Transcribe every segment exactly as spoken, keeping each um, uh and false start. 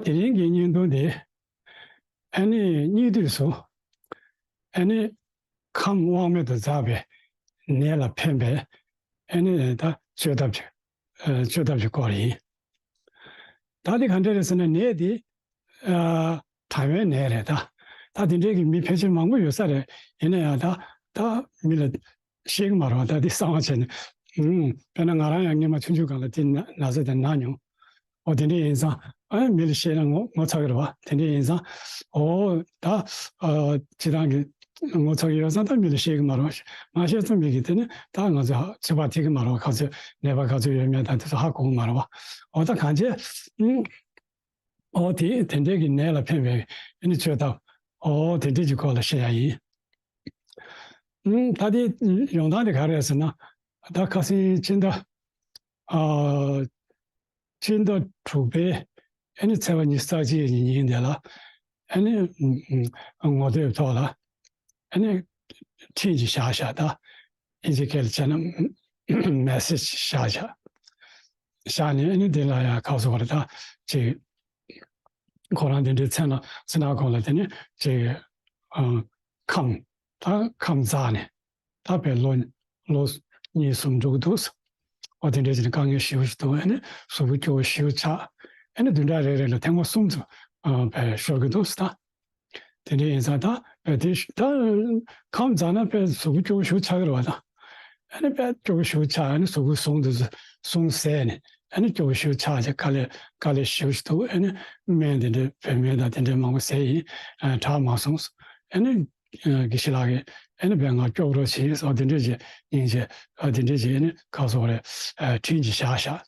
དེ་རིང་གི་བརྙན་ཐུང་དེ་ཨ་ནི་སྙིགས་དུས་སུ་ཨ་ནི་ཁམས་དབང་མེད་དུ་འཛག་པའི་ནད་ལ་ཕན་པའི་ཨ་ནི་ད་བཅོས་ཐབས་ཀྱི་ཨ་བཅོས་ཐབས་ཀྱི་སྐོར་ཡིན། ད་དེ་ག་འདྲ་རེད་ཟེར་ན་ནད་དེ་ཨ་གྲང་བའི་ནད་རེད་ད། ད་དེ་འདྲའི་གི་མི་ཕལ་ཆེར་མང་པོ་ཡོད་ས་རེད། ཡིན་ན་ཡང་ད་ད་མི་ལ་ཤེས་ཀྱི་མ་རེད་བ། ད་འདི་གསང་བ་བྱས་ནས། ཨུམ། དཔེར་ན་ང་རང་ཡང་སྔོན་མ་ཆུང་ཆུང་སྒང་ལ་དེ་ན་ན་ཚ་དེ་ན་མྱོང་། འོ་དེ་འདྲ་ཡིན་ཙང་ཨ་མི་ལ་བཤད་ན་ངོ་ངོ་ཚ་གི་རེད་བ། དེ་འདྲ་ཡིན་ཙང་འོ་ད་ཨ་སྤྱི་བཏང་གི་ངོ་ཚ་གི་ཡོད་ཙང་ད་མི་ལ་བཤད་ཀྱི་མ་རེད་བ། མ་བཤད་ཙང་མི་གིས་དེ་ནི་ད་ང་ཚོ་ཚོད་དཔག་ཐིག་གི་མ་རེད་བ། ག་ཚོད་ནད་པ་ག་ཚོད་ཡོད་མེད་ད་དེ་ཚོ་ཧ་གོ་གི་མ་རེད་བ། འོ་ད་གང་བྱས་ཨུམ། འོ་དེ་དེ་འདྲའི་གི་ནད་ལ་ཕན་པའི་ཨ་ནི་བཅོས་ཐབས་འོ་དེ་འདྲའི་གི་སྐོར་ལ་བཤད་ཡ་ཡིན། ཨུམ། ད་དེ་ཡོང་སྟངས་དེ་ག་རེ་རེད་ཟེར་ན། ད་ཁ་སང་སྤྱི་ཟླ་ཨ་སྤྱི་ཟླ་དྲུག་པའི་ཨ་ནི་ཚེས་པ་ཉི་ཤུ་རྩ་གཅིག་ཉིན་དེ་ལ་ཨ་ནི་ངོ་དེབ་ཐོག་ལ་ཨ་ནི་འཕྲིན་ཅིག་བཞག་བཞག་ད་ཨིན་ཇི་སྐད་ལ་བྱས་ན་མེ་སེ་ཇི་བཞག་བཞག་བཞག་ནས་ཨ་ནི་དེ་ལ་ཡང་ཁ་སོ་བར་ད་ཅིག་ཁོ་རང་དེ་འདྲའི་མཚན་ལ་མཚན་ནག་ཁོང་ལ་དེ་ནི་ཅིག་ཨ་ཁམས་ད་ཁམས་འཛག་ནས་ད་བས་ལོ་ལོ་གཉིས་གསུམ་འགྲོ་གི་འདུག་འོ་དེ་འདྲའི་ཅིག་དཀའ་ངལ་ཞེ་པོ་ཞིག་འདུག་ཨ་ནི་གཟུགས་པོ་སྐྱོ་བོ་ཞེ་པོ་ཆགས། ཨ་ནི་བདུན་ཕྲག་རེ་རེ་ལ་ཐེངས་མ་གསུམ་ཙམ་ཨ་བས་ཤོར་གི་འདུག་ད། དེ་འདྲ་ཡིན་ཙང་ད་དཔེ་དེ་ད་ཁམས་འཛག་ན་དཔེ་གཟུགས་པོ་སྐྱོ་བོ་ཞེ་པོ་ཆགས་ཀྱི་རེད་བ། ད་ཨ་ནི་དཔེ་སྐྱོ་བོ་ཞེ་པོ་ཆགས། ཨ་ནི་གཟུགས་པོ་ཟུངས་དེ་ཚོ་ཟུངས་ཟད་ནས་ཨ་ནི་སྐྱོ་བོ་ཞེ་པོ་ཆགས་བྱས་དཀའ་ལས་དཀའ་ལས་ཞེ་པོ་ཞིག་འདུག་ཨ་ནི་སྨན་དེ་འདྲ་བོད་སྨན་དང་དེ་འདྲ་མང་པོ་ཟས་ཡིན། ཨ་དྲག་མ་སོང་། ཨ་ནི་ཨ་དགེ་བཤེས་ལགས་ཀྱིས་ཨ་ནི་དཔེ་ང་སྐྱོབ་རོགས་བྱེད་ཟེར་དེ་འདྲ་བྱས་སྙིང་རྗེ་ཨ་དེ་འདྲ་བྱས་ཨ་ནི་ཁ་སོ་རེ་ཨ་འཕྲིན་ཅིག་བཞག་བཞག་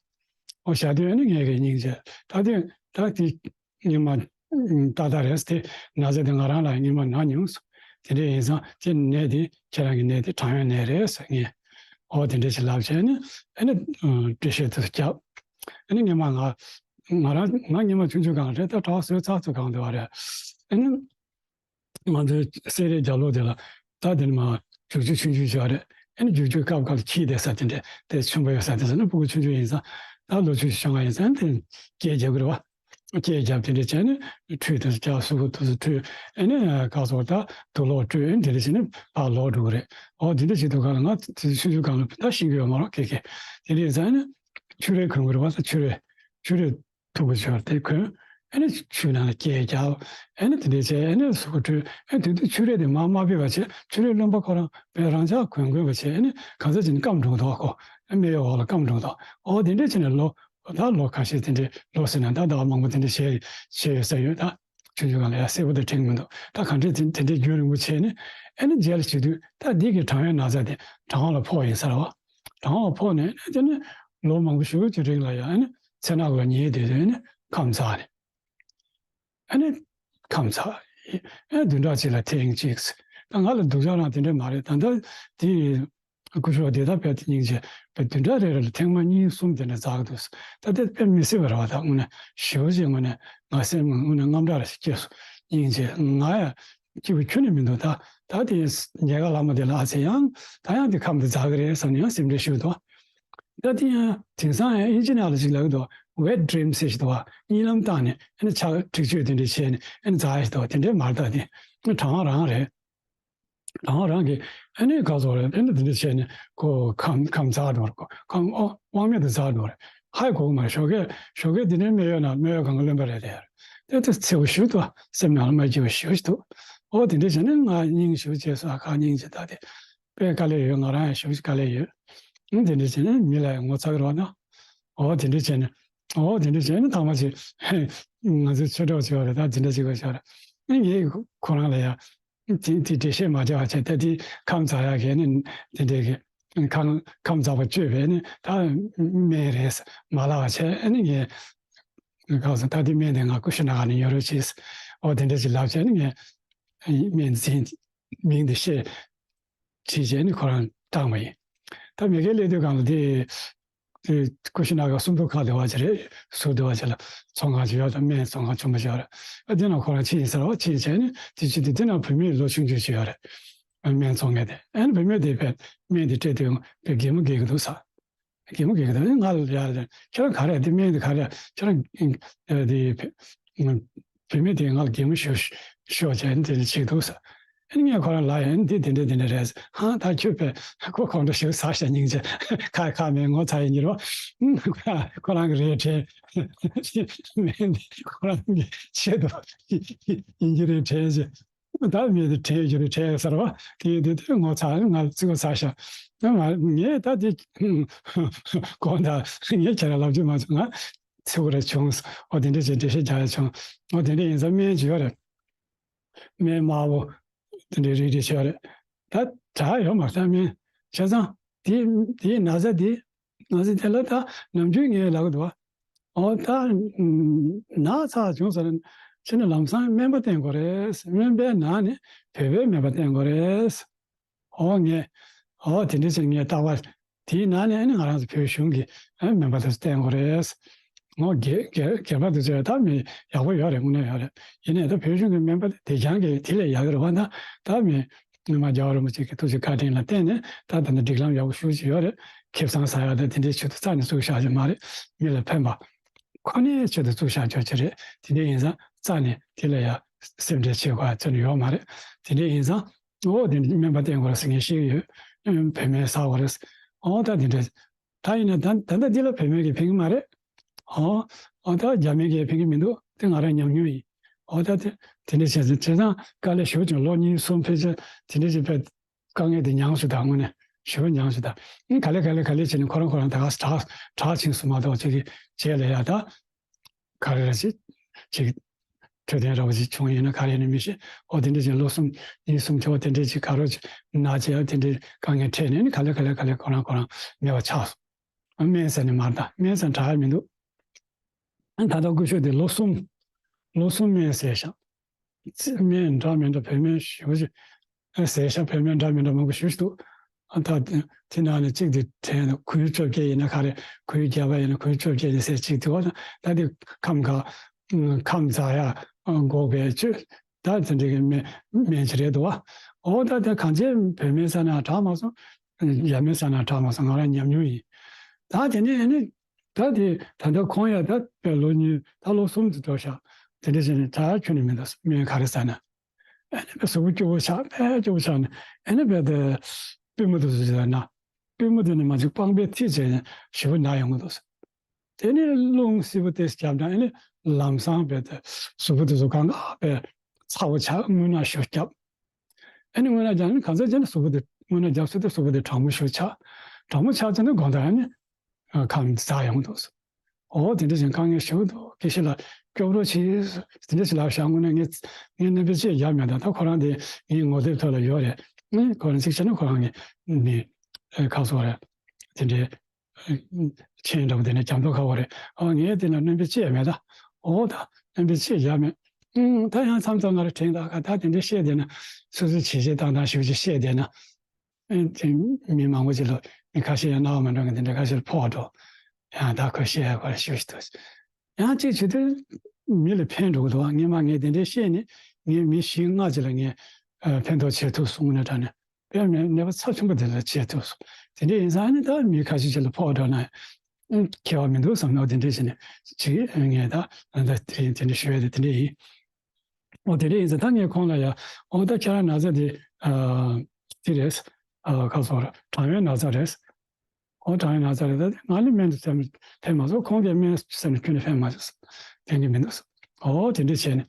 འོ་བཞག་དུས་ཨ་ནི་ངས་ཀྱི་སྙིང་རྗེ་ད་དེ་ད་དེ། སྔོན་མ་ཏག་ཏག་རེད་དེ། ན་ཚ་དེ་ང་རང་ལ་སྔོན་མ་ན་མྱོང་། དེ་འདྲ་ཡིན་ཙང་དེ་ནད་དེ་ཁྱེད་རང་གི་ནད་དེ་གྲང་ཡོད་ནད་རེད་ཟེར་ངས། འོ་དེ་འདྲ་ཞིག་ལབ་བྱས་ནས་ཨ་ནི་འགྲེལ་བཤད་དེ་བརྒྱབ། ཨ་ནི་སྔོན་མ་ང་ང་རང་ང་སྔོན་མ་ཆུང་ཆུང་སྒང་རེད། ད་གྲྭ་བ་བཟོས་ཚར་ཚོད་སྒང་དུ་བ་རེད། ཨ་ནི་ང་ཚོའི་སེ་རའི་རྒྱབ་ལོགས་དེ་ལ་ད་དེ་ནི་མ་རྒྱུག་ཆུ་ཆུང་ཆུང་ཞིག་རེད། ཨ་ནི་རྒྱུག་ཆུའི་སྐབས་སྐབས་ལ་འཁྱིལ་བསྡད་ས་དེ་འདྲ་དེ་ཆུང་པ་ཡོད་ས་དེ་ཚོ་ནི་ཕྲུ་གུ་ཆུང་ཆུང་ཡིན་ཙང་ད་ལོ་ཆུང་ཆུང་ཆུང་བ་ཡིན་ཙང་དེ་སྐད་རྒྱག་གི་རེད་བ། སྐད་རྒྱབ་དེ་འདྲ་བྱས་ནས་ཁྲུས་དེ་ཚོ་རྒྱག་གཟུགས་པོ་དེ་ཚོ་ཁྲུས། ཨ་ནི་ག་ཚོད་ད་དུག་ལོག་བཀྲུས། ཨ་ནི་དེ་འདྲ་བྱས་ནས་ཕར་ལོག་འགྲོ་གི་རེད། འོ་དེ་འདྲ་བྱེད་དུས་ག་ལ་ང་དེ་ཚོ་ཆུང་ཆུང་སྒང་ལ་ད་ཤེས་ཀྱི་ཡོད་མ་རེད་ཁེ་ཁེ། དེ་འདྲ་ཡིན་ཙང་ཨ་ནི་ཆུ་རས་གོན་གི་རེད་བ། ད་ཆུ་རས་ཆུ་རས་མཐུག་པོ་ཞིག་དེ་གོན། ཨ་ནི་ཆུ་ནང་ལ་སྐད་རྒྱབ། ཨ་ནི་དེ་འདྲ་བྱས་ཨ་ནི་གཟུགས་པོ་བཀྲུས། ཨ་ནི་དེ་དུས་ཆུ་རས་དེ་མར་མ་ཕབ་པ་བྱས། ཆུ་རས་རློན་པ་ཁོ་རང་བས་རང་འཇགས་གོན་གོན་པ་བྱས། ཨ་ནི་གང་ཟག་ཅིག་ནི་སྐམ་འགྲོ་གི་འདུག་ཁོ་ཨ་སྨད་གཡོགས་འོག་ལ་སྐམ་འགྲོ་གི་འདུག་འོ་དེ་འདྲ་བྱས་ནས་ལོ་ད་ལོ་ཁ་ཤས་དེ་འདྲའི་ལོ་ཟེར་ན་ད་ཟླ་བ་མང་པོ་དེ་འདྲ་བྱས་བྱས་ཡོད་ས་ཡོད་ད། ཆུང་ཆུང་སྒང་ལ་ཡང་གསལ་པོ་དེ་དྲན་གྱི་མི་འདུག་ད་ག་འདྲས་དེ་དེ་འདྲའི་རྒྱུན་རིང་པོ་བྱས་ནས་ཨ་ནི་རྗེས་ལ་བྱེད་དུས་ད་འདི་གི་གྲང་བའི་ན་ཚ་དེ་གྲང་བ་ལ་ཕོག་ཡིན་ས་རེད་བ། གྲང་བ་ལ་ཕོག་ནས་ཨ་ནི་དེ་ནི་ལོ་མང་པོ་ཞེ་པོ་ཅིག་རིང་ལ་ཡང་ཨ་ནི་མཚན་ནག་ལ་ཉལ་བསྡད་དུས་ཨ་ནི་ཁམས་འཛག་ནས་ཨ་ནི་ཁམས་འཛག་ཨ་ནི་བདུན་ཕྲག་གཅིག་ལ་ཐེངས་གཅིག་ད་ང་ལ་སྡུག་ཅག་རང་དེ་འདྲས་མ་རེད། ད་ལྟ་དེ་སྐུ་ཞབས་དེ་ད་དཔེ་དེ་སྙིང་རྗེ་དཔེ་བདུན་ཕྲག་རེ་རེ་ལ་ཐེངས་མ་གཉིས་གསུམ་དེ་འདྲ་འཛག་འདུག་ད་དེ་དཔེ་མི་སྲིད་པ་རེད་བ། ད་དངོས་གནས་ཞེ་པོ་ཅིག་དངོས་གནས་ང་སེམས་དངོས་གནས་དངངས་སྐྲག་རེ་སྐྱེས་སོང་། སྙིང་རྗེ། ང་ཡང་སྐྱིད་པོ་ཁྱོན་ནས་མི་འདུག་ད་ད་དེ་ཉལ་ཁ་ལངས་པ་དེ་ལ་ཨ་ཙི་ཡང་ད་ཡང་དེ་ཁམས་དེ་འཛག་གི་རེད་བསམ་ནས་ཡང་སེམས་ཁྲལ་ཞེ་པོ་འདུག་ད་དེ་ཡང་དེང་སང་ཡང་ཨིན་ཇི་ནང་ལ་ཅིག་ལབ་ཀྱི་འདུག wet dream ཟེར་ཞིག་འདུག་བ། གཉིད་ལམ་བཏང་ནས་ཨ་ནི་ཆ་འཁྲིག་སྤྱོད་དེ་འདྲ་བྱས་ནས་ཨ་ནི་འཛག་ཡ་ཞིག་འདུག་དེ་འདྲའི་མ་རེད། ད་དེ་གྲང་བ་རང་རེད། རང་རང་གི་ཨ་ནི་ག་ཚོད་རེད། ཨ་ནི་དེ་འདྲ་བྱས་ནས་ཁོ་ཁམས་ཁམས་འཛག་འགྲོ་རེད། ཁོ་ཁམས་དབང་དབང་མེད་དུ་འཛག་འགྲོ་རེད། ཧ་གོ་གི་མ་རེད། ཞོགས་ཀས་ཞོགས་ཀས་དེ་འདྲའི་སྨད་གཡོགས་ན་སྨད་གཡོགས་སྒང་ག་རློན་པ་རེད་དེ། དེ་ཚོ་ཚེ་བོ་ཞུ་ཏོ་སེམས་ནང་ལ་མ་སྐྱིད་པ་ཞུ་ཞུ་ཏོ། ཨོ་དེ་འདྲ་བྱས་ནས་ང་སྙིང་ཞུ་བྱས་སོ། ཨ་ཁ་སྙིང་རྗེ་ད་དེ་དཔེ་དཀའ་ལས་ཡོད། ང་རང་ཡང་ཞུ་དཀའ་ལས་ཡོད། ཨ་དེ་འདྲ་བྱས་ནས་མི་ལ་ཡང་ངོ་ཚ་གི་རོགས་གནང་། ཨོ་དེ་འདྲ་བྱས་ནས་ཨོ་དེ་འདྲ་བྱས་ནས་ཐང་མ་ཅིག་ང་ཚོས་ཆོས་གྲོགས་བྱས་པ་རེད། ད་དེ་འདྲ་བྱེད་དགོས་བྱས་པ་རེད། ཨ་ངས་ཁོ་རང་ལ་ཡང་། དེ་དེ་འགྲེལ་བཤད་མ་བྱས་པ་བྱས། ད་དེ་ཁམས་འཛག་ཡག་གི་ནི་དེ་འདྲའི་གི་ཁམས་ཁམས་འཛག་པ་བཅོས་པའི་ནི་ད་སྨན་རེད་མ་ལབ་པ་བྱས། ཨ་ནི་ངས་གང་ཟེར་ད་དེ་སྨན་དེ་ང་ཀུ་ཤུ་ན་ག་ནས་ཉོ་རོགས་བྱས། འོ་དེ་འདྲ་ཞིག་ལབ་བྱས་ནི་ངས་སྨན་འཛིན་མིང་དེ་བཤད་བྲིས་བྱས་ནི་ཁོ་རང་བཏང་བ་ཡིན། ད་མི་ཁའི་སླེབས་དུས་སྒང་ལ་དེ། དེ་ཀུ་ཤུ་ན་ག་སུམ་མདོ་ཁ་བདེ་བ་ཅིག་རེད། ཟུར་བདེ་བ་ཅིག་ལ་ཚོང་ཁང་ཅིག་ཡོད་དང་སྨན་ཚོང་ཁང་ཆུང་མ་ཅིག་ཡོད་རེད། ཨ་དེ་ནང་ཁོ་རང་ཕྱིན་ཡིན་ཟེར་བ། ཕྱིན་བྱས་ནས་དེ་ཅི་དེ་དེ་ནང་བུད་མེད་ལོ་ཆུང་ཆུང་ཅིག་ཡོད་རེད། ཨ་སྨན་ཚོང་མཁན་དེ། ཨ་ནི་བུད་མེད་དེ་བས་སྨན་དེ་སྤྲད་དུས་བས་གད་མོ་བགད་ཀྱི་འདུག་ཟེར། གད་མོ་བགད་ཀྱི་འདུག་ང་ལ་ཡར་ཁྱེད་རང་ག་རེ་དེ་སྨན་དེ་ག་རེ་ཁྱེད་རང་དེ་བས་ བུད་མེད་དེས་ང་ལ་གད་མོ་ཤོར་ཤོར་བྱས་དེ་འདྲ་བྱེད་འདུག་ཟེར། ཨ་ནི་ངས་ཁོ་རང་ལ་ཡང་འདི་དེ་འདྲ་དེ་འདྲ་རེད་ཟེར། ཧང་ད་ཁྱོད་པས་ཁོ་གོང་འདྲ་ཞིག་ཟ་ཤ་སྙིང་རྗེ་ཁ་ཁ་མེད་ངོ་ཚ་ཡིན་གྱི་རོ། ཁོ་རང་གི་རེད་དྲན། མེད་ཁོ་རང་གི་ཆེད་དུ་ཡིན་གྱི་རེད་དྲན་ཟེར། ད་མི་དེ་དྲན་ཡོད་རེད་དྲན་ཟེར་བ། དེ་ཡིན་དུས་དེ་ངོ་ཚ་ང་ཚིག་པ་ཚ་ཤག་ང་ངས་ད་དེ་གོང་ད་ངས་ཁྱེད་ལ་ལབ་རྒྱུ་མ་བྱུང་ང་ཚིག་པ་རེ་བྱུང་། ཨོ་དེ་འདྲ་བྱས་འགྲེལ་བཤད་རྒྱག་ཡ་བྱུང་། ཨོ་དེ་འདྲ་ཡིན་ཙང་སྨན་ཅིག་ཡོད་རེད། སྨན་དམར་པོ་དེ་འདྲ་རིགས་རིགས་ཡོད་རེད། ད་དྲག་ཡོད་མ་རེད་སྨན། བྱས་ཙང་དེ་དེའི་ན་ཚ་དེ། ང་ཚོ་དེ་ལ་ད་ནམ་རྒྱུན་ངས་ལབ་གི་འདུག་བ། ཨོ་ད་ན་ཚ་བྱུང་ཟེར་ན་ཕྱི་ནས་ལམ་སང་སྨན་པ་བསྟེན་དགོས་རེད། སྨན་པའི་ནང་ནས་བོད་པའི་སྨན་པ་བསྟེན་དགོས་རེད། ཨོ་ངས་ཨོ་དེ་འདྲ་ཟེར་ངས་རྟག་པར་དེའི་ནང་ནས་ཨ་ནི་ང་རང་ཚོ་བོད་གཞུང་གི་སྨན་པ་དེ་ཚོ་བསྟེན་དགོས་རེད། ཨོ་སྒེར་སྒེར་སྒེར་པ་དེ་ཚོས་ད་མི་ཡག་པོ་ཡོད་རེད། དངོས་གནས་ཡོད་རེད། ཡིན་ནའི་ད་བོད་གཞུང་གི་སྨན་པ་དེ་དེ་རྐྱང་གི་དེ་ལས་ཡག་གི་རེད་བ། ད་ད་མི། སྔོན་མ་རྒྱལ་བ་རིན་པོ་ཆེ་གི་ཐུགས་རྗེ་བཀའ་དྲིན་ལ་བརྟེན་ནས་ད་ད་ནི་སྒྲིག་ལམ་ཡག་པོ་ཞེ་པོ་ཅིག་ཡོད་རེད། ཁེ་བཟང་ཟ་ཡག་དང་དེ་འདྲའི་ཆེད་དུ་རྩ་ནས་བཙུགས་བཞག་རྒྱུ་མ་རེད། མི་ལ་ཕན་པ་ཁོ་ནའི་ཆེད་དུ་བཙུགས་བཞག་རྒྱུ་ཅིག་རེད། དེ་འདྲ་ཡིན་ཙང་རྩ་ནས་དེ་ལ་ཡ་སེམས་ཁྲལ་བྱེད་དགོས་ཡ་ཅིག་ཡོད་མ་རེད། དེ་འདྲ་ཡིན་ཙང་ཨོ་དེ་འདྲ་སྨན་པ་བསྟེན་དགོས་རེད་ཟེར་མཁན་ཤེས་ཀྱི་ཡོད། བོད་སྨན་ཟ་དགོས་རེད། ཨོ་ད་དེ་འདྲ་ད་ཡིན་ན་ད་ད་ལྟ་འདི་ལ་བོད་སྨན་གྱིས་ཕན་གྱི་མ་རེད། ཨོ། ཨོ་ད་རྒྱ་སྨན་གྱིས་ཕན་གྱི་མི་འདུག་དེ་ང་རང་ཉམས་མྱོང་ཡིན། ཨོ་ད་དེ་དེ་འདྲ་བྱས་ཙང་བྱས་ཙང་དཀའ་ལས་ཞེ་པོ་ཅིག་ལོ་གཉིས་གསུམ་ཕལ་ཆེར་དེ་འདྲ་ཅིག་ཕལ་དཀའ་ངལ་དེ་མྱངས་སོང་ད་དངོས་གནས་ཞེ་པོ་མྱངས་སོང་ད། ཨིན་ག་ལེ་ག་ལེ་ག་ལེ་བྱས་ནས་ཁོ་རང་ཁོ་རང་ད་ག་དྲག་དྲག་ཕྱིན་སོང་མ་གཏོགས་ཅིག་གི་རྗེས་ལ་ཡ་ད་ག་རེ་རེད་ཅིག་ཅིག་འཕྲོད་བསྟེན་འདྲ་བོ་ཅིག་བྱུང་ཡིན་ན་ག་རེ་ཡིན་ན་མི་ཤེས། ཨོ་དེ་འདྲ་ཅིག་ལོ་གསུམ་གཉིས་གསུམ་ཆོག་དེ་འདྲ་ཅིག་ག་རེ་ཅིག་ན་ཅིག་ཡ་དེ་འདྲ་དཀའ་ངལ་འཕྲད་ནས་ནི་ག་ལེ་ག་ལེ་ག་ལེ་ཁོ་རང་ཁོ་རང་མེད་པ་ཆགས་སོང་། སྨན་ཟ་ནས་མར་ད་སྨན་ཟ་དྲག་ཡ་མི་འདུག་ད་ལྟ་སྐུ་ཞབས་དེ་ལོ་གསུམ། ལོ་གསུམ་སྨན་ཟས་ཤག་སྨན་འདྲ་མི་འདྲ་བོད་སྨན་ཞེ་པོ་ཅིག་ཟས་ཤག་བོད་སྨན་འདྲ་མི་འདྲ་མང་པོ་ཞེ་པོ་ཅིག་འདུག་ད་དེ་ནང་ནས་གཅིག་དེ་དྲན་འདུག་གོས་བཅོ་བརྒྱད་ཡིན་ན་ག་རེ་གོས་རྒྱག་པ་ཡིན་ན་གོས་བཅོ་བརྒྱད་ཡིན་ཟས་གཅིག་དེ་བ་ད་དེ་ཁམས་ག་ཁམས་འཛག་ཡ་འགོག་པའི་བཅོས་ད་དེ་འདྲ་གི་སྨན་སྨན་ཅིག་རེད་འདུག་བ། ཨོ་ད་དེ་གང་ཅི་བོད་སྨན་ཟ་ན་དྲག་མ་སོང་། རྒྱ་སྨན་ཟ་ན་དྲག་མ་སོང་། ང་རང་ཉམས་མྱོང་ཡིན། ད་དེ་ནས་ཨ་ནི་ད་དེ་ད་ལྟ་ཁོང་ཡ་ད་དཔེ་ལོ་གཉིས་ད་ལོ་གསུམ་དུ་འགྲོ་ཤག་དེ་འདྲ་བྱས་ནས་ད་ཁྱོན་ནས་མི་འདུག་སྨན་ག་རེ་ཟ་ན། ཨ་ནི་དཔེ་གཟུགས་པོ་སྐྱོ་བོ་ཆགས་དཔེ་སྐྱོ་བོ་ཆགས་ནས་ཨ་ནི་དཔེ་དེ་པུས་མོ་དེ་ཚོ་ཟ་ན་པུས་མོ་དེ་ནི་མ་གཅིག་པང་པའི་མཐིལ་བྱས་ནས་ཞེ་པོ་ན་ཡོང་གི་འདུག་དེ་ནས་རླུང་བསིལ་པོ་དེ་བརྒྱབ་ན་ཨ་ནི་ལམ་སང་དཔེ་དེ་གཟུགས་པོ་དེ་ཚོ་གང་ག་དཔེ་ཚ་བོ་ཆགས། རྔུལ་ནག་ཞེ་པོ་བརྒྱབ། ཨ་ནི་རྔུལ་ནག་རྒྱབ་ནི་གང་ཟག་ཅིག་ནི་གཟུགས་པོ་དེ་རྔུལ་ནག་རྒྱབ་སོང་དུས་གཟུགས་པོ་དེ་གྲང་མོ་ཞེ་པོ་ཆགས། གྲང་མོ་ཆགས་ཚར་ནས་དགོང་དག་ཨ་ནི་ཁམས་འཛག་ཡོང་འདུག་ཨོ་དེ་འདྲ་བཞིན་དཀའ་ངལ་ཞེ་པོ་འདུག་དགེ་བཤེས་ལགས་སྐྱོབ་རོགས་གྱིས། དེ་འདྲ་ཞིག་ལབ་ཤག་དངོས་གནས་ངས་ངས་སྣོན་པ་ཅི་ཡང་བརྒྱབ་མེད། ད་ད་ཁོ་རང་དེ་ངའི་ངོ་དེབ་ཐོག་ལ་ཡོད་རེད། ངས་ཁོ་རང་གཅིག་བྱས་ན་ཁོ་རང་གི་ནི་ཁ་སོ་རེད། དེ་འདྲའི་མཆན་འདྲ་པོ་དེ་ནས་རྒྱབ་ཐོག་ཁ་བ་རེད། ཨ་ངས་དེ་ལ་སྣོན་པ་ཅི་ཡང་མེད་ད། ཨོ་ད་སྣོན་པ་ཅི་ཡང་བརྒྱབ་མེད། ཨུམ་ད་ཡང་མཚམས་མཚམས་ང་རང་དྲན་ད་ག་ད་དེ་འདྲའི་བཤད་བསྡད་ན་སོ་སོའི་བྱས་རྗེས་བཏང་སྟངས་ཞེ་པོ་ཅིག་བཤད་བསྡད་ན། ཨེ་དེ་མི་མང་པོ་ཅིག་ལ་མི་ཁ་ཤས་ཡང་རྣ་བ་མ་འགྲོ་མཁན་དེ་འདྲ་ཁ་ཤས་ལ་ཕོག་འགྲོ། ཡང་ད་ཁོས་བཤད་ཡ་ཁོ་ར་ཞུ་ཞིག་ཐུག་ཡང་གཅིག་བྱེད་དུས་མི་ལ་ཕན་འགྲོ་གི་འདུག་སྔོན་མ་ངས་དེ་འདྲའི་བཤད་ནས་ངས་མི་བཞི་ལྔ་ཅིག་ལ་ངས་ཨ་ཕན་ཐོགས་བྱེད་ཐུབ་སོང་ནས་དྲ་ནས་དཔེ་མེད་ནད་པ་ཚབས་ཆེན་པོ་དེ་ལ་བྱེད་ཐུབ་སོང་། དེ་འདྲ་ཡིན་ཙང་ཨ་ནི་ད་མི་ཁ་ཤས་ཅིག་ལ་ཕོག་འགྲོ་ན་ཨ་ཁྱད་པར་མི་འདུག་བསམ་ནས་དེ་འདྲ་བྱས་ནས་ཅིག་ངས་ད་ད་དེ་དེ་འདྲ་ཞུ་ཡ་དེ་དེ་འདྲ་ཡིན། ཨོ་དེ་འདྲ་ཡིན་ཙང་ད་ངས་ཁོང་ལ་ཡ་ཨོ་ད་ཁྱེད་རང་ན་ཚ་དེ་ཨ་དེ་རེད། ཨ་ཁ་སོ་ར་གྲང་བའི་ན་ཚ་རེད། ཨོ་གྲང་བའི་ན་ཚ་རེད། ད་ང་ལ་སྨན་དུ་བསམ་ཕན་མ་སོང་། ཁོང་གིས་སྨན་བསམ་ནས་ཁྱོན་ནས་ཕན་མ་སོང་། ཕན་གྱི་མི་འདུག་ཨོ་དེ་འདྲ་བྱས་ནས་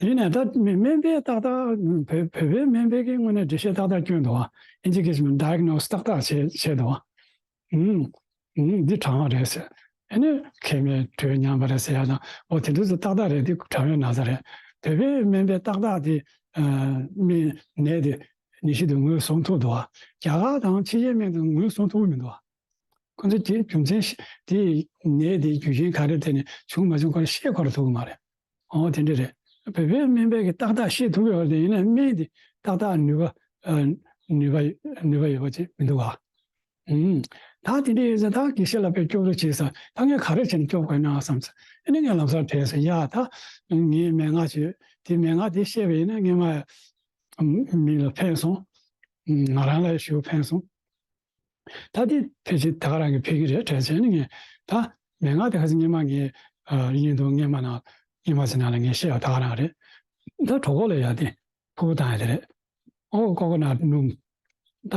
ཡིན་ནའི་ད་སྨན་པས་ཏག་ཏག་བོད་བོད་པའི་སྨན་པས་ཀྱི་དངོས་གནས་འགྲེལ་བཤད་ཏག་ཏག་སྐྱོན་འདུག་ཨ། ཨིན་ཇི་སྐད་ཆ་མིན་ཌའི་གྷ་ནོ་སི་ཏག་ཏག་བྱས་བྱས་འདུག་ཨ། ཨུམ། ཨུམ། འདི་གྲང་བ་རེད་ཟེར། ཨ་ནི་མཁལ་མའི་དྲོད་ཉམས་པ་རེད་ཟེར་ཡ་དང་ཨོ་དེ་འདྲ་ཚོ་ཏག་ཏག་རེད། འདི་གྲང་བའི་ན་ཚ་རེད། བོད་པའི་སྨན་པས་ཏག་ཏག་དེ་ཨ་སྨན་ནད་དེ་ནད་གཞི་དེ་ངོས་བཟུང་ཐུབ་འདུག་བ། རྒྱ་གར་དང་ཕྱི་རྒྱལ་སྨན་དེ་ངོས་བཟུང་ཐུབ་ཀྱི་མི་འདུག་བ། ཁོ་ཚོ་དེ་རྒྱུ་མཚན་ཤེས་དེ་ནད་དེ་རྒྱུ་རྐྱེན་ག་རེ་ཐད་ནས་བྱུང་མ་བྱུང་ཁོ་རང་ཤེས་ཁོ་རང་ཐུབ་ཀྱི་མ་རེད། ཨོ་དེ་འདྲ་རེད། བོད་པའི་སྨན་པས་ཀྱི་ཏག་ཏག་ཤེས་ཐུབ་ཡོད་རེད། ཡིན་ནའི་སྨན་དེ་ཏག་ཏག་ནུས་པ་ཨ་ནུས་པ་ནུས་པ་ཡོད་པ་ཅིག་མི་འདུག་ག་ཨུམ། ད་དེ་འདྲ་ཡོད་ཙང་ད་དགེ་བཤེས་ལགས་དཔེ་སྐྱོབ་རོགས་བྱེད་ཟེར། ད་ངས་ག་རེ་བྱས་ནས་སྐྱོབ་དགོས་ན་བསམ་ཚེ་ཨ་ནི་ངས་ལམ་སང་དྲན་སོང་། ཡ་ད་ངས་མན་ངག་བྱོས་དེ་མན་ངག་དེ་བཤད་པ་ཡིན་ན་སྔོན་མ་མི་ལ་ཕན་སོང་། ང་རང་ལ་ཞེ་པོ་ཕན་སོང་། ད་དེ་ཕལ་ཆེར་ད་ག་རང་གི་ཕལ་གྱི་རེད་དྲན་བྱས་ནས་ངས་ད་མན་ངག་དེ་ཁ་སང་སྔོན་མ་ངས་ཨ་བརྙན་ཐུང་སྔོན་མ་ནང་ ཉི་མ་ཟིན་ན་ལ་ངས་བཤད་པ་ད་ག་རང་རེད། ད་གྲོད་ཁོག་ལ་ཡ་དེ་ཕུ་བོ་བཏང་ཡ་དེ་རེད། ཨོ་ཀོ་ཀོ་ནཊ་སྣུམ། ད་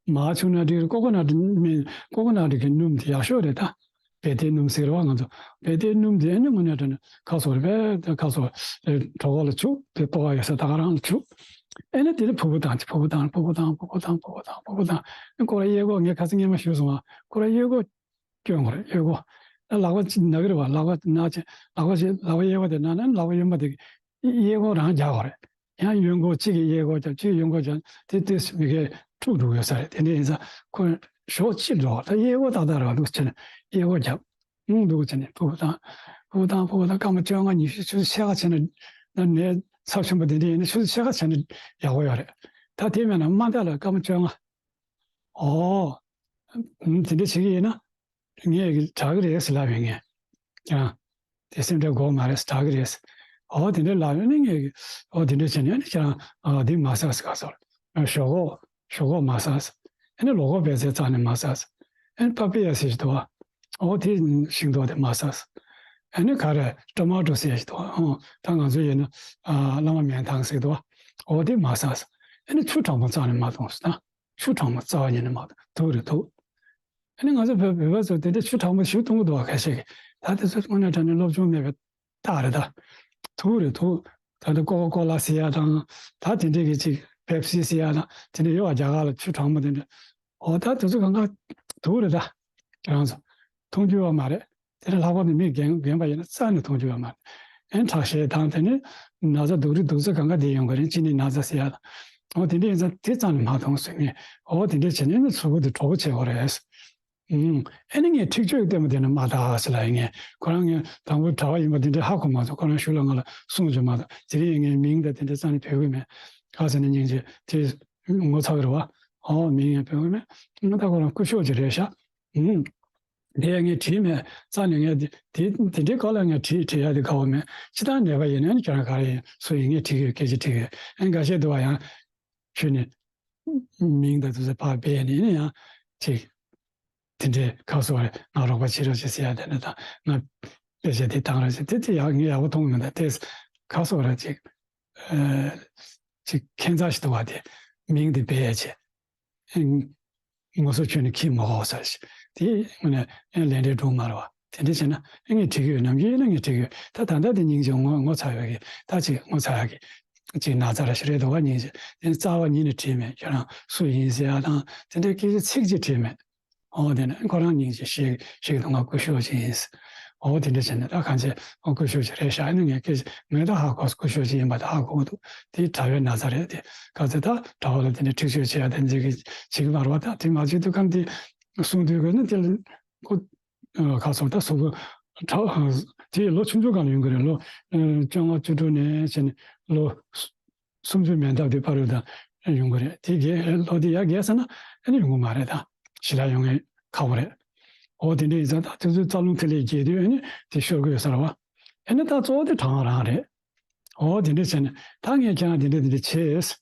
མར་བྱུགས་ན་འགྲིག་རེད། ཀོ་ཀོ་ནཊ་མིན། ཀོ་ཀོ་ནཊ་གི་སྣུམ་དེ་ཡག་ཤོས་རེད་ད། བེ་ཏའི་སྣུམ་ཟེར་བ་ང་ཚོ། བེ་ཏའི་སྣུམ་དེ་ཨ་ནི་དངོས་གནས་དྲང་གནས་ཁ་སོ་རེད་པས། ད་ཁ་སོ་རེད། གྲོད་ཁོག་ལ་བྱུགས་དེ་ལྟོ་བ་ཡོད་ས་ད་ག་རང་ལ་བྱུགས། ཨ་ནི་དེ་ནི་ཕུ་བོ་བཏང་། ཕུ་བོ་བཏང་། ཕུ་བོ་བཏང་། ཕུ་བོ་བཏང་། ཕུ་བོ་བཏང་། ཕུ་བོ་བཏང་། ཨ་ཁོ་ར་གཡས་སྐོར། ངས་ཁ་སང་སྔོན་མ་ཞུས་སོང་བ། ཁོ་ར་གཡས་སྐོར་སྐྱོན་དགོས་རེད། གཡས་སྐོར། ད་ལག་པ་ཅིག་ན་གི་རེད་བ། ལག་པ་ན་ཅིག་ལག་པ་ཅིག་ལག་པ་གཡས་པ་དེ་ན་ན་ལག་པ་གཡོན་པ་དེ་གི་གཡས་སྐོར་རང་རྒྱག་དགོས་རེད། ཡང་གཡོན་སྐོར། གཅིག་གིས་གཡས་སྐོར་རྒྱབ། གཅིག་གིས་གཡོན་སྐོར་རྒྱབ། དེ་དེ་མི་གའི་འཁྲུག་འགྲོ་གི་ཡོད་ས་རེད། དེ་འདྲ་ཡིན་ཙང་ཁོ་ཞོག་ཅིག་འགྲོ། ད་གཡས་སྐོར་ཏག་ཏག་རེད་བ། འདུག་བྱས་ནས་གཡས་སྐོར་རྒྱབ། ཨང་། འདུག་བྱས་ནས་ཕུ་བོ་བཏང་། ཕུ་བོ་བཏང་། ཕུ་བོ་བཏང་། སྐར་མ་བཅོ་ལྔ་ཉི་ཤུ་ཆུ་ཚོད་ཕྱེད་ཀ་བྱས་ན། ད་ནད་ཚབས་ཆེན་པོ་དེ་འདྲ་ཡིན་ན་ཆུ་ཚོད་ཕྱེད་ཀ་བྱས་ན་ཡག་པོ་ཡོད་རེད། ད་དེ་མེད་ན་མ་མཐའ་ལ་སྐར་མ་བཅོ་ལྔ། ཨོ། ཨང་། དེ་འདྲ་བྱེད་ཀྱི་ཡིན་ན། ངས་དྲག་གི་རེད་ཟེར་ལབ་ཡོང་། ངས་ཀྱང་དེ་སེམས་ཁྲལ་དགོས་མ་རེད། དྲག་གི་རེད། ཨོ་དེ་འདྲ་ལབ་ཡོང་ནས་ངས། ཨོ་དེ་འདྲ་བྱས་ནས་ཨ་ནི་ཁྱེད་རང་ཨ་འདི་མ་ཟ་ཟེར། ག་སོར་ཞོག་ཁོག་ཞོག་ཁོག་མ་ཟ་ཟེར། ཨ་ནི་ལོ་ཀོ་པད་ཚལ་རྩ་ནས་མ་ཟ་ཟེར། ཨ་ནི་པ་པི་ཡ་ཟེར་ཞིག་འདུག་བ། ཨོ་དེ་ཤིང་ཏོག་དེ་མ་ཟ་ཟེར། ཨ་ནི་ག་རེ་ཊོ་མ་ཊོ་ཟེར་ཞིག་འདུག་བ། ཨོ་ད་ང་ཚོ་ཡིན་ན་ཨ་བླ་མ་མེན་ཐང་ཟེར་འདུག་བ། ཨོ་དེ་མ་ཟ་ཟེར། ཨ་ནི་ཆུ་གྲང་མོ་རྩ་ནས་མ་འཐུང་ཟེར་ད། ཆུ་གྲང་མོ་རྩ་བ་ཉིད་ནས་མ་འཐུང་། དུག་རེད་དུག་ཨ་ནི་ང་ཚོ་བོད་བོད་པ་ཚོ་དེ་འདྲ་ཆུ་གྲང་མོ་ཞིག་འཐུང་གི་འདུག་བ། ཁ་ཤས་ཀྱིས། ད་དེ་ཚོ་དངོས་གནས་དྲང་གནས་སློབ་སྦྱོང་མེད་པའི་རྟགས་རེད་ད། དུག་རེད་དུག་ད་ལྟ་ཀོ་ཀོ་ཀོ་ལ་ཟེར་ཡ་དང་། ད་དེ་འདྲས་ཀྱི་ཅིག་པེབ་སི་ཟེར་ཡ་དང་དེ་འདྲས་ཡོད་བ། རྒྱ་གར་ལ་ཆུ་གྲང་མོ་དེ་འདྲས། འོ་ད་དེ་ཚོ་གང་ག་དུག་རེད་ད། ཁྱེད་རང་ཚོ་འཐུང་རྒྱུ་ཡོད་མ་རེད། དེ་ནས་ལྷག་པར་དུ་མི་རྒན་རྒན་པ་ཡིན་ན་རྩ་ནས་འཐུང་རྒྱུ་ཡོད་མ་རེད། ཨེ་ཁྲག་ཤེད་དང་དེ་ནས་ན་ཚ་སྡུག་རུས་སྡུག་ཚ་གང་ག་དེ་ཡོང་གི་རེད། ཅི་ནི་ན་ཚ་ཟེར་ཡ་དང་། འོ་དེ་འདྲས་ཡིན་ཙང་དེ་རྩ་ནས་མ་འཐུང་ཟེར། ངས་འོ་དེ་འདྲས་བྱས་ནས་ནི་གཟུགས་པོ་དེ་གྲོགས་པོ་བྱེད་དགོས་རེད། ཨུམ། ཨེ་ནི་ངས་འཁྲིག་སྤྱོད་ཀྱི་ལྟད་མོ་དེ་ནི་མ་ལྟ་ཟེར་ལབ་ཡིན། ངས་ཁོ་རང་ངས་དང་པོ་གྲྭ་པ་ཡིན་པ་འདི་འདྲའི་ཧ་གོ་མ་སོང་། ཁོ་རང་གཞུག་ལ་ང་ལ་གསུངས་བྱུང་མ་གཏོགས། དེ་རིང་ངས་མིང་དང་དེ་འདྲ་རྩ་ནས་འབོད་ཀྱི་མེད། ག་ཟེར་ན་སྙིང་རྗེ་དེ་ངོ་ཚ་གི་རེད་བ། ཨོ་མིང་ཡང་འབོད་ཀྱི་མེད། ང་ད་ཁོ་རང་སྐུ་ཞབས་ཅིག་རེད་ཤག་ཨུམ། དེ་ཡང་ངས་བྲིས་མེད། རྩ་ནས་ངས་དེ་དེ་དེ་འདྲའི་སྐོར་ལ་ངས་བྲིས་བྲིས་ཡ་དེ་དགའ་བོ་མེད། སྤྱིར་བཏང་ནད་པ་ཡིན་ན་ནི་ཁྱོད་རང་ག་རེ་ཡིན་སུ་ཡིན་ངས་བྲིས་ཀྱི་ཡོད། སྐད་ཆ་དྲིས་ཀྱི་ཡོད། ཨ་ནི་འགའ་ཤས་འདུག་བ། ཡང་ཁྱོད་ནི་མིང་དང་དེ་ཚོ་ཕར་སྦས་ནས་ནི་ཡང་ཅིག་དེ་འདྲའི་ཁ་གསོ་བ་རེད། ང་རོགས་པ་བྱེད་རོགས་བྱེད་ཟེར་ཡ་དེ་འདྲ་དང་། ང་དཔེ་ཆ་དེ་བཏང་རོགས་བྱེད་དེ་དེ་ཡག་ངས་ཡག་པོ་མཐོང་གི་མི་འདུག་དེ་ཁ་གསོ་བ་རེད། ཅིག་ཨ་ཅིག་ཁྱད་མཚར་ཞིག་འདུག་བ། དེ་མིང་དེ་སྦས་ཡ་བྱེད། ཨེ་ངོ་སོ་ཁྱོད་ནི་ཁྱི་མ་གོ་ས་ཞིག་དེ་དངོས་གནས་ཨེ་ལས་འབྲས་སྒྲུང་མ་རེད་བ། དེ་འདྲ་བྱས་ན་ཨེ་ངས་བྲིས་ཀྱི་ཡོད། ནམ་རྒྱུན་ཡིན་ན་ངས་བྲིས་ཀྱི་ཡོད། ད་ད་ལྟ་དེ་སྙིང་རྗེ་ངོ་ངོ་ཚ་ཡོད་ཀྱི། ད་ཅིག་ངོ་ཚ་ཡག་གི་ཅིག་ན་ཚ་ར་ཞིག་རེད་འདུག་བ། སྙིང་རྗེ་དེ་རྩ་བ་ཉིད་ནས་བྲིས་མེད། ཁྱོད་རང་སུ་ཡིན་ཟེར་ཡ་དང་དེ་འདྲའི་སྐད་ཆ་ཚིག་གཅིག་བྲིས་མེད། འོ་དེ་ནས་ཁོ་རང་སྙིང་རྗེ་ཞིག་ཞིག་འདུག་ང་སྐུ་ཞབས་ཅིག་ཡིན། འོ་དེ་འདྲ་བྱས་ནས་ད་གང་བྱས་འོ་སྐུ་ཞབས་ཅིག་རེད་ཤག་ཨ་ནི་ངས་སྐད་ངས་ད་ཧ་གོ། སྐུ་ཞབས་ཅིག་ཡིན་པ་ད་ཧ་གོ་གི་འདུག་དེ་དྲ་བའི་ན་ཚ་རེད། དེ་ག་ཚོད་ད་དྲ་བ་ལ་དེ་འདྲ་འཁྲིག་སྤྱོད་བྱེད་ཡ་དེ་འདྲ་གི་བྱེད་ཀྱི་མ་རེད་བ། ད་དེ་མ་བྱེད་དུས་སྒང་དེ་གསུང་དུས་གོ་ན་དེ་ལ་ཁོ་ཁ་སོང་ད་སོ་གོ་དྲ་དེ་ལོ་ཆུང་ཆུང་སྒང་ལ་ཡོང་གི་རེད། ལོ་བཅོ་ལྔ་བཅུ་དྲུག་ནས་བྱས་ནས་ལོ་སུམ་ཅུ་མན་འདབ་དེ་བར་དུ་ད་ཡོང་གི་རེད། དེ་རྒས་ལོ་དེ་ཡར་རྒས་ས་ན་ཨ་ནི་ཡོང་གི་མ་རེད། ད་ཞི་ལ་ཡོང་ངེས་ཁག་པོ་རེད། འོ་དེ་འདྲ་ཡིན་ཙང་ད་དེ་ཚོའི་རྩ་རླུང་ཐིག་ལེ་རྒྱས་དུས་ཨ་ནི་དེ་ཤོར་གི་ཡོད་ས་རེད་བ། ཨ་ནི་ད་གཙོ་བོ་དེ་གྲང་རང་རེད། འོ་དེ་འདྲ་བྱས་ནས་ད་ངས་ཁྱེད་རང་དེ་འདྲ་དེ་འདྲ་བྱས།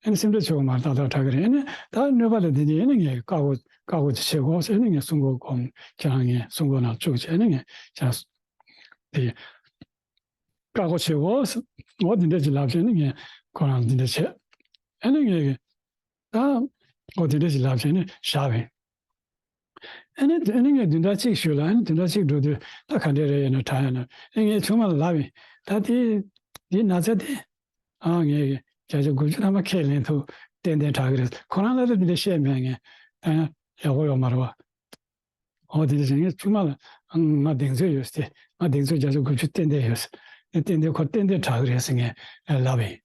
ཨ་ནི་སེམས་ཁྲལ་བྱེད་དགོས་མ་རེད། ཏག་ཏག་དྲག་གི་རེད། ཨ་ནི་ད་གནོད་པ་ལ་དེ་འདྲ་ཨ་ནི་ངས་བཀག་འགོག་བཀག་འགོག་ཅིག་བྱེད་དགོས་ཟེར། ཨ་ནི་ངས་གསུང་གོ་གོམ་ཁྱེད་རང་ངས་གསུང་གོ་ནང་བཅུག་བྱས། ཨ་ནི་ངས་ཁྱེད་རང་དེ་བཀག་འགོག་བྱེད་དགོས་ཟེར། འོ་དེ་འདྲ་ཅིག་ལབ་བྱས་ཨ་ནི་ངས་ཁོ་རང་དེ་འདྲ་བྱས། ཨ་ནི་ངས་ད་འོ་དེ་འདྲ་ཞིག་ལབ་བྱས་ནས་བཞག་པས། ཨ་ནི་ཨ་ནི་ངས་བདུན་ཕྲག་གཅིག་ཞུས་ལ། ཨ་ནི་བདུན་ཕྲག་གཅིག་འགྲོ་དུས་ད་ག་འདྲས་རེད་ཡོད་ན་དྲག་ཡོད་ན། ཨ་ངས་ཆུང་མ་ལ་ལབ་ཡིན། ད་དེ་དེ་ན་ཚ་དེ་ཨ་ངས་བརྒྱ་ཆ་དགུ་བཅུ་ཐམ་པ་ཁས་ལེན་ཐུབ། ཏན་ཏན་དྲག་གི་རེད། ཁོ་རང་ལ་ད་དེ་འདྲ་བཤད་མེད། ངས་ད་ཡག་པོ་ཡོད་མ་རེད་བ། འོ་དེ་འདྲ་བྱས་ངས་ཆུང་མ་ལ་ང་གདེང་ཚོད་ཡོད་ཟེར། ང་གདེང་ཚོད་བརྒྱ་ཆ་དགུ་བཅུ་ཏན་ཏན་ཡོད་ཟེར། ཏན་ཏན་ཁོ་ཏན་ཏན་དྲག་གི་རེད་ཟེར་ངས་ལབ་ཡིན།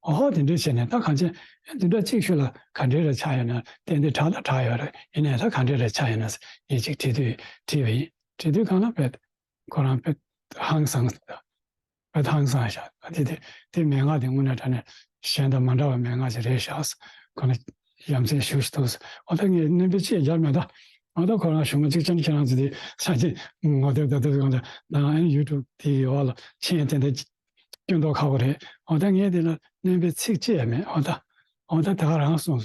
འོ་དེ་འདྲ་བྱས་ནས་ད་གང་བྱས་བདུན་ཕྲག་གཅིག་ཤུལ་ལ་ག་འདྲས་རེ་ཆགས་ཡོད་ན། ཏན་ཏན་དྲག་ད་དྲག་ཡོད་རེད། ཡིན་ནའི་ད་ག་འདྲས་རེ་ཆགས་ཡོད་ན་ཟེར་ངས་ཅིག་དྲི་དུས་དྲིས་པ་ཡིན། དྲི་དུས་གང་ལ་བས་ཁོ་རང་བས་ཧང་སངས་ཟེར། བས་ཧང་སངས་ཤག་ཨ་དེ་དེ་དེ་མན་ངག་དེ་དངོས་གནས་དྲང་གནས་གཞན་དང་མ་འདྲ་བའི་མན་ངག་ཅིག་རེད་ཤག་ཁོ་ན་ཡ་མཚན་ཞེ་པོ་ཞིག་འདུག་འོ་ད་ངས་སྣོན་པ་ཅིག་རྒྱབ་མེད་ད། འོ་ད་ཁོ་རང་གཞུག་མ་གཅིག་ཅན་ཁྱེད་རང་ཚོ་དེ་ས་ཆེ་ངོ་དེབ་ད་དུ་གང་ད་ཡུ་ཊུབ་དེ་ཡི་འོག་ལ་མཆན་དེ་འདྲ་སྐྱོན་མདོག་ཁ་པོ་རེད། འོ་ད་ངས་དེ་ལ་སྣོན་པའི་ཚིག་གཅིག་ཡང་མེད། འོ་ད་འོ་ད་ད་ག་རང་གསུངས་སོང་།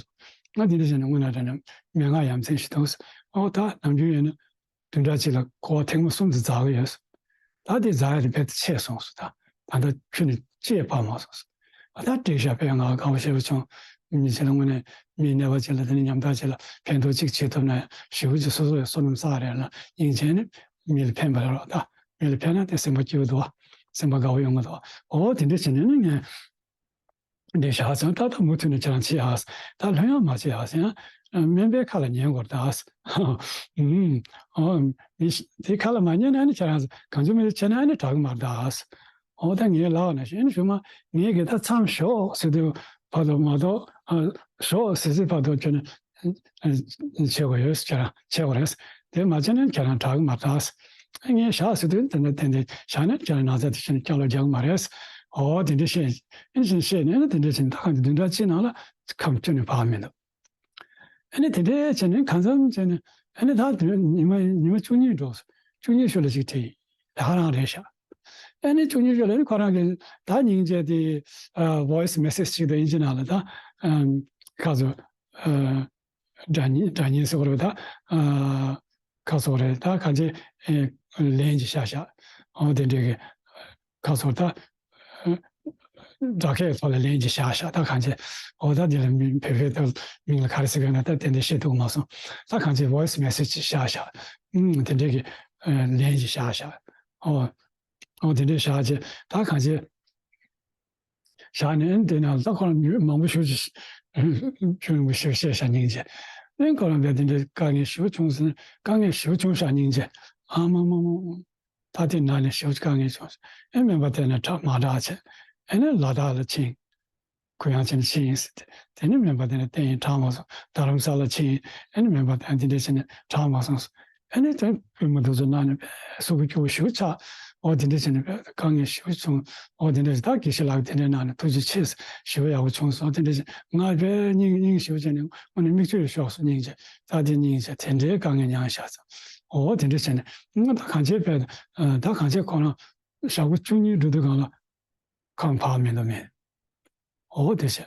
ང་དེ་འདྲ་བྱས་ན་དངོས་གནས་དྲང་གནས་མན་ངག་ཡ་མཚན་ཞིག་འདུག་འོ་ད་ནམ་རྒྱུན་ཡིན་ན་བདུན་ཕྲག་གཅིག་ལ་སྐོར་བ་ཐེངས་མ་གསུམ་ཙམ་འཛག་གི་ཡོད། ད་དེ་འཛག་ཡ་དེ་རྦད་དེ་ཆད་སོང་སོང་། ད་ ད་ལྟ་ཁྱོན་ནས་ཅི་ཡང་བབས་མ་སོང་། ད་འགྲིག་ཤག་དཔེ་ང་དགའ་པོ་ཞེ་པོ་བྱུང་། མི་ཚེ་ལ་དངོས་གནས་མིའི་གནས་བབ་ཅིག་ལ་དེ་ནས་ཉམ་ཐག་ཅིག་ལ་ཕན་ཐོགས་ཅིག་བྱེད་ཐུབ་ན་ཞེ་པོ་ཅིག་སོ་སོ་ཡང་བསོད་ནམས་བསགས་རེད་ལ། སྙིང་རྗེ་ནི་མི་ལ་ཕན་པ་རེད་རོ། ད་མི་ལ་ཕན་ན་དེ་སེམས་པ་སྐྱིད་པོ་འདུག་བ། སེམས་པ་དགའ་པོ་ཡོང་གི་འདུག་བ། འོ་དེ་འདྲ་བྱས་ནས་ནི་ངས་འདི་བཞག་ཙང་ད་ལྟ་མུ་མཐུད་ནས་ཁྱེད་རང་བྱེད་ཨ། ད་ལྷོད་ཡངས་མ་བྱེད་ཨ་ཟེར་ཡང་། སྨན་པའི་ཁ་ལ་ཉན་དགོས་ད། ཨུམ། ཨོ། མི་ཤི་དེ་ཁ་ལ་མ་ཉན་ན་ནི་ཁྱེད་རང་གང་བྱུང་མི་བྱེད་ན་ནི་དྲག་གི་མ་རེད་ད། འོ་ད་ངས་ལབ་ན་ཤེས་ནི་ཞུ་མ། ངས་གི་ད་མཚམས་ཞོག་ཟེར་དུས་བར་དུ་མ་གཏོགས། ཨ། ཞོག་ཟེར་ཟེར་བར་དུ་ཁྱོད་ནི་བྱེད་དགོས་ཡོད་ཟེར། ཁྱེད་རང་བྱེད་དགོས་རེད། དེ་མ་བྱས་ན་ཁྱེད་རང་དྲག་གི་མ་རེད། ངས་བཞག་ཟེར་དུས་དེ་འདྲ་དེ་འདྲ་བཞག་ན་ཁྱེད་རང་ན་ཚ་དེ་བྱས་ན་སྐྱབས་ལོག་རྒྱག་གི་མ་རེད། འོ་དེ་འདྲ་བཤད། ཨེ་བྱས་བཤད་ནས་ནི་དེ་འདྲ་བྱས་ན་ད་གང་དུ་བདུན་ཕྲག་གཅིག་ནང་ལ་ཁམས་ཁྱོན་ནས་བབས་མི་འདུག་ཨ་ནི་དེ་འདྲའི་བྱས་ནས་གང་འཚམ་བྱས་ནས། ཨ་ནི་ད་དུས་ཉི་མ་ཉི་མ་བཅུ་གཉིས་འགྲོ་སོང་། བཅུ་གཉིས་ཤོ་ལ་ཅིག་དྲིས་ཡིན། ད་ཧ་རང་རེད་ཤག་ཨ་ནི་བཅུ་གཉིས་ཤོ་ལ་ནི་ཁོ་རང་གི་ད་སྙིང་རྗེ་དེ། ཨ། ཝོ་ཡི་སི་མེ་སེ་ཇི་ཅིག་དང་ཨིན་ཇི་ནང་ལ་ད། ཨམ། ཁ་སོ། ཨ། སྒྲ་སྙན་སྒྲ་སྙན་ཟེར་བ་རེད་ད། ཨ། ཁ་སོ་རེད་ད་གང་ཅི། ཨེ། ལན་ཅིག་བཞག་ཤག་འོ་དེ་འདྲའི་གི། ཁ་སོ་ད། སྒྲ་སྐད་ཐོག་ལ་ལན་ཅིག་བཞག་ཤག་ད་གང་ཅི། འོ་ད་འདི་ལ་མི་བོད་སྐད་དུ་མིང་ལ་ག་རེ་ཟེར་གི་ཡོད་ན་ད་དེ་འདྲ་ཤེས་ཐུབ་མ་སོང་། ད་གང་ཅི་ཝོ་ཡི་སི་མེ་སེ་ཇི་ཅིག་བཞག་ཤག་ཨུམ། དེ་འདྲའི་གི། ཨ། ལན་ཅིག་བཞག་ཤག་འོ། འོ་དེ་འདྲའི་བཞག་ཅིག་ད་གང་ཅི། བཞག་ནས་དེ་ནས་ད་ཁོ་རང་མི་མང་པོ་ཞེ་པོ་ཅིག་ཞུ་ཡོང་གི་ཞེ་པོ་བཤད་ཤག་སྙིང་རྗེ། ཨེ་ཁོ་རང་བས་དེ་འདྲའི་དཀའ་ངལ་ཞེ་པོ་བྱུང་ཟེར་ནས། དཀའ་ངལ་ཞེ་པོ་བྱུང་ཤག་སྙིང་རྗེ། ཨ་མ་མ་མ་མ། ད་དེ་ན་ནས་ཞེ་པོ་དཀའ་ངལ་བྱུང་ཟེར། ཨེ་སྨན་པ་དེ་ནས་དྲག་མ་དྲག་བྱས། ཨེ་ནས་ལ་དྭགས་ལ་ཕྱིན། གུ་ཡངས་བྱས་ནས་ཕྱིན་ཡིན་ཟེར་ཏེ། དེ་ནས་སྨན་པ་དེ་ནས་བསྟན་ཡིན། དྲག་མ་སོང་། རྡ་རམ་ས་ལ་ཕྱིན་ཡིན། ཨེ་ནས་སྨན་པ་དེ་ནས་དེ་འདྲ་བྱས་ནས་དྲག་མ་སོང་ཟེར། ཨ་ནི་དེ་བུ་མོ་དེ་ཚོ་ན་ནས་དཔེ་གཟུགས་པོ་སྐྱོ་པོ་ཞེ་པོ་ཆགས། འོ་དེ་འདྲ་བྱས་ནས་དཔེ་དཀའ་ངལ་ཞེ་པོ་བྱུང་། འོ་དེ་འདྲ་བྱས། ད་དགེ་བཤེས་ལགས་དེ་འདྲའི་ནང་ནས་ཐུགས་རྗེ་ཆེ་ཟེར། ཞེ་པོ་ཡག་པོ་བྱུང་སོང་། དེ་འདྲ་བྱས་ང་དཔེ་སྙིང་སྙིང་ཞེ་པོ་བྱས་ནས་དངོས་གནས་མིག་ཆུ་ཡང་ཤོར་སོང་། སྙིང་རྗེ། ད་དེ་སྙིང་རྗེ། དེ་འདྲའི་དཀའ་ངལ་མྱངས་ཤག་ཟེར། འོ་དེ་འདྲ་བྱས་ནས་ང་ད་གང་བྱས་དཔེ། ཨ། ད་གང་བྱས་ཁོ་རང་ཞག་པོ་བཅུ་གཉིས་འགྲོ་དུས་སྒང་ལ་ཁམས་བབས་མི་འདུག་མེད། འོ་དེ་བྱས།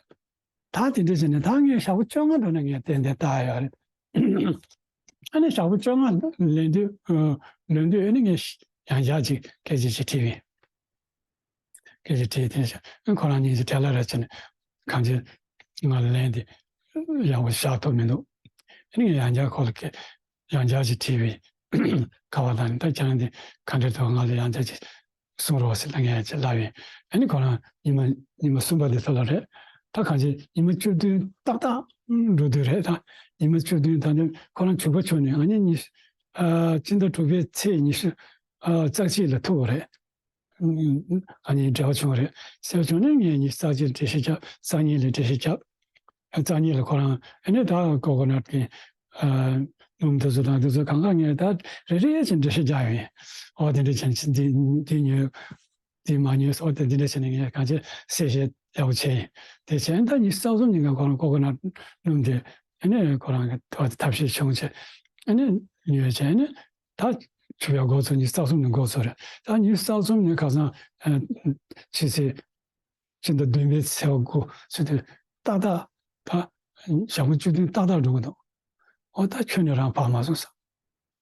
ད་དེ་འདྲ་བྱས་ནས་ད་ངས་ཞག་པོ་བཅོ་ལྔ་འགྲོ་ནས་ངས་ཏན་ཏན་བལྟ་ཡོད་རེད། ཨ་ནི་ཞག་པོ་བཅོ་ལྔ་ལོན་དུས། ཨ། ལོན་དུས་ཨ་ནི་ངས་ཡང་བསྐྱར་ཅིག་སྐད་ཆ་ཅིག་དྲིས་པས། སྐད་ཆ་དྲིས་དེ་བཞིན་ཨ་ཁོ་རང་གཉིས་ཀྱིས་བྲེལ་བ་རེད་བྱས་ནས་གང་ཅི་ང་ལན་དེ་ཡག་པོ་བཞག་ཐུབ་མི་འདུག་ཨ་ནི་ངས་ཡང་བསྐྱར་ཁོ་ལ་སྐད་ཡང་བསྐྱར་ཅིག་དྲིས་པས། ག་པར་བཏང་ནས་ད་ཁྱེད་རང་དེ་ག་འདྲ་འདུག་ང་ལ་ཡང་བསྐྱར་ཅིག་གསུང་རོགས་ཟེར་ལབ་ངས་ཅིག་ལབ་ཡིན། ཨ་ནི་ཁོ་རང་ཉི་མ་ཉི་མ་གསུམ་པ་དེ་ཚོ་ལ་རེད། ད་གང་ཅི་ཉི་མ་བཅུ་བདུན་ཏག་ཏག་འགྲོ་དུས་རེད། ད་ཉི་མ་བཅུ་བདུན་ད་ནི་ཁོ་རང་བྱུག་པ་བྱུགས་ནས་ཨ་ནི་ཉི་ཨ་སྤྱི་ཟླ་དྲུག་པའི་ཚེས་ཉི་ཤུ་ཨ་རྩ་གཅིག་ལ་ཐུག་པ་རེད། ཨ་ནི་འབྲེལ་བ་བྱུང་བ་རེད། ཟེར་བ་བྱུང་ནས་ངས་ཉི་ཤུ་རྩ་གཅིག་ལ་འགྲེལ་བཤད་བརྒྱབ། རྩ་གཉིས་ལ་འགྲེལ་བཤད་བརྒྱབ། རྩ་གཉིས་ལ་ཁོ་རང་ཨ་ནི་ད་ཀོ་ཀོ་ནཊ་གི་ཨ་སྣུམ་དེ་ཚོ་དང་དེ་ཚོ་གང་ག་ངས་ད་རེ་རེ་བཞིན་འགྲེལ་བཤད་རྒྱག་ཡོད། འོ་དེ་འདྲ་བྱས་ནས་འདི་འདི་ཉོས། འདི་མ་ཉོས་སོགས་དེ་འདི་འདྲ་བྱས་ནས་ངས་གང་ཅི་གསལ་བཤད་ཡག་པོ་བྱས་ཡིན། དེ་བྱས་ད་ཉི་ཤུ་རྩ་གསུམ་ཉིན་གང་ཁོ་རང་ཀོ་ཀོ་ནཊ་སྣུམ་དེ་ཨ་ནི་ཁོ་རང་གི་ཐབས་ཐབས་ཤེས་བྱུང་བྱས་ཨ་ནི་ཉོས་བྱས་ཨ་ནི། ད་ཆུ་ཡག་འགོ་ཚུགས། ཉི་ཤུ་རྩ་གསུམ་ནས་འགོ་ཚུགས་རེད། ད་ཉི་ཤུ་རྩ་གསུམ་ནས་ཁ་སང་ཨ་ཕྱི་ཚེས་སྤྱི་ཟླ་བདུན་པའི་ཚེས་པ་དགུ་ཚུད་དུས་ཏག་ཏག་ད་ཞག་མ་བཅུ་བདུན་ཏག་ཏག་འགྲོ་གི་འདུག་འོ་ད་ཁྱོན་ནས་རང་བབས་མ་སོང་ཟེར།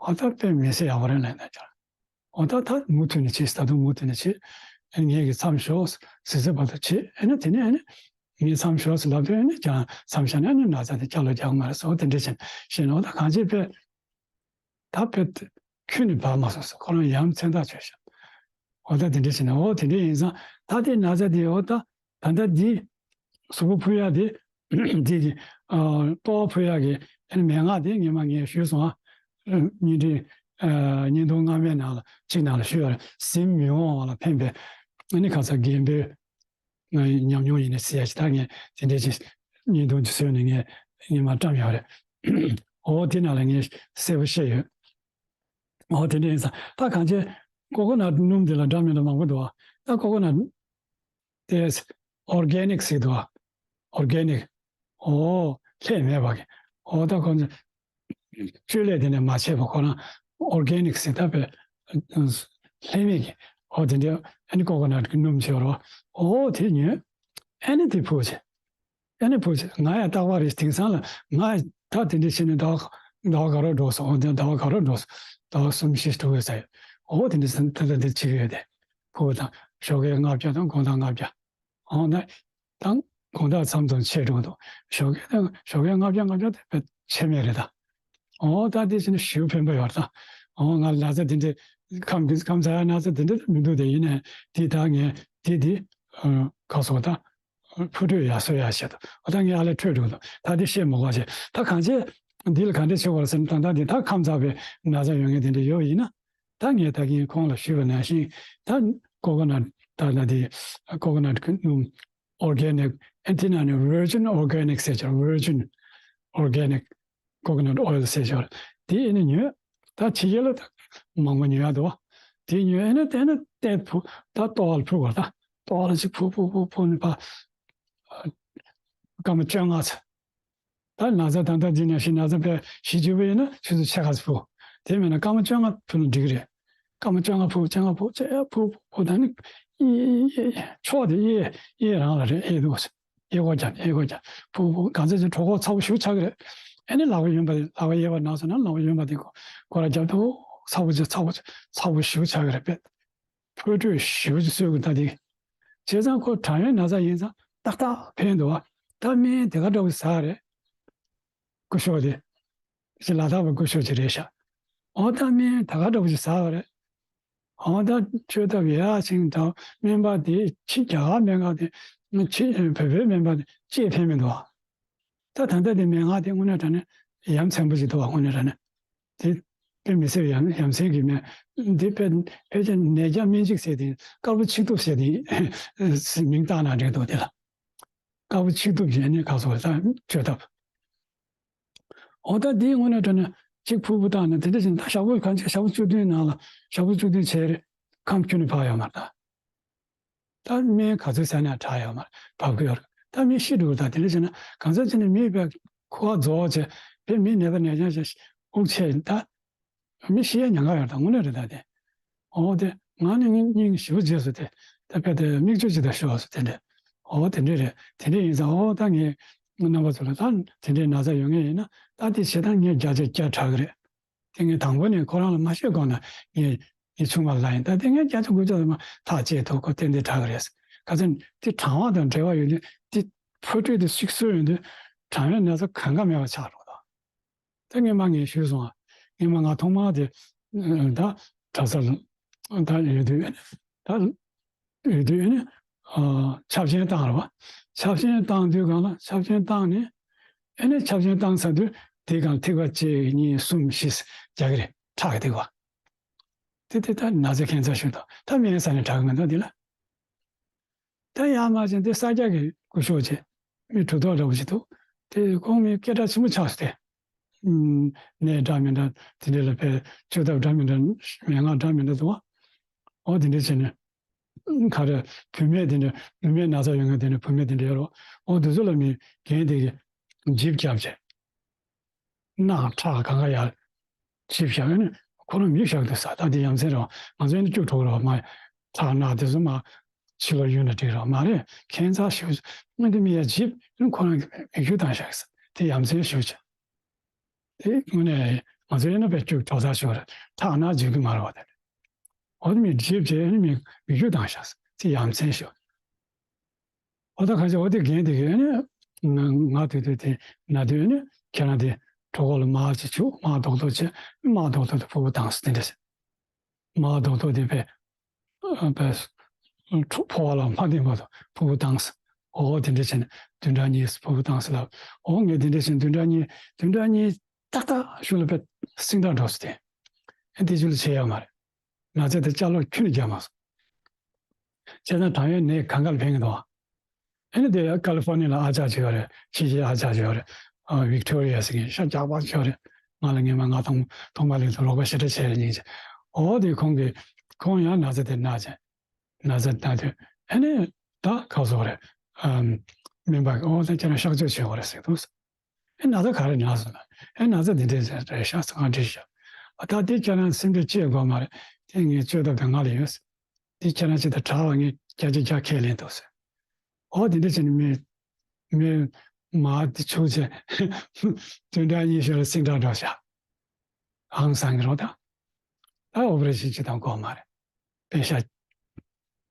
འོ་ད་དཔེ་མི་སྲིད་ཡག་པོ་རེད་ལབ་ནས་ཀྱང་། འོ་ད་ད་མུ་མཐུད་ནས་བྱེད། ད་དུང་མུ་མཐུད་ནས་བྱེད། ཨ་ངས་ཀྱི་མཚམས་ཞོག་ཟེར་ཟེར་བར་དུ་བྱེད། ཨ་ནི་དེ་ནས་ཨ་ནི་ངས་མཚམས་ཞོག་ཟེར་ལབ་དུས་ཨ་ནི་ཀྱང་མཚམས་བཞག་ནས་ཨ་ནི་ན་ཚ་དེ་སྐྱབས་ལ་རྒྱག་མ་རེད་ཟེར། འོ་དེ་འདྲ་བྱས་ནས་བཤད་ནས། འོ་ད་གང་ཅི་དཔེ་ད་དཔེ་ཁྱོན་ནས་བབས་མ་སོང་ཟེར། ཁོ་རང་ཡ་མཚན་རྟགས་ཆོད་ཤག་འོ་ད་དེ་འདྲ་བྱས་ནས། འོ་དེ་འདྲ་ཡིན་ཙང་ད་དེ་ན་ཚ་དེ་འོ་ད་ད་ལྟ་འདི་གཟུགས་པོ་ཕུད་ཡག་དེ་འདི་གི་ཨ་ལྟོ་བ་ཕུད་ཡག་གི་ཨ་ནི་མན་ངག་དེ་ངས་མ་ངས་ཞུས་སོང་ཨ། བརྙན་འཕྲིན་ཨ་བརྙན་ཐུང་སྔ་མའི་ནང་ལ་གཅིག་ནང་ལ་ཞུས་ཡོད་རེད། གཟིམ་མི་འོང་བ་ལ་ཕན་པའི་ཨ་ནི་ཁ་ཚ་རྒན་པོའི་ང་ཉམས་མྱོང་ཡིན་ནས་ཟེར་ཡ་ཞིག་ད་ངས་དེ་འདྲས་ཅིག་བརྙན་ཐུང་ཅིག་བཟོས་ནས་ངས་ངས་མར་བཀྲམ་ཡོད་རེད། འོ་དེ་ནང་ལ་ངས་གསལ་པོ་བཤད་ཡོད། འོ་དེ་འདྲས་ཡིན་ཙང་ད་གང་ཅི་ཀོ་ཀོ་ནཊ་སྣུམ་དེ་ལ་འདྲ་མི་འདྲ་མང་པོ་འདུག་ཨ། ད་ཀོ་ཀོ་ནཊ་དེ་ཨོར་གེ་ནིག་ཟེར་འདུག་ཨ། ཨོར་གེ་ནིག་འོ་ལྷད་མེད་པ་གི། འོ་ད་ཁོ་ཚོ་བཅོས་ལས་དེ་ནས་མ་བྱས་པ་ཁོ་རང་ཨོར་གེ་ནིག་ཟེར་ད་དཔེ་ལྷད་མེད་ཀྱི། འོ་དེ་འདྲའི་ཨ་ནི་ཀོ་ཀོ་ནཊ་གི་སྣུམ་བྱས་རོ། འོ་དེ་ཉོས། ཨ་ནི་དེ་ཕུལ་བྱས། ཨ་ནི་ཕུལ་བྱས། ང་ཡང་རྟག་པར་རེད། དེང་སང་ལ་ང་ད་དེ་འདྲ་བྱས་ནས་ཟླ་བ་ཟླ་བ་ག་རོ་འགྲོ་སོང་། འོ་དེ་ཟླ་བ་ག་རོ་འགྲོ་སོང་། ཟླ་བ་གསུམ་བཞི་དྲུག་ཡོད་ས་ཡོད། འོ་དེ་འདྲ་ཟེར་ད་ལྟ་འདི་བྱེད་ཀྱི་ཡོད་དེ། ཕུལ་བ་དང་ ཞོགས་ཀས་ལྔ་བརྒྱ་དང་དགོང་དག་ལྔ་བརྒྱ། འོ་ན་དང་དགོང་དག་མཚམས་མཚམས་ཆད་འགྲོ་འདུག་ཞོགས་ཀས་དང་ཞོགས་ཀས་ལྔ་བརྒྱ་ལྔ་བརྒྱ་དེ་བས་ཆད་མེད་རེད་ད། འོ་ད་དེ་བྱས་ན་ཞེ་པོ་ཕན་པ་ཡོད་རེད་ད། འོ་ང་ན་ཚ་དེ་འདྲ་ཁམས་ཀྱི་ཁམས་ཚ་ཡ་ན་ཚ་དེ་འདྲ་མི་འདུག་དེ་ཡིན་ནའི་དེ་ད་ངས་དེ་དེ་ཁ་སོ་ད། ཕོ་ཁྲོས་ཡ་སོ་ཡ་བྱེད་དོ། ཨོ་ད་ངས་ཨ་ལས་ཁྲོས་འགྲོ་དོ། ད་དེ་བཤད་མ་དགོས་བྱེད། ད་གང་བྱེད། འདི་ལ་ག་འདྲ་བྱེད་དགོས་རེད་ཟེར་ན། ད་ད་འདི་ད་ཁམས་ཚ་བའི་ན་ཚ་ཡོད་མཁན་དེ་འདྲ་ཡོད་ཡིན་ན། ད་ངས་ད་གིན་ཁོང་ལ་ཞུས་པ་ནང་བཞིན། ད་ཀོ་ཀོ་ནཊ་ད་ད་དེ་ཀོ་ཀོ་ནཊ་ཨོར་གེ་ནིག་ཨེ་དེ་ན་ནི་ཝར་ཇིན་ཨོར་གེ་ནིག་ཟེར་ཆོག་ཝར་ཇིན་ཨོར་གེ་ནིག་ཀོ་ཀོ་ནཊ་ཨོའི་ལ་ཟེར་ཆོག་དེ་ཨེ་ནི་ཉོས། ད་ཕྱི་རྒྱལ་ལ་ད་མང་པོ་ཉོ་ཡ་འདུག་བ། དེ་ཉོས་ཨེ་ནི་དེ་ནི་དེ་ཕུ་ད་ལྟོ་བ་ལ་ཕུ་བ། ད་ལྟོ་བ་ལ་ཅིག་ཕུ་ཕུ་ཕུ་ཕུ་ནི་ཕ། སྐར་མ་བཅོ་ལྔ་ཚེ། ད་ན་ཚ་ད་ལྟ་འདི་ནང་བཞིན་ན་ཚ་དཔེ་ཞི་བཅུ་པ་ཡིན་ན་ཆུ་ཚོད་ཕྱེད་ཀ་ཙམ་ཕུ། དེ་མིན་ན་སྐར་མ་བཅོ་ལྔ་ཕུ་ན་འགྲིག་གི་རེད། སྐར་མ་བཅོ་ལྔ་ཕུ་བཅོ་ལྔ་ཕུ་བཅོ་ལྔ་ཕུ་ཕུ་ཕུ། ད་ནི་གཡས་གཡས་གཡས་ཕྱོགས་དེ་གཡས་གཡས་རང་ལ་རེད། གཡས་འདུག་གཡས་སྐོར་རྒྱབ་གཡས་སྐོར་རྒྱབ་ཕུ་ཕུ། གང་ཚེ་ཅིག་གྲོད་ཁོག་ཚ་པོ་ཞེ་པོ་ཆགས་ཀྱི་རེད། ཨེ་ནི་ལག་པ་གཡོན་པ་དེ་ལག་པ་གཡས་པ་ནང་སོང་ན་ལག་པ་གཡོན་པ་དེ་སྐོར་ར་རྒྱབ་འདུག་ཚ་པོ་ཅིག་ཚ་པོ་ཅིག་ཚ་པོ་ཞེ་པོ་ཆགས་ཀྱི་རེད་པས། ཕོ་ཁྲོས་ཞེ་པོ་ཅིག་གསོད་དགོས་ད་དེ། བྱས་ཙང་ཁོ་གྲང་ཡོད་ན་ཚ་ཡིན་ཙང་ཏག་ཏག་ཕན་འདུག་བ། ད་སྨན་དེ་ག་འདྲ་བོ་ཟ་རེད། སྐུ་ཞབས་དེ། ཅི་ལ་དྭགས་པ་སྐུ་ཞབས་ཅིག་རེད་ཤག་འོ་ད་སྨན་ད་ག་འདྲ་བོ་ཅིག་ཟ་བ་རེད། འོ་ད་བཅོས་ཐབས་ཡག་ཅིག་དང་སྨན་པ་དེ་ཕྱི་རྒྱ་གར་སྨན་ཁང་དེ་ཕྱི་བོད་པའི་སྨན་པ་དེ་ཅིས་ཕན་མི་འདུག་བ། ད་ད་ལྟ་དེ་མན་ངག་དེ་དངོས་གནས་དྲང་གནས་ཡ་མཚན་པོ་ཞིག་འདུག་བ། དངོས་གནས་དྲང་གནས་དེ་དཔེ་མི་སྲིད་ཡ་ཡ་མཚན་གྱི་སྨན་འདི་དཔེ་ཕལ་ཆེར་ནད་བརྒྱ་སྨན་གཅིག་ཟེར་དེ་དཀར་པོ་ཆིག་ཐུབ་ཟེར་དེ་མིང་བཏགས་ན་འགྲིག་འདུག་དེ་ལ་དཀར་པོ་ཆིག་ཐུབ་ཟེར་ནས་ག་སོགས་ད་བཅོས་ཐབས། འོ་ད་དེའི་དངོས་གནས་དྲང་གནས་གཅིག་ཕུ་བོ་བཏང་ནས་དེ་འདྲ་བཞིན་ད་ཞག་པོ་གང་ཅི་ཞག་པོ་བཅུ་བདུན་ནང་ལ་ཞག་པོ་བཅུ་བདུན་བྱས་རེད། ཁམས་ཁྱོན་ནས་འཕར་ཡོད་མ་རེད་ད། ད་སྨན་ག་ཚོད་ཟ་ན་དྲག་ཡོད་མ་རེད། བབ་ཀྱི་ཡོད་རེད། ད་མི་ཤི་འགྲོ་གི། ད་དེ་འདྲ་བྱས་ན་གང་ཟག་ཅིག་ནི་མི་དཔེ་ཁུ་བ་རྫོགས་བྱས་དཔེ་མི་ནད་པ་ནད་ཀྱང་བྱས་དབུགས་ཆད་ད་མི་ཤི་ཡ་ཉེན་ཁ་ཡོད་རེད། ད་དངོས་གནས་རེད་ད་དེ། འོ་དེ་ང་ནི་སྙིང་སྙིང་ཞེ་པོ་རྗེས་སུ་དེ་ད་དཔེ་དེ་མིག་ཆུ་ཅིག་ད་ཤོར་སོང་དེ་འདྲ། འོ་དེ་འདྲ་རེད། དེ་འདྲ་ཡིན་ཙང་འོ་ད་ངས་རྣམ་པ་ཚོ་ལ་ད་དེ་འདྲའི་ན་ཚ་ཡོད་མཁན་ཡིན་ན་ད་དེ་བྱེད་སྟངས་ངས་བརྒྱ་ཆ་བརྒྱ་དྲག་གི་རེད། དེ་ངས་དང་པོ་ནས་ཁོ་རང་ལ་མ་བཤད་གོང་ན་ངས་ངའི་ཆུང་མ་ལ་ཡིན། ད་དེ་ངས་བརྒྱ་ཆ་དགུ་བཅུ་ལ་མ་ཐག་བཅད་ཐུབ། ཁོ་ཏན་ཏན་དྲག་གི་རེད། ག་ཚོད་དེ་གྲང་བ་དང་འབྲེལ་བ་ཡོད་དུས་དེ་ཕོ་ཁྲོས་དེ་ཤིག་གསོ་ཡོང་དུས་གྲང་བའི་ན་ཚ་གང་ག་མེད་པ་ཆགས་འགྲོ་གི་འདུག་ད་སྔོན་མ་ངས་ཞུས་སོང་ཨ། སྔོན་མ་ང་ཐོག་མར་དེ་ད་གྲྭ་ས་ལ་ད་ཡོད་དུས་ད། ཡོད་དུས་ཨེ་ནི་ཨ་ཆབ་ཆེན་བཏང་རེད་བ། ཆབ་ཆེན་བཏང་དུས་སྒང་ལ་ཆབ་ཆེན་བཏང་ནས་ཨེ་ནི་ཆབ་ཆེན་བཏང་ཚར་དུས་དེའི་སྒང་ཐིགས་པ་གཅིག་གཉིས་གསུམ་བཞི་རྒྱག་གི་རེད། ཁྲག་གི་ཐིགས་པ། དེ་དེ་ད་ན་ཚ་ཁྱད་མཚར་ཞིག་འདུག་ད་སྨན་ཟ་ནས་དྲག་གི་མི་འདུག་འདི་ལ། ད་ཡར་མར་ཕྱིན་དེ་ས་སྐྱ་གི་སྐུ་ཞབས་བྱས་མི་གྲུབ་ཐོབ་འདྲ་བོ་ཞིག་འདུག་དེ་ཁོང་མི་སྐད་གྲགས་ཆེན་པོ་ཆགས་སོང་སྟེ། ཨུམ། ནད་འདྲ་མི་འདྲ་དེ་འདྲ་ལ་དཔེ་བཅོས་ཐབས་འདྲ་མི་འདྲ་མན་ངག་འདྲ་མི་འདྲ་འདུག་བ། འོ་དེ་འདྲ་བྱས་ནས་ག་རེ་བུད་མེད་དེ་འདྲ་ནུ་མའི་ན་ཚ་ཡོད་མཁན་དེ་འདྲ་བུད་མེད་དེ་འདྲ་ཡོད་རེད། འོ་དེ་ཚོ་ལ་མི་རྒན་དེ་གིས་འཇིབ་བརྒྱབ་བྱས། རྣག་ཁྲག་གང་ག་ཡར་འཇིབ་བཞག་ཡོད་ནས་ཁོ་རང་མི་བཞག་འདུག་ས། ད་དེ་ཡ་མཚན་རེད་བ། ང་ཚོ་ཡིན་ན་སྐྱུག་བྲོ་བ་རེད་བ། མ་ཁྲག་རྣག་དེ་ཚོ་མ་ཕྱི་ལོགས་གཡུག་ན་འགྲིག་རེད་བ། མ་རེད། ཁྱད་མཚར་ཞེ་པོ་ཅིག་སྔོན་དེ་མི་ཡར་འཇིབ་ཡོད་ནས་ཁོ་རང་གིས་མིག་ཆུ་བཏང་བཞག་ས། དེ་ཡ་མཚན་ཞེ་པོ་ཅིག་དེ་དངོས་གནས་ང་ཚོ་ཡིན་ན་དཔེ་སྐྱུག་བྲོ་ཚར་ཞིག་རེད། ཁྲག་རྣག་འཇིབ་གི་མ་རེད་བ། དེ་འོ་དེ་མི་འཇིབ་བྱས་ནས་མི་མིག་ཆུ་བཏང་བཞག་ས། དེ་ཡ་མཚན་ཞེ་པོ། འོ་ད་ག་ཅི་འོ་དེ་རྒན་དེ་གིས་ནི་ང་ང་དུས་དུས་དེ་ན་དུས་ནི་ཁྱེད་རང་དེ་གྲོད་ཁོག་ལ་དམར་ཅིག་བྱུག་དམར་རྡོག་རྡོག་བྱས་དམར་རྡོག་རྡོག་དེ་ཕུར་བུ་བཏང་ཟེར་དེ་འདྲ་ཟེར། དམར་རྡོག་རྡོག་དེ་དཔེ་དཔེ་ཕོ་བ་ལ་མ་ལྡན་པ་དང་ཕུར་བུ་བཏང་ཟེར། འོ་དེ་འདྲ་བྱས་ནས་བདུན་ཕྲག་གཉིས་ཕུར་བུ་བཏང་ཟེར་ལབ། འོ་ངས་དེ་འདྲ་བྱས་ནས་བདུན་ཕྲག་གཉིས་བདུན་ཕྲག་གཉིས་ཏག་ཏག་ཤུལ་ལ་དཔེ་སིང་དྲག་འགྲོ་ཟེར་དེ། ཨེ་དེ་ཅུ་ལ་བྱས་ཡོད་མ་རེད། ན་ཚ་དེ་བཅག་ལོག་ཁྱོན་ནས་རྒྱག་མ་སོང་། བྱས་ཙང་དྲང་ཡོད་ནད་གང་ག་ལ་ཕན་གྱི་འདུག་ཨ་ནི་དེ་ཀ་ལི་ཧྥོར་ནི་ཡ་ལ་ཨ་ཅག་ཅིག་ཡོད་རེད། ཕྱི་རྒྱལ་ཨ་ཅག་ཅིག་ཡོད་རེད། ཨ་ཝིག་ཏོ་རི་ཡ་ཟེར་མཁན་ཤ་རྒྱགས་པ་ཅིག་ཡོད་རེད། ང་ལ་སྔོན་མ་ང་ཐོག་ཐོག་མ་ལས་དུ་རོགས་པ་ཞེ་དྲག་བྱས་རེད་སྙིང་རྗེ། འོ་དེ་ཁོང་གིས་ཁོང་ཡང་ན་ཚ་དེ་ན་བྱས། ན་ཚ་ན་དུས་ཨ་ནི་ད་ཁ་སོ་རེད། ཨམ། སྨན་པ་གིས་འོ་ད་ཁྱེད་རང་གཤག་བཅོས་བྱེད་དགོས་རེད་ཟེར་འདུག་ཨེ་ན་ཚ་ག་རེ་ན་སོང་ན། ཨེ་ན་ཚ་འདི་འདྲས་རེད་ཤག་ང་འདྲིས་ཤག་ཨ་ད་འདི་ཁྱེད་རང་སེམས་ཁྲལ་ཅི་ཡང་དགོས་མ་རེད། དེ་ངའི་བཅོས་ཐབས་དེ་ང་ལ་ཡོད། འདི་ཁྱེད་རང་ཅི་ད་དྲག་པ་ངས་བརྒྱ་ཆ་བརྒྱ་ཁས་ལེན་ཐུབ་ཟེར། འོ་འདི་འདྲས་བྱས་ནས་མི་མི་མ་འདི་བྱུགས་བྱས་བདུན་ཕྲག་གཉིས་ཤོར་ལ་སིང་དྲག་འགྲོ་ཤག་ཧང་སང་གི་རོ་ད། ད་ཨོ་པ་རེ་ཤན་བྱེད་སྟངས་དགོས་མ་རེད། པེ་ཤ།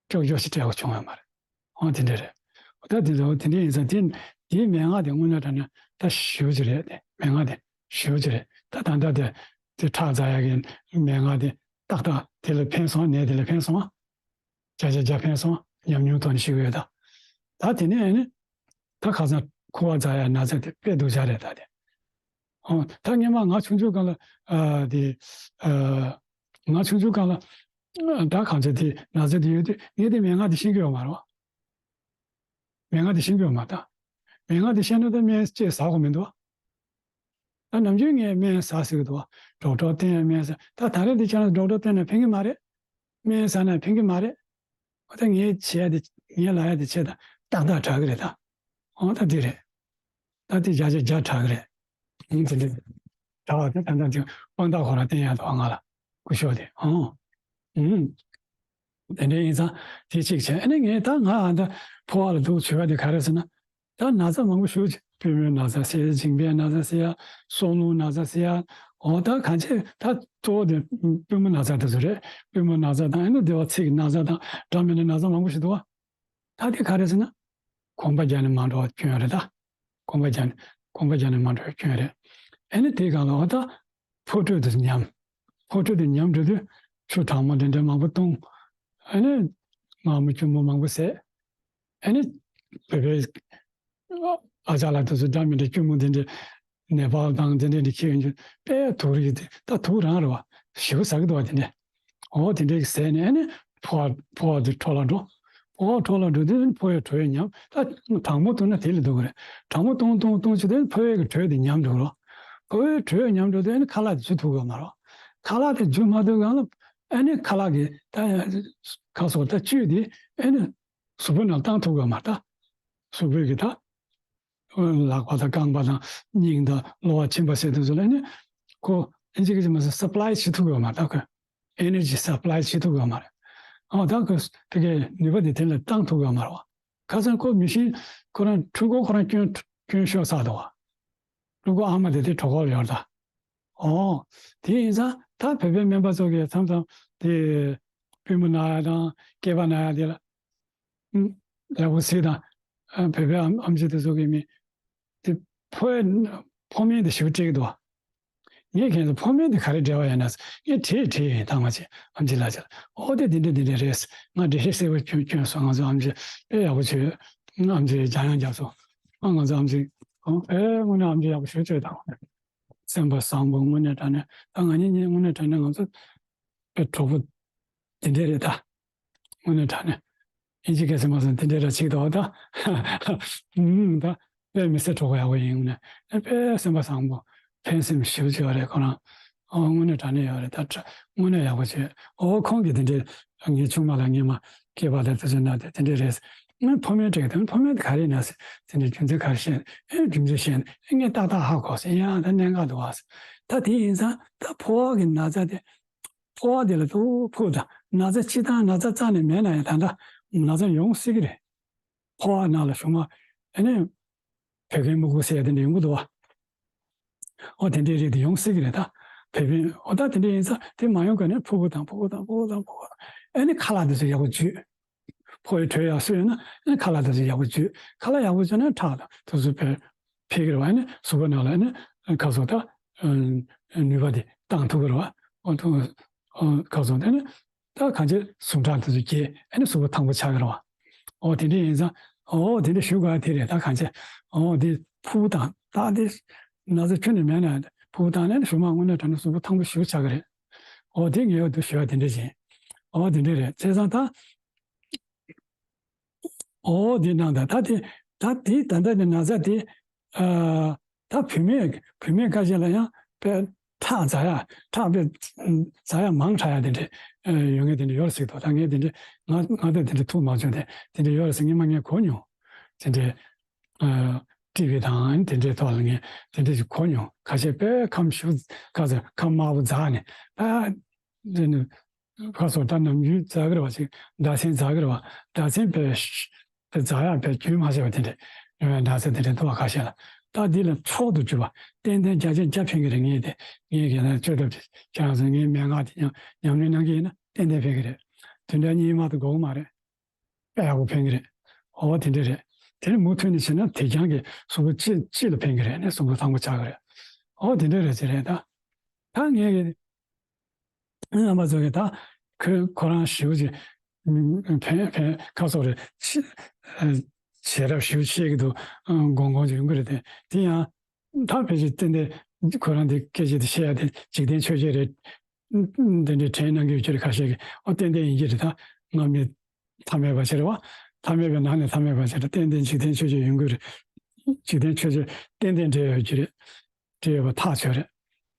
ཀྱོག་ཀྱོག་ཞིག་སྤྲད་དགོས་བྱུང་བ་མ་རེད། འོ་དེ་འདྲ་རེད། འོ་ད་དེ་འདྲ་འོ་དེ་འདྲ་ཡིན་ཙང་དེ་དེའི་མན་ངག་དེ་དངོས་གནས་དྲང་གནས་ད་ཞེ་པོ་ཅིག་རེད་དེ། མན་ངག་དེ་ཞེ་པོ་ཅིག་རེད། ད་ད་ལྟ་དེ་དེ་ཁྲག་འཛག་ཡག་གི་མན་ངག་དེ་ཏག་ཏག་དེ་ལ་ཕན་སོང་། ནད་དེ་ལ་ཕན་སོང་། བརྒྱ་ཆ་བརྒྱ་ཕན་སོང་། ཉམས་མྱོང་ཐོག་ནས་ཤེས་ཀྱི་ཡོད་ད། ད་དེ་ནས་ཨ་ནི་ད་ཁ་སང་ཁུ་བ་འཛག་ཡག་ན་ཚ་དེ་དཔེ་སྡུག་ཅག་རེད་ད་དེ། ཨོ་ད་སྔོན་མ་ང་ཆུང་ཆུང་སྒང་ལ་ཨ་དེ་ཨ་ང་ཆུང་ཆུང་སྒང་ལ་ཨ་ད་གང་ཚེ་དེ་ན་ཚ་དེ་ཡོད་དུས་ངས་དེ་མན་ངག་དེ་ཤེས་ཀྱི་ཡོད་མ་རེད་བ། མན་ངག་དེ་ཤེས་ཀྱི་ཡོད་མ་རེད་ད། མན་ངག་དེ་ཤེས་ན་ད་སྨན་ཅིག་ཟ་དགོས་མི་འདུག་བ། ད་ནམ་རྒྱུན་ངས་སྨན་ཟ་ཟེར་གྱི་འདུག་བ། ཌོག་ཊར་བསྟེན་ཡག་སྨན་ཟ། ད་ད་རེས་འདི་ཆ་ན་ཌོག་ཊར་བསྟེན་ན་ཕན་གྱི་མ་རེད། སྨན་ཟ་ན་ཕན་གྱི་མ་རེད། འོ་ད་ངས་བྱེད་ཡག་དེ་ངས་ལབ་ཡག་དེ་བྱས་ད་ཏག་ཏག་དྲག་གི་རེད་ད། འོ་ད་འདི་རེད། ད་དེ་བརྒྱ་ཆ་བརྒྱ་དྲག་གི་རེད། ཨང་དེ་འདྲ་དྲག་པ་དེ་ད་ལྟ་དེ་དཔང་རྟགས་ཁོ་རང་བསྟན་ཡག་འདུག་བ་ང་ལ་སྐུ་ཞབས་དེ། ཨང་། ཨང་། དེ་འདྲ་ཡིན་ཙང་དེ་གཅིག་བྱས། ཨ་ནི་ངས་ད་ང་ཨ་ད་ཕོ་བ་ལ་འདུག་བྱུང་བ་དེ་ག་རེ་ཟེར་ན། ད་ན་ཚ་མང་པོ་ཞེ་པོ་ཅིག་པུས་མོའི་ན་ཚ་ཟེར། མཇིང་པའི་ན་ཚ་ཟེར་ཡ། སྲོག་རླུང་ན་ཚ་ཟེར་ཡ། འོ་ད་གང་ཅི་ད་གཙོ་བོ་དེ་པུས་མོ་ན་ཚ་དེ་ཚོ་རེད། པུས་མོ་ན་ཚ་དང་ཨ་ནི་སྡེ་པ་ཚིགས་ཀྱི་ན་ཚ་དང་འདྲ་མི་འདྲ་ན་ཚ་མང་པོ་ཞིག་འདུག་བ། ད་དེ་ག་རེ་ཟེར་ན། གོམས་པ་རྒྱག་ནས་མ་འགྲོ་བའི་སྐྱོན་རེད་ད། གོམས་པ་རྒྱག་ནས་གོམས་པ་རྒྱག་ནས་མ་འགྲོ་བའི་སྐྱོན་རེད། ཨ་ནི་དེའི་སྒང་ལ་འོ་ད་ཕོ་དྲོད་དེ་ཉམས། ཕོ་དྲོད་དེ་ཉམས་འགྲོ་དུས་ཆུ་གྲང་མོ་དེ་འདྲ་མང་པོ་བཏུང་། ཨ་ནི་མངར་མོ་སྐྱུར་མོ་མང་པོ་བཟས། ཨ་ནི་བོད་པའི་ཨ་ཅག་ལགས་དེ་ཚོ་འདྲ་མི་འདྲ་སྐྱུར་མོ་དེ་འདྲ་ནེ་པཱལ་དང་དེ་འདྲ་ནས་ཁྱེར་ཡོང་རྒྱུ་དཔེ་དུག་རིགས་དེ་ད་དུག་རང་རེད་བ། ཞེ་པོ་ཟ་གི་འདུག་བ་དེ་འདྲ། འོ་དེ་འདྲའི་ཟས་ནས་ཨ་ནི་ཕོ་བ་ཕོ་བ་དེ་འཕྲོ་བརླག་འགྲོ། ཕོ་བ་འཕྲོ་བརླག་འགྲོ་དུས་ཨ་ནི་ཕོ་བའི་དྲོད་ཉམས། ད་གྲང་མོ་བཏུང་ན་དེ་ལས་སྡུག་གི་རེད། གྲང་མོ་བཏུང་བཏུང་བཏུང་བྱེད་དུས་ཨ་ནི་ཕོ་བའི་གི་དྲོད་དེ་ཉམས་འགྲོ་གི་རེད། ཕོ་བའི་དྲོད་ཉམས་འགྲོ་དུས་ཨ་ནི་ཁ་ལག་དེ་འཇུ་ཐུབ་གི་མ་རེད། ཁ་ལག་དེ་འཇུ་མ་ཐུབ་གང་ལ་ཨ་ནི་ཁ་ལག་གི་ད་ཁ་སོགས་ད་བཅུད་དེ་ཨ་ནི་གཟུགས་པོ་ནང་བཏང་ཐུབ་གི་མ་རེད། ད་གཟུགས་པོའི་གི་ད། ལག་པ་དང་རྐང་པ་དང་སྙིང་དང་གློ་བ་མཆིན་པ་ཟེར་དུས་ཚོ་ལ་ནི་ཁོ་ཨིན་ཇི་སྐད་ཆ་མ་ཟེར་སབ་ལའི་བྱེད་ཐུབ་ཡོད་མ་རེད། ད་ཁོས་ཨེ་ནར་ཇི་སབ་ལའི་བྱེད་ཐུབ་ཡོད་མ་རེད། ཨ་ད་ཁོས་དེ་གའི་ནུས་པ་དེ་དེ་ལ་བཏང་ཐུབ་ཡོད་མ་རེད་བ། ཁ་སང་ཁོ་མི་ཤིན་ཁོ་རང་འཕྲུལ་འཁོར་ཁོ་རང་སྐྱོན་སྐྱོན་ཤོར་ཚར་འདུག་བ། འཕྲུལ་འཁོར་ཨ་མ་དེ་དེ་གྲོད་ཁོག་ལ་ཡོད་རེད་ད། ཨོ། དེ་ཡིན་ཙང་ད་བོད་པའི་སྨན་པ་ཚོ་གིས་མཚམས་མཚམས་དེ་པུས་མོ་ན་ཡ་དང་སྐེད་པ་ན་ཡ་དེ་ལ། ཨུམ། ལག་པ་གཟིགས་དང་། ཨ། བོད་པའི་ཨམ་ཨམ་ཆི་དེ་ཚོ་གིས་མི། དེ་ཕོ་ཡ། ཕོ་སྨན་དེ་ཞེ་པོ་སྤྲད་ཀྱི་འདུག་བ། ངས་ཁྱེད་ཚོ་ཕོ་སྨན་དེ་ག་རེ་འབྲེལ་བ་ཡོད་ན་ཟེར། ངས་དྲིས་དྲིས་ཡིན་ད་ང་ཚོའི་ཨམ་ཆི་ལགས་ཀྱིས། ཨོ་དེ་དེ་འདྲ་དེ་འདྲ་རེད་ཟེར། ང་འགྲེལ་བཤད་གསལ་པོ་སྐྱོན་སྐྱོན་སོང་། ང་ཚོ་ཨམ་ཆི་དཔེ་ཡག་པོ་བྱོས། ང་ཨམ་ཆི་འཇམ་དབྱངས་རྒྱབ་སོང་། ཨ་ང་ཚོ་ཨམ་ཆི། ཨོ་ཨེ་དངོས་གནས་ཨམ་ཆི་ཡག་པོ་ཞེ་པོ་བྱོས་དང་། སེམས་པ་བཟང་པོ་དངོས་གནས་དྲང་གནས་ད་ང་གཉིས་གཉིས་དངོས་གནས་དྲང་གནས་ང་ཚོ་དཔེ་གྲོགས་པོ་དེ་འདྲ་རེད་ད། དངོས་གནས་དྲང་གནས། ཨིན་ཇི་སྐད་ཟེར་མ་སོང་དེ་འདྲའི་ར་ཅིག་འདུག་ད། ཨུམ། ད་དཔེ་མི་སེར་གྲོགས་པོ་ཡག་པོ་ཡིན། དངོས་གནས་དཔེ་སེམས་པ་བཟང་པོ། ཕན་སེམས་ཞེ་པོ་ཅིག་ཡོད་རེད་ཁོ་རང་། ཨོ་དངོས་གནས་དྲང་གནས་ཡོད་རེད་ད། དངོས་གནས་ཡག་པོ་བྱས། ཨོ་ཁོང་གིས་དེ་འདྲའི་ངའི་ཆུང་མ་ལ་སྔོན་མ་སྐེད་པ་དང་དེ་ཚོ་ན་དེ་དེ་འདྲའི་རེད། ངས་ཕོ་སྨན་སྤྲད་དང་ཕོ་སྨན་དེ་ག་རེ་ཡིན་ན་ཟེར། དེ་འདྲའི་རྒྱུ་མཚན་ག་རེ་བཤད་ཨེ་རྒྱུ་མཚན་བཤད་ཨེ་ངས་ཏག་ཏག་ཧ་གོ་ཟེར། ཡང་ད་གནད་འགག་འདུག་བ་ཟེར། ད་དེ་ཡིན་ཙང་ད་ཕོ་བ་གི་ན་ཚ་དེ། ཕོ་བ་དེ་ལ་ཐུག་ཕུག་དང་ན་ཚ་སྤྱི་དང་ན་ཚ་རྩ་ནས་མེད་ན་ཡང་ད་ལྟ་ན་ཚ་ཡོང་སྲིད་ཀྱི་རེད། ཕོ་བ་ནང་ལ་ཞུགས་མ་ཨ་ནི་བད་ཀན་སྨུག་པོ་ཟེར་ཡ་དེ་འདྲ་ཡོང་གི་འདུག་བ། ཨོ་དེ་འདྲའི་རིགས་དེ་ཡོང་སྲིད་ཀྱི་རེད་ད། བད་ཀན་ཨོ་ད་དེ་འདྲ་ཡིན་ཙང་དེ་མ་ཡོང་ག་ནས་ཕུག་པོ་དང་ཕུག་པོ་དང་ཕུག་པོ་དང་ཕུག་པོ་དང་ཨ་ནི་ཁ་ལག་དེ་ཚོ་ཡག་པོ་འཇུས། ཕོ་བའི་དྲོད་ཡག་སོས་ཡོད་ན་ཨ་ནི་ཁ་ལག་དེ་ཚོ་ཡག་པོ་འཇུས། ཁ་ལག་ཡག་པོ་འཇུས་ན་ཁྲག་དང་དེ་ཚོ་འཕེལ་འཕེལ་གྱི་རེད་བ། ཨ་ནི་གཟུགས་པོ་ནང་ལ་ཨ་ནི་ཁ་སོགས་ད་ནུས་པ་དེ་བཏང་ཐུབ་ཀྱི་རེད་བ། ཨོ་ཐུབ་ཁ་སོགས་དེ་ནི། ད་གང་ཅི་ཟུངས་ཁྲག་དེ་ཚོ་རྒྱས་ཨ་ནི་གཟུགས་པོ་ཐང་པོ་ཆགས་ཀྱི་རེད་བ། ཨོ་དེ་འདྲ་ཡིན་ཙང་ཨོ་དེ་འདྲ་ཞུ་དགོས་དེ་རེད། ད་གང་ཅི་ཨོ་དེ་ཕུག་པོ་དང་ད་དེ་ན་ཚ་ཁྱོན་ནས་མེད་ན་ཕུག་པོ་དང་ནས་ཞུ་མ་དངོས་གནས་དྲང་གནས་གཟུགས་པོ་ཐང་པོ་ཞེ་པོ་ཆགས་ཀྱི་རེད། ཨོ་དེ་ངས་འོ་དུ་ཞུ་བ་དེ་འདྲ་ཡིན། ཨོ་དེ་འདྲ་རེད་བྱས་ཙང་ད། ཨོ་དེ་གནང་དང་ད་དེ་ད་དེ་ད་ལྟ་དེ་ན་ཚ་དེ་ཨ། ད་བུད་མེད་བུད་མེད་ཁ་ཤས་ལ་ཡང་དཔེ་ཁྲག་འཛག་ཡ་ཁྲག་དཔེ་འཛག་ཡ་མང་དྲགས་ཡ་དེ་འདྲས་ཡོད་མཁན་དེ་འདྲས་ཡོད་རེད་ཟེར་འདུག་ད་ངས་དེ་འདྲས་ང་ང་ད་དེ་འདྲས་ཐུག་མ་བྱུང་སྟེ་དེ་འདྲས་ཡོད་རེད་ཟེར་སྔོན་མ་ངས་གོ་མྱོང་། དེ་འདྲས་ཨ་ཊི་ཝི་དང་དེ་འདྲས་ཐོག་ལ་ངས་དེ་འདྲས་ཅིག་གོ་མྱོང་། ཁ་ཤས་དཔེ་ཁམས་ཞེ་པོ་ཁ་ཚ་ཁམས་དམར་པོ་འཛག་ནས་ཨ་དེ་ནས། ཁ་སོགས་ད་ནམ་རྒྱུན་འཛག་གི་རེད་བ། ཅིག་སྒྲ་མཚན་འཛག་གི་རེད་བ། སྒྲ་མཚན་དཔེ་དཔེ་འཛག་ཡག་དཔེ་རྒྱུན་མ་ཆད་པ་དེ་འདྲས་ཡོད་པའི་སྒྲ་མཚན་དེ་འདྲས་འདུག་བ། ཁ་ཤས་ལ་ད་འདི་ལ་མཆོག་ཏུ་གྱུར་པ་ཏན་ཏན་བརྒྱ་ཆ་བརྒྱ་ཕན་གྱི་རེད། ངས་དེ་ངས་ཁྱེད་རང་ཚོ་བཅོས་ཐབས་ཅིག་ཁྱེད་རང་ཚོ་ངའི་མན་ངག་དེ་ཉམས་ཉམས་ལེན་གནང་གི་ཡིན་ན་ཏན་ཏན་ཕན་གྱི་རེད། དུས་འདྲ་གཉིས་མ་གཏོགས་དགོས་ཀྱི་མ་རེད། དཔེ་ཡག་པོ་ཕན་གྱི་རེད། འོ་དེ་འདྲ་རེད། དེ་ནི་མུ་མཐུད་ནས་བྱས་ན་དེ་རྐྱང་གི་གཟུགས་པོ་སྤྱི་སྤྱི་ལ་ཕན་གྱི་རེད། ནི་གཟུགས་པོ་ཐང་པོ་ཆགས་ཀྱི་རེད། འོ་དེ་འདྲ་རེད་ཟེར་རེད་ད། ད་ངས་རྣམ་པ་ཚོ་གིས་ད་ཁོས་ཁོ་རང་ཞེ་པོ་ཅིག་ཕན་ཕན་ཁ་སོགས་རེད། ཤེས་ཨ་བྱས་རབས་ཞེ་པོ་ཤེས་ཀྱི་འདུག་ཨ་དགོངས་དགོངས་ཡོང་གི་རེད་དེ། དེ་ཡང་ད་ཕལ་ཆེར་ཏན་ཏན་ཁོ་རང་འདི་སྐད་ཆ་དེ་བཤད་ཡ་དེ་འཇིག་རྟེན་ཆོས་ཅན་རེད། འདི་འདྲའི་དྲན་གནང་གི་ཡོད་ཀྱི་རེད། ཁ་ཤས་ཀྱིས་ཨོ་ཏན་ཏན་ཡིན་གྱི་རེད། ད་སྔ་མའི་ཐ་མལ་པ་ཟེར་བ། ཐ་མལ་པའི་ནང་ནས་ཐ་མལ་པ་ཟེར་བ། ཏན་ཏན་འཇིག་རྟེན་ཆོས་ཅན་ཡོང་གི་རེད། འཇིག་རྟེན་ཆོས་ཅན་ཏན་ཏན་འབྲེལ་ཡོད་ཀྱི་རེད། འབྲེལ་ཡོད་པ་ཐག་ཆོད་རེད།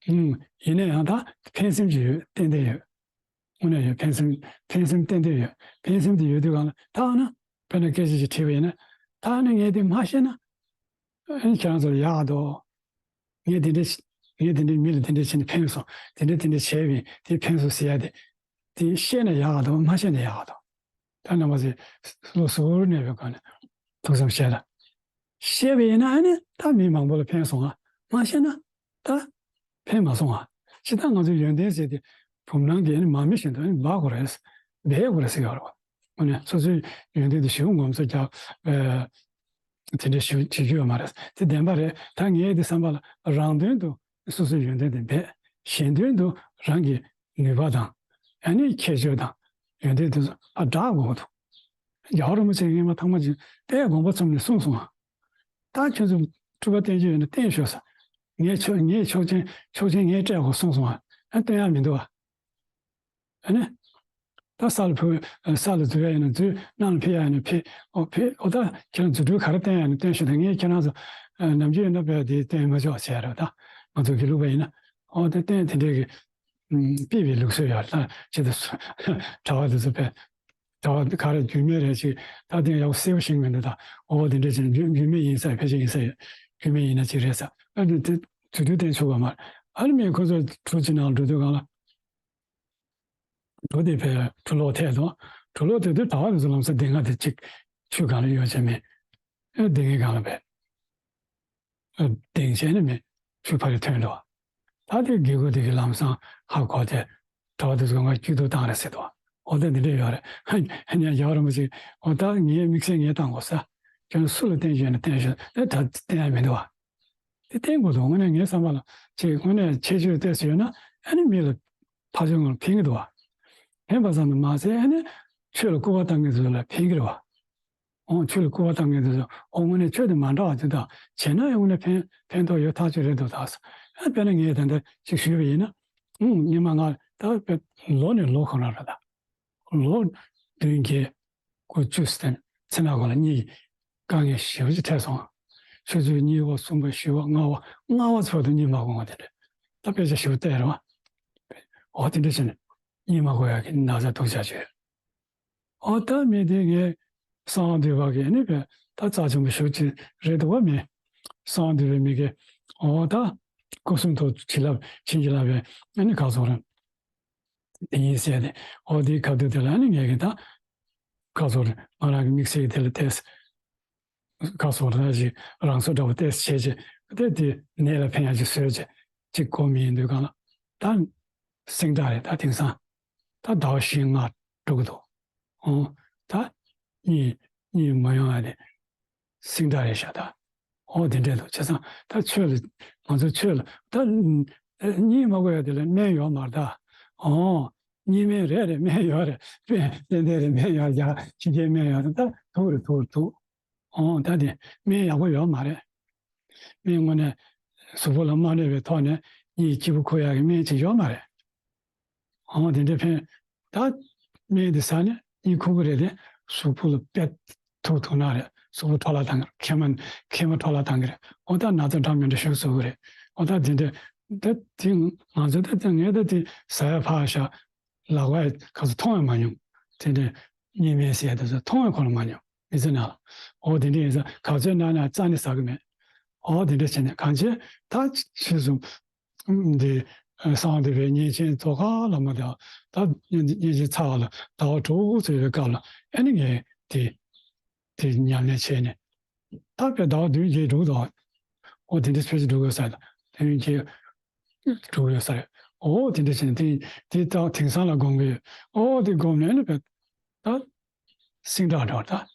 ཨུམ། ཡིན་ན་ཡང་ད་ཕན་སེམས་ཀྱི་ཡོད། ཏན་ཏན་ཡོད། དངོས་གནས་ཡོད། ཕན་སེམས་ཕན་སེམས་ཏན་ཏན་ཡོད། ཕན་སེམས་དེ་ཡོད་དུས་གང་ལ་ད་ཨ་ན་དཔེར་ན་སྐད་ཆ་ཞིག་དྲིས་པ་ཡིན་ན། ད་ཨ་ན་ངས་དེ་མ་ཤེས་ན། ཨ་ནི་ཁྱེད་རང་ཚོ་ལ་ཡག་འདུག་ངས་དེ་འདྲ་ཞིག་ངས་དེ་འདྲའི་མི་ལ་དེ་འདྲ་བྱས་ནས་ཕན་སོང་། དེ་འདྲ་དེ་འདྲ་བྱས་པས་དེ་ཕན་སོང་ཟེར་ཡ་དེ། དེ་ཤེས་ན་ཡག་ག་འདུག་མ་ཤེས་ན་ཡག་ག་འདུག་ད་རྣམ་པ་ཚོས་བློ་གཟུ་བོར་གནས་པའི་སྒོ་ནས་ཐུགས་བསམ་བཞེས་དང་། ཤེས་པ་ཡིན་ན་ཨ་ནི་ད་མི་མང་པོ་ལ་ཕན་སོང་ང་། མ་ཤེས་ན་ད་ཕན་མ་སོང་ང་། ཅི་ལྟར་ང་ཚོའི་ཡོན་ཏན་ཟེར་དེ་བུམ་ནང་གི་ཨ་ནི་མར་མེ་བཞིན་དུ་ཨ་ནི་འབར་དགོས་རེད། སྦས་དགོས་རེད་ཟེར་ཡོད་རེད་བ། དངོས་གནས་སོ་སོའི་ཡོན་ཏན་དེ་ཞེ་པོ་ངོམས་སོ་རྒྱག་ཨ་དེ་འདྲ་ཞིག་བྱེད་རྒྱུ་ཡོད་མ་རེད། དེ་བདེན་པ་རེད། ད་ངས་དེ་བསམ་པ་ལ་རང་དོན་དུ་སོ་སོའི་ཡོན་ཏན་དེ་སྦས། གཞན་དོན་དུ་རང་གི་ནུས་པ་དང་ཨ་ནི་ཁྱད་ཆོས་དང་ཡོན་ཏན་དེ་ཚོ་ཨ་བསྒྲག་དགོས་ཀྱི་འདུག་རྒྱལ་བ་རིན་པོ་ཆེ་སྔས་མ་ཐེངས་མ་གཅིག་དཔེ་དགོངས་པ་རྩོམ་ནས་གསུངས་སོང་ང་། ད་ཁྱོད་ཚོ་སྤྲུལ་པ་བསྟན་རྒྱུ་ཡོད་ན་བསྟན་ཤོག་ཟེར། ངས་ཆོག་ངས་ཆོག་མཆན་ཆོག་མཆན་ངས་སྤྲད་དགོས་གསུངས་སོང་ང་། ཨ་བསྟན་ཡག་མི་འདུག་བ། ཨ་ནི། ད་ས་ལ་བུད། ས་ལ་འཛུལ་ཡ་ཡིན་ན་འཛུལ། གནམ་ལ་ཕེབས་ཡ་ཡིན་ན་ཕེབས། ཨོ་ཕེབས། ཨོ་ད་ཁྱེད་རང་རྫུ་འཕྲུལ་ག་རེ་བསྟན་ཡ་ཡིན་ན་བསྟན་ཤོག་དང་། ངས་ཁྱེད་རང་ཚོ་ཨ་ནམ་རྒྱུན་ཡིན་ན་བས་དེ་བསྟན་མ་ཆོག་བྱས་རེད། ད་ང་ཚོ་དགེ་ལུགས་པ་ཡིན་ན་ཨོ་དེ་བསྟན་དེ་འདྲའི་གི་ཨུམ་སྤེལ་བའི་ལུགས་སྲོལ་ཡོད་རེད། ད་ཇི་ལྟར་གྲྭ་པ་དེ་ཚོ་བས་གྲྭ་པ་ག་རེ་རྒྱུད་སྨད་རེད་ཅིག་ད་དེ་ཡག་པོ་གསལ་པོ་ཤེས་ཀྱི་མི་འདུག་ད་ཨོ་དེ་འདྲ་བྱས་ནས་རྒྱུད་རྒྱུད་སྨད་ཡིན་ས་ཡོད། ཕལ་ཆེར་ཡིན་ས་ཡོད། རྒྱུད་སྨད་ཡིན་ན་ཅིག་རེད་ས། ཨ་ནི་དེ་རྫུ་འཕྲུལ་བསྟན་ཆོག་ག་མ་རེད། ཨ་ནི་མིན་ཁོ་ཚོ་གྲུ་ཅིག་ནང་འགྲོ་དུས་གང་ལ། གྲུ་དེ་བས་གྲུ་ལོག་ཐད་དོ། གྲུ་ལོག་ཐད་དུས་གྲྭ་པ་དེ་ཚོ་ལམ་སང་སྡེ་ལྔ་དེ་གཅིག་ཆུ་སྒང་ལ་ཡོད་ཅེས་མེད། ཨེ་སྡེ་ལྔའི་སྒང་ལ་བས་ཨེ་སྡིངས་བྱས་ནས་མེད། ཆུ་ཕ་རི་ཐོན་འགྲོ། ད་དེ་དགེ་བསྐོས་དེ་གི་ལམ་སང་ཧ་གོ་སྟེ་གྲྭ་པ་དེ་ཚོ་ང་སྐྱིད་སྡུག་བཏང་རེད་ཟེར་དོ། འོ་ད་འདི་འདྲ་ཡོད་རེད། ཧ་ཧ་ཉ་རྒྱལ་བ་རིན་པོ་ཆེ་འོ་ད་ངའི་དམིགས་བསལ་ངས་བཏང་དགོས་ས། ཁྱོད་སུ་ལ་བསྟན་རྒྱུ་ཡོད་ན་བསྟན་ཤོག་ཨེ་ད་བསྟན་ཡ་མི་འདུག་བ། དེ་བསྟན་དགོས་འདུག་དངོས་གནས་ངའི་བསམ་པ་ལ་ཅིག་དངོས་གནས་ཁྱད་ཆོས་ཏོག་ཙམ་ཡོད་ན་ཨ་ནི་མི་ལ་ཕར་ཕྱོགས་ངོས་ལ་ཕན་གྱི་འདུག་བ། ཕན་པ་ཙམ་དུ་མ་ཟད་ཨ་ནི་ཆོས་ལ་སྐུར་བ་བཏང་མཁན་ཚོ་ལ་ཕན་གྱི་རེད་བ། འོང་ཆོས་ལ་སྐུར་བ་བཏང་མཁན་དེ་ཚོ་འོང་དངོས་གནས་ཆོས་དེ་མ་འདྲ་བ་དེ་དག་བྱས་ན་ཡང་དངོས་གནས་ཕན་ཕན་ཐོགས་ཡོད་ཐག་ཆོད་རེད་འདུག་ད་ཨ་དཔེར་ན་ངས་ད་ལྟ་ཅིག་ཞུས་པ་ཡིན་ན། ཨུང་སྔོན་མ་ང་ད་དཔེ་ལོ་ནས་ལོ་ཁོ་ན་རེད་ད། ལོ་བདུན་བརྒྱད་དགུ་བཅུ་ཟེར་ཚེ་ན་གོ་ལ་གཉིད་དཀའ་ངལ་ཞེ་པོ་ཅིག་འཕྲད་སོང་། ཆུ་ཚོད་གཉིས་པ་གསུམ་པ་བཞི་པ་ལྔ་པ་ལྔ་པ་ཚོ་དུ་གཉིད་མ་ཁུག་པ་དེ་འདྲ། ད་དཔེ་ཆ་ཞེ་པོ་བལྟས་རེད་བ། འོ་དེ་འདྲ་བྱས་ནས་གཉིད་མ་ཁུག་ཡག་གི་ན་ཚ་སྡུག་ཅག་བྱོས། ཨོ་ད་མི་དེ་ངས་གསང་བ་འདུས་པ་གི་ནི་བས་ད་རྩ་ཆེན་པོ་ཞུ་ཅི་རེད་འདུག་བ་མེད། གསང་བ་འདུས་པའི་མི་གི་ཨོ་ད་སྐུ་གསུང་ཐུགས་བྱིན་རླབས་བྱིན་གྱིས་བརླབས་པའི་ཨ་ནི་ག་ཚོད་རེད། དེ་ཡིན་ཟེར་ཏེ་ཨོ་དེའི་ཁ་ཐུག་དེ་ལ་ཨ་ནི་ངས་གི་ད་ག་ཚོད་རེད། ང་རང་གི་དམིགས་བསལ་གི་དེ་ལ་བལྟས། ག་ཚོད་རེད་ཞིག་རང་སོ་འདྲ་བོ་བལྟས་བྱས་ཅི་དེ་དེ་ནད་ལ་ཕན་ཡག་ཅིག་བཟོས་ཅི་ཅིག་གོ་མི་ཡིན་དུས་གང་ལ་ད་སེང་དྲག་རེད་ད་དེང་སང་། ད་ཟླ་བ་བཞི་ལྔ་འགྲོ་གི་འདུག་ཨོ། ད་གཉིད་གཉིད་མ་ཡོང་ཡ་དེ་སེང་དྲག་རེད་ཤག་ད། ཨོ་དེ་འདྲས་འདུག་བྱས་ཙང་ད་ཆོས་ལ་ང་ཚོ་ཆོས་ལ་ད་གཉིད་མ་ཁུག་ཡ་དེ་ལ་སྨན་ཡོད་མ་རེད་ད། ཨོ་གཉིད་སྨན་རེད་རེད་སྨན་ཡོད་རེད། དཔེ་ཏན་ཏན་རེད་སྨན་ཡོད་རེད། ཡ་ཕྱི་རྒྱལ་སྨན་ཡོད་རེད། ད་དུག་རེད་དུག་རེད་དུག་ཨོ་ད་དེ་སྨན་ཡག་པོ་ཡོད་མ་རེད། སྨན་དངོས་གནས་གཟུགས་པོ་ལ་མ་གནོད་པའི་ཐོག་ནས་གཉིད་སྐྱིད་པོ་ཁུག་ཡག་གི་སྨན་ཅིག་ཡོད་མ་རེད། འོ་དེ་འདྲ་ཕན། ད་སྨན་དེ་ཟ་ནས་གཉིད་ཁུག་གི་རེད་དེ། གཟུགས་པོ་ལ་དཔེ་ཐུག་ཐུག་ན་རེད། གཟུགས་པོ་འཕྲོ་བརླག་བཏང་གི་རེད། མཁལ་མ་མཁལ་མ་འཕྲོ་བརླག་བཏང་གི་རེད། འོ་ད་ན་ཚ་འདྲ་མི་འདྲ་ཞིག་བཟོ་གི་རེད། འོ་ད་དེ་འདྲ་ད་དེ་ང་ཚོ་ད་ད་ངས་ད་དེ་ཟ་ཡ་ཕར་བཞག་ལག་པ་ག་ཚོད་མཐོང་ཡང་མ་མྱོང་། དེ་འདྲ་གཉིད་སྨན་ཟེར་ཡ་དེ་ཚོ་མཐོང་ཡང་ཁོ་ལ་མ་མྱོང་མི་ཚེ་ནང་ལ། འོ་དེ་འདྲ་ཡིན་ཙང་ག་ཚོད་ན་ན་རྩ་ནས་ཟ་གི་མེད། འོ་དེ་འདྲ་བྱས་ནས་གང་བྱས་ད་ཕྱིས་སུ། འདི་གསང་བ་འདུས་པའི་བསྙེན་ཆེན་རྫོགས་ཁ་ལ་མ་དེ་ད་བསྙེན་ཆེན་ཚར་བ་ལ་ཟླ་བ་དྲུག་ཙམ་ཡོད་པའི་སྐབས་ལ་ཨ་ནི་ངས་དེ་དེ་ཉམས་ལེན་བྱས་ནས་ད་དཔེ་ཟླ་བ་བདུན་བརྒྱད་དྲུག་དང་འོ་དེ་འདྲ་ཕལ་ཆེར་འགྲོ་དགོས་ས་རེད། བདུན་བརྒྱད་དྲུག་ཡོད་ས་རེད། འོ་དེ་འདྲ་བྱས་ནས་དེ་དེ་ད་དེང་སང་ལ་སྒོམ་གི་ཡོད། འོ་དེ་སྒོམ་ནས་ཨ་ནི་དཔེ་ད་ སིང་དྲག་འགྲོ་ད།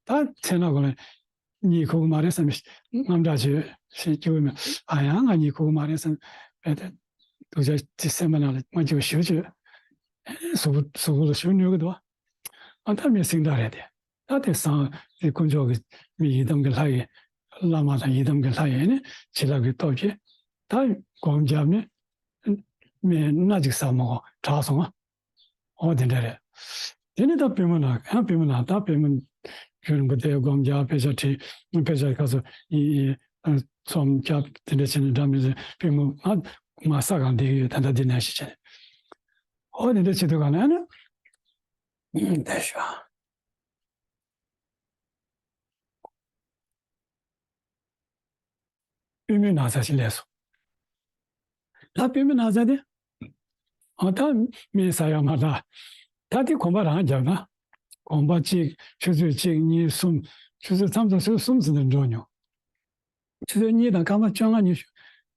ད་མཚན་ན་གོ་ལ་གཉིད་ཁུག་གི་མ་རེད་བསམ་པའི་དངངས་སྐྲག་བྱེད་བྱེད་སྐྱེ་བོ་མེད། ཨ་ཡང་ང་གཉིད་ཁུག་གི་མ་རེད་བསམ་པའི་དེ་སྡུག་ཅག་དེ་སེམས་པ་ནང་ལ་མ་སྐྱིད་པ་ཞེ་པོ་བྱེད། གཟུགས་པོ་གཟུགས་པོ་ལ་ཞེ་པོ་གནོད་གི་འདུག་ཨ་ད་མི་སིང་དྲག་རེད་དེ། ད་དེ་སང་དེ་དཀོན་མཆོག་གི་མི་ཡི་དམ་གྱི་ལྷ་ཡི་བླ་མ་དང་ཡི་དམ་གྱི་ལྷ་ཡི་ནི་བྱིན་རླབས་ཀྱི་སྟོབས་ཀྱིས་ད་སྒོམ་བརྒྱབ་ནས་སྨན་སྣ་གཅིག་ཟ་མ་དགོས་དྲག་སོང་ང་། འོ་དེ་འདྲ་རེད། དེ་ནས་ད་པུས་མོ་ནག་ཡང་པུས་མོ་ནག་ད་པུས་མོ་རྒྱུན་རིང་པོ་དེ་སྒོམ་རྒྱག་དཔེ་ཆ་བྲིས་དཔེ་ཆ་ཁ་སོ་ཡི་ཡི་ཚོམ་རྒྱག་དེ་འདྲ་བྱས་ནས་འདྲ་མི་ཟེར་པུས་མོ་ང་མ་ས་གང་བསྡད་ཡོད་ད་ལྟ་འདི་ནས་ཞིག་བྱས་ནས་འོ་དེ་འདྲ་བྱེད་དུས་ག་ནས་ཨ་ནི་དེ་ཤོག་པུས་མོའི་ན་ཚ་ཞིག་སླེབས་སོང་། ད་པུས་མོའི་ན་ཚ་དེ། ཨ་ད་སྨན་ཟ་ཡག་མ་ད། ད་དེ་གོམ་པ་རང་རྒྱབ་ན། གོམ་པ་གཅིག་ཆུ་ཚོད་གཅིག་གཉིས་གསུམ། ཆུ་ཚོད་མཚམས་མཚམས་ཆུ་ཚོད་གསུམ་ཙམ་དུ་འགྲོ་མྱོང་། ཆུ་ཚོད་གཉིས་དང་སྐར་མ་བཅོ་ལྔ་ཉི་ཤུ་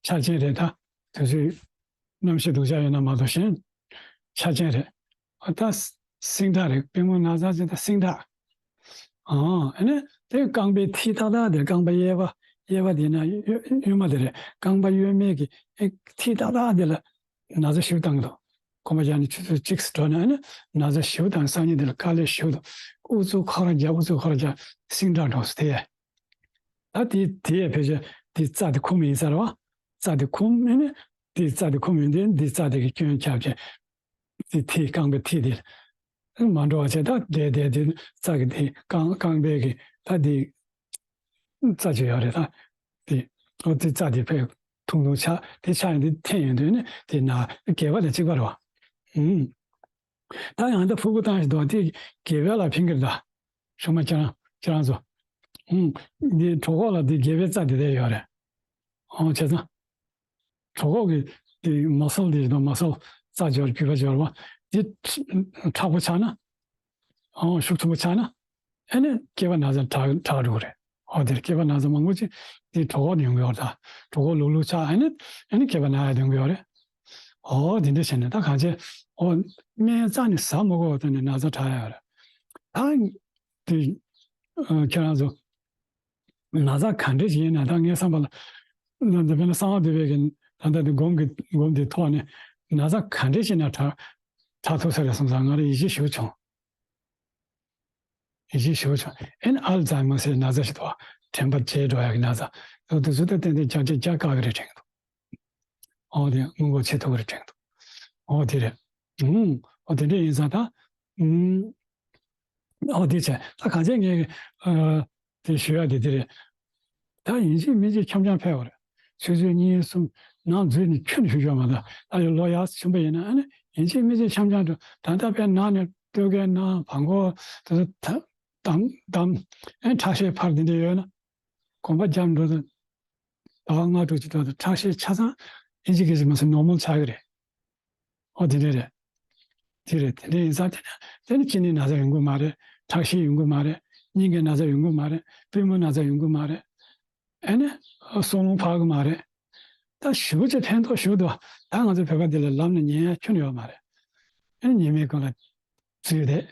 ཆ་ཅན་རེད་ད། དུས་ཚོད་གནམ་གཤིས་སྡུག་ཅག་ཡོད་ན་མ་གཏོགས་གཞན་ཆ་ཅན་རེད། ཨ་ད་སིང་དྲག་རེད། པུས་མོ་ན་ཚ་ཅན་ད་སིང་དྲག་ཨ་ཨ་ནི་དེ་རྐང་པའི་མཐིལ་ཏག་ཏག་དེ་རྐང་པ་གཡས་པ་གཡས་པ་དེ་ན་གཡོན་གཡོན་མ་དེ་རེད། རྐང་པ་གཡོན་མའི་གི་ཨེ་མཐིལ་ཏག་ཏག་དེ་ལ་ན་ཚ་ཞེ་པོ་བཏང་གི་འདུག་གོམ་པ་རྒྱག་ནས་ཆུ་ཚོད་གཅིག་ཙམ་འགྲོ་ན་ཨ་ནི་ན་ཚ་ཞེ་པོ་བཏང་སང་ཉིན་དེ་ལ་དཀའ་ལས་ཞེ་པོ་འདུག་ཨུ་ཚུགས་ཁོ་རང་རྒྱག་ཨུ་ཚུགས་ཁོ་རང་རྒྱག་སིང་དྲག་འགྲོ་སོང་དེ། ད་དེ་དེ་ཡས་ཕལ་ཆེར་དེ་རྩ་དེ་ཁུམ་ཡིན་ས་རེད་བ། རྩ་དེ་ཁུམ་ཨ་ནི་དེ་རྩ་དེ་ཁུམ་ཡིན་དུས་འདི་རྩ་དེ་གི་སྐྱོན་ཁྱབ་བྱས། དེ་མཐིལ་རྐང་པའི་མཐིལ་དེ་མ་འགྲོ་བ་བྱས། ད་བསྡད་བསྡད་དེ་རྩ་གི་དེ་རྐང་རྐང་པའི་གི་ད་དེ་རྩ་ཅིག་ཡོད་རེད་ད། དེ་ཨོ་དེ་རྩ་དེ་ཕར་ཐུང་ཐུང་ཆགས་དེ་ཆགས་ཡོང་དུས་འཐེན་ཡོང་དུས་ནི་དེ་ན་སྒལ་པ་དང་གཅིག་པ་རེད་བ། ཨུམ། ད་ཡང་ད་ཕྲུ་གུ་བཏང་ཞིག་འདུག་དེ་སྒལ་པ་ལ་ཕན་གི་རེད་ད། ཆུང་མ་ཁྱེད་རང་ཁྱེད་རང་ཚོ། ཨུམ། འདི་གྲོད་ཁོག་ལ་དེ་སྒལ་པའི་རྩ་དེ་དེ་ཡོད་རེད། ཨོ་བྱས་ཙང་། གྲོད་ཁོག་གི་དེ་མ་སལ་དེ་དང་མ་སལ་རྩ་འབྱོར་རྒྱུས་པ་འབྱོར་བ་དེ་མཁྲེགས་པོ་ཆགས་ན། ཨོ་ཤུགས་ཆེན་པོ་ཆགས་ན། ཨ་ནི་སྐེད་པ་ན་ཚ་དྲག་དྲག་འགྲོ་གི་རེད། ཨོ་དེར་སྐེད་པ་ན་ཚ་མང་པོ་ཅིག་དེ་གྲོད་ཁོག་ནས་ཡོང་གི་ཡོད་རེད་ད། གྲོད་ཁོག་ལུག་ལུག་ཆགས་ཨ་ནི་ཨ་ནི་སྐེད་པ་ན་ཡ་ཡོང་གི་ཡོད་རེད། ཨོ་དེ་འདྲ་བྱས་ནས་ད་གང་བྱས་ཨོ་སྨན་རྩ་ནས་ཟ་མ་དགོས་པ་དེ་ནས་ན་ཚ་དྲག་ཡ་ཡོད་རེད། ད་དེ་ཁྱེད་རང་ཚོ། ན་ཚ་ག་འདྲ་ཞིག་ཡིན་ན་ད་ངའི་བསམ་པ་ལ། ད་དཔེར་ན་གསང་བ་འདུས་པའི་གི་ད་ལྟ་དེ་སྒོམ་གི་སྒོམ་དེ་ཐོག་ནས་ན་ཚ་ག་འདྲ་ཞིག་ན་དྲག་དྲག་ཐུབ་ས་རེད་བསམ་ཙང་ང་ལ་ཡིད་ཆེས་ཞེ་པོ་བྱུང་། ཡིད་ཆེས་ཞེ་པོ་བྱུང་། ཨེ་ནི་ཨལ་ཛཱི་མར་ཟེར་ན་ཚ་ཞིག་འདུག་དྲན་པ་བརྗེད་འགྲོ་ཡག་གི་ན་ཚ་འདུག་དེ་ཚོ་ད་ཏན་ཏན་བརྒྱ་ཆ་བརྒྱ་བཀག་གི་རེད་དྲན་གི་འདུག་ཨོ་དེ་སྔོན་འགོག་བྱེད་ཐུབ་ཀྱི་རེད་དྲན་གི་འདུག་ཨོ་དེ་རེད། ཨུམ། ཨོ་དེ་འདྲ་ཡིན་ཙང་ད། ཨུམ། ཨོ་དེ་བྱས་ད་གང་བྱས་ངས་ཨ་དེ་ཞུ་ཡག་དེ་དེ་རེད། ད་ཡིན་གཅིག་མིན་གཅིག་འཆམ་འཆམ་ཕེབས་པ་རེད། ཆུ་ཚོད་གཉིས་གསུམ་ནང་འཛུལ་ནས་ཁྱོན་ནས་ཞུ་ཆོག་མ་གཏོགས་ད་ཡང་ལོ་ཡག་ཕྱིན་པ་ཡིན་ན་ཨ་ནི་ཡིན་གཅིག་མིན་གཅིག་འཆམ་འཆམ་འགྲོ། ད་ལྟ་དཔེ་ནང་ནས་སྟོད་གའི་ནང་བང་གོ་དེ་ཚོ་ད་དམ་དམ་ཨེ་ཁྲག་ཤེད་འཕར་དེ་འདྲ་ཡོད་ན། གོམ་པ་རྒྱབ་འགྲོ་དང་། ཟླ་བ་ལྔ་དྲུག་ཅིག་འགྲོ་དང་ཁྲག་ཤེད་ཆ་ཚང་ཨིན་ཇི་སྐད་ཆ་མ་ཟེར་ནོར་མལ་ཆགས་ཀྱི་རེད། ཨོ་དེ་འདྲ་རེད། དེ་རེད། དེ་འདྲ་ཡིན་ཙང་དེ་ནས་དེ་ནི་གཅིན་སྙི་ན་ཚ་ཡོང་གི་མ་རེད། ཁྲག་ཤེད་ཡོང་གི་མ་རེད། སྙིང་གི་ན་ཚ་ཡོང་གི་མ་རེད། པུས་མོ་ན་ཚ་ཡོང་གི་མ་རེད། ཨེ་ནི་སྲོག་རླུང་འཕར་གི་མ་རེད། ད་ཞེ་པོ་ཅིག་ཕན་ཐོགས་ཞེ་པོ་འདུག་ད་ང་ཚོ་བོད་པ་འདི་ལ་ལབ་ནས་ཉན་ཡ་ཁྱོན་ཡོད་མ་རེད། ཨེ་ནི་ཉན་མེད་ཀུན་ལ་བཙུད་བསྡད།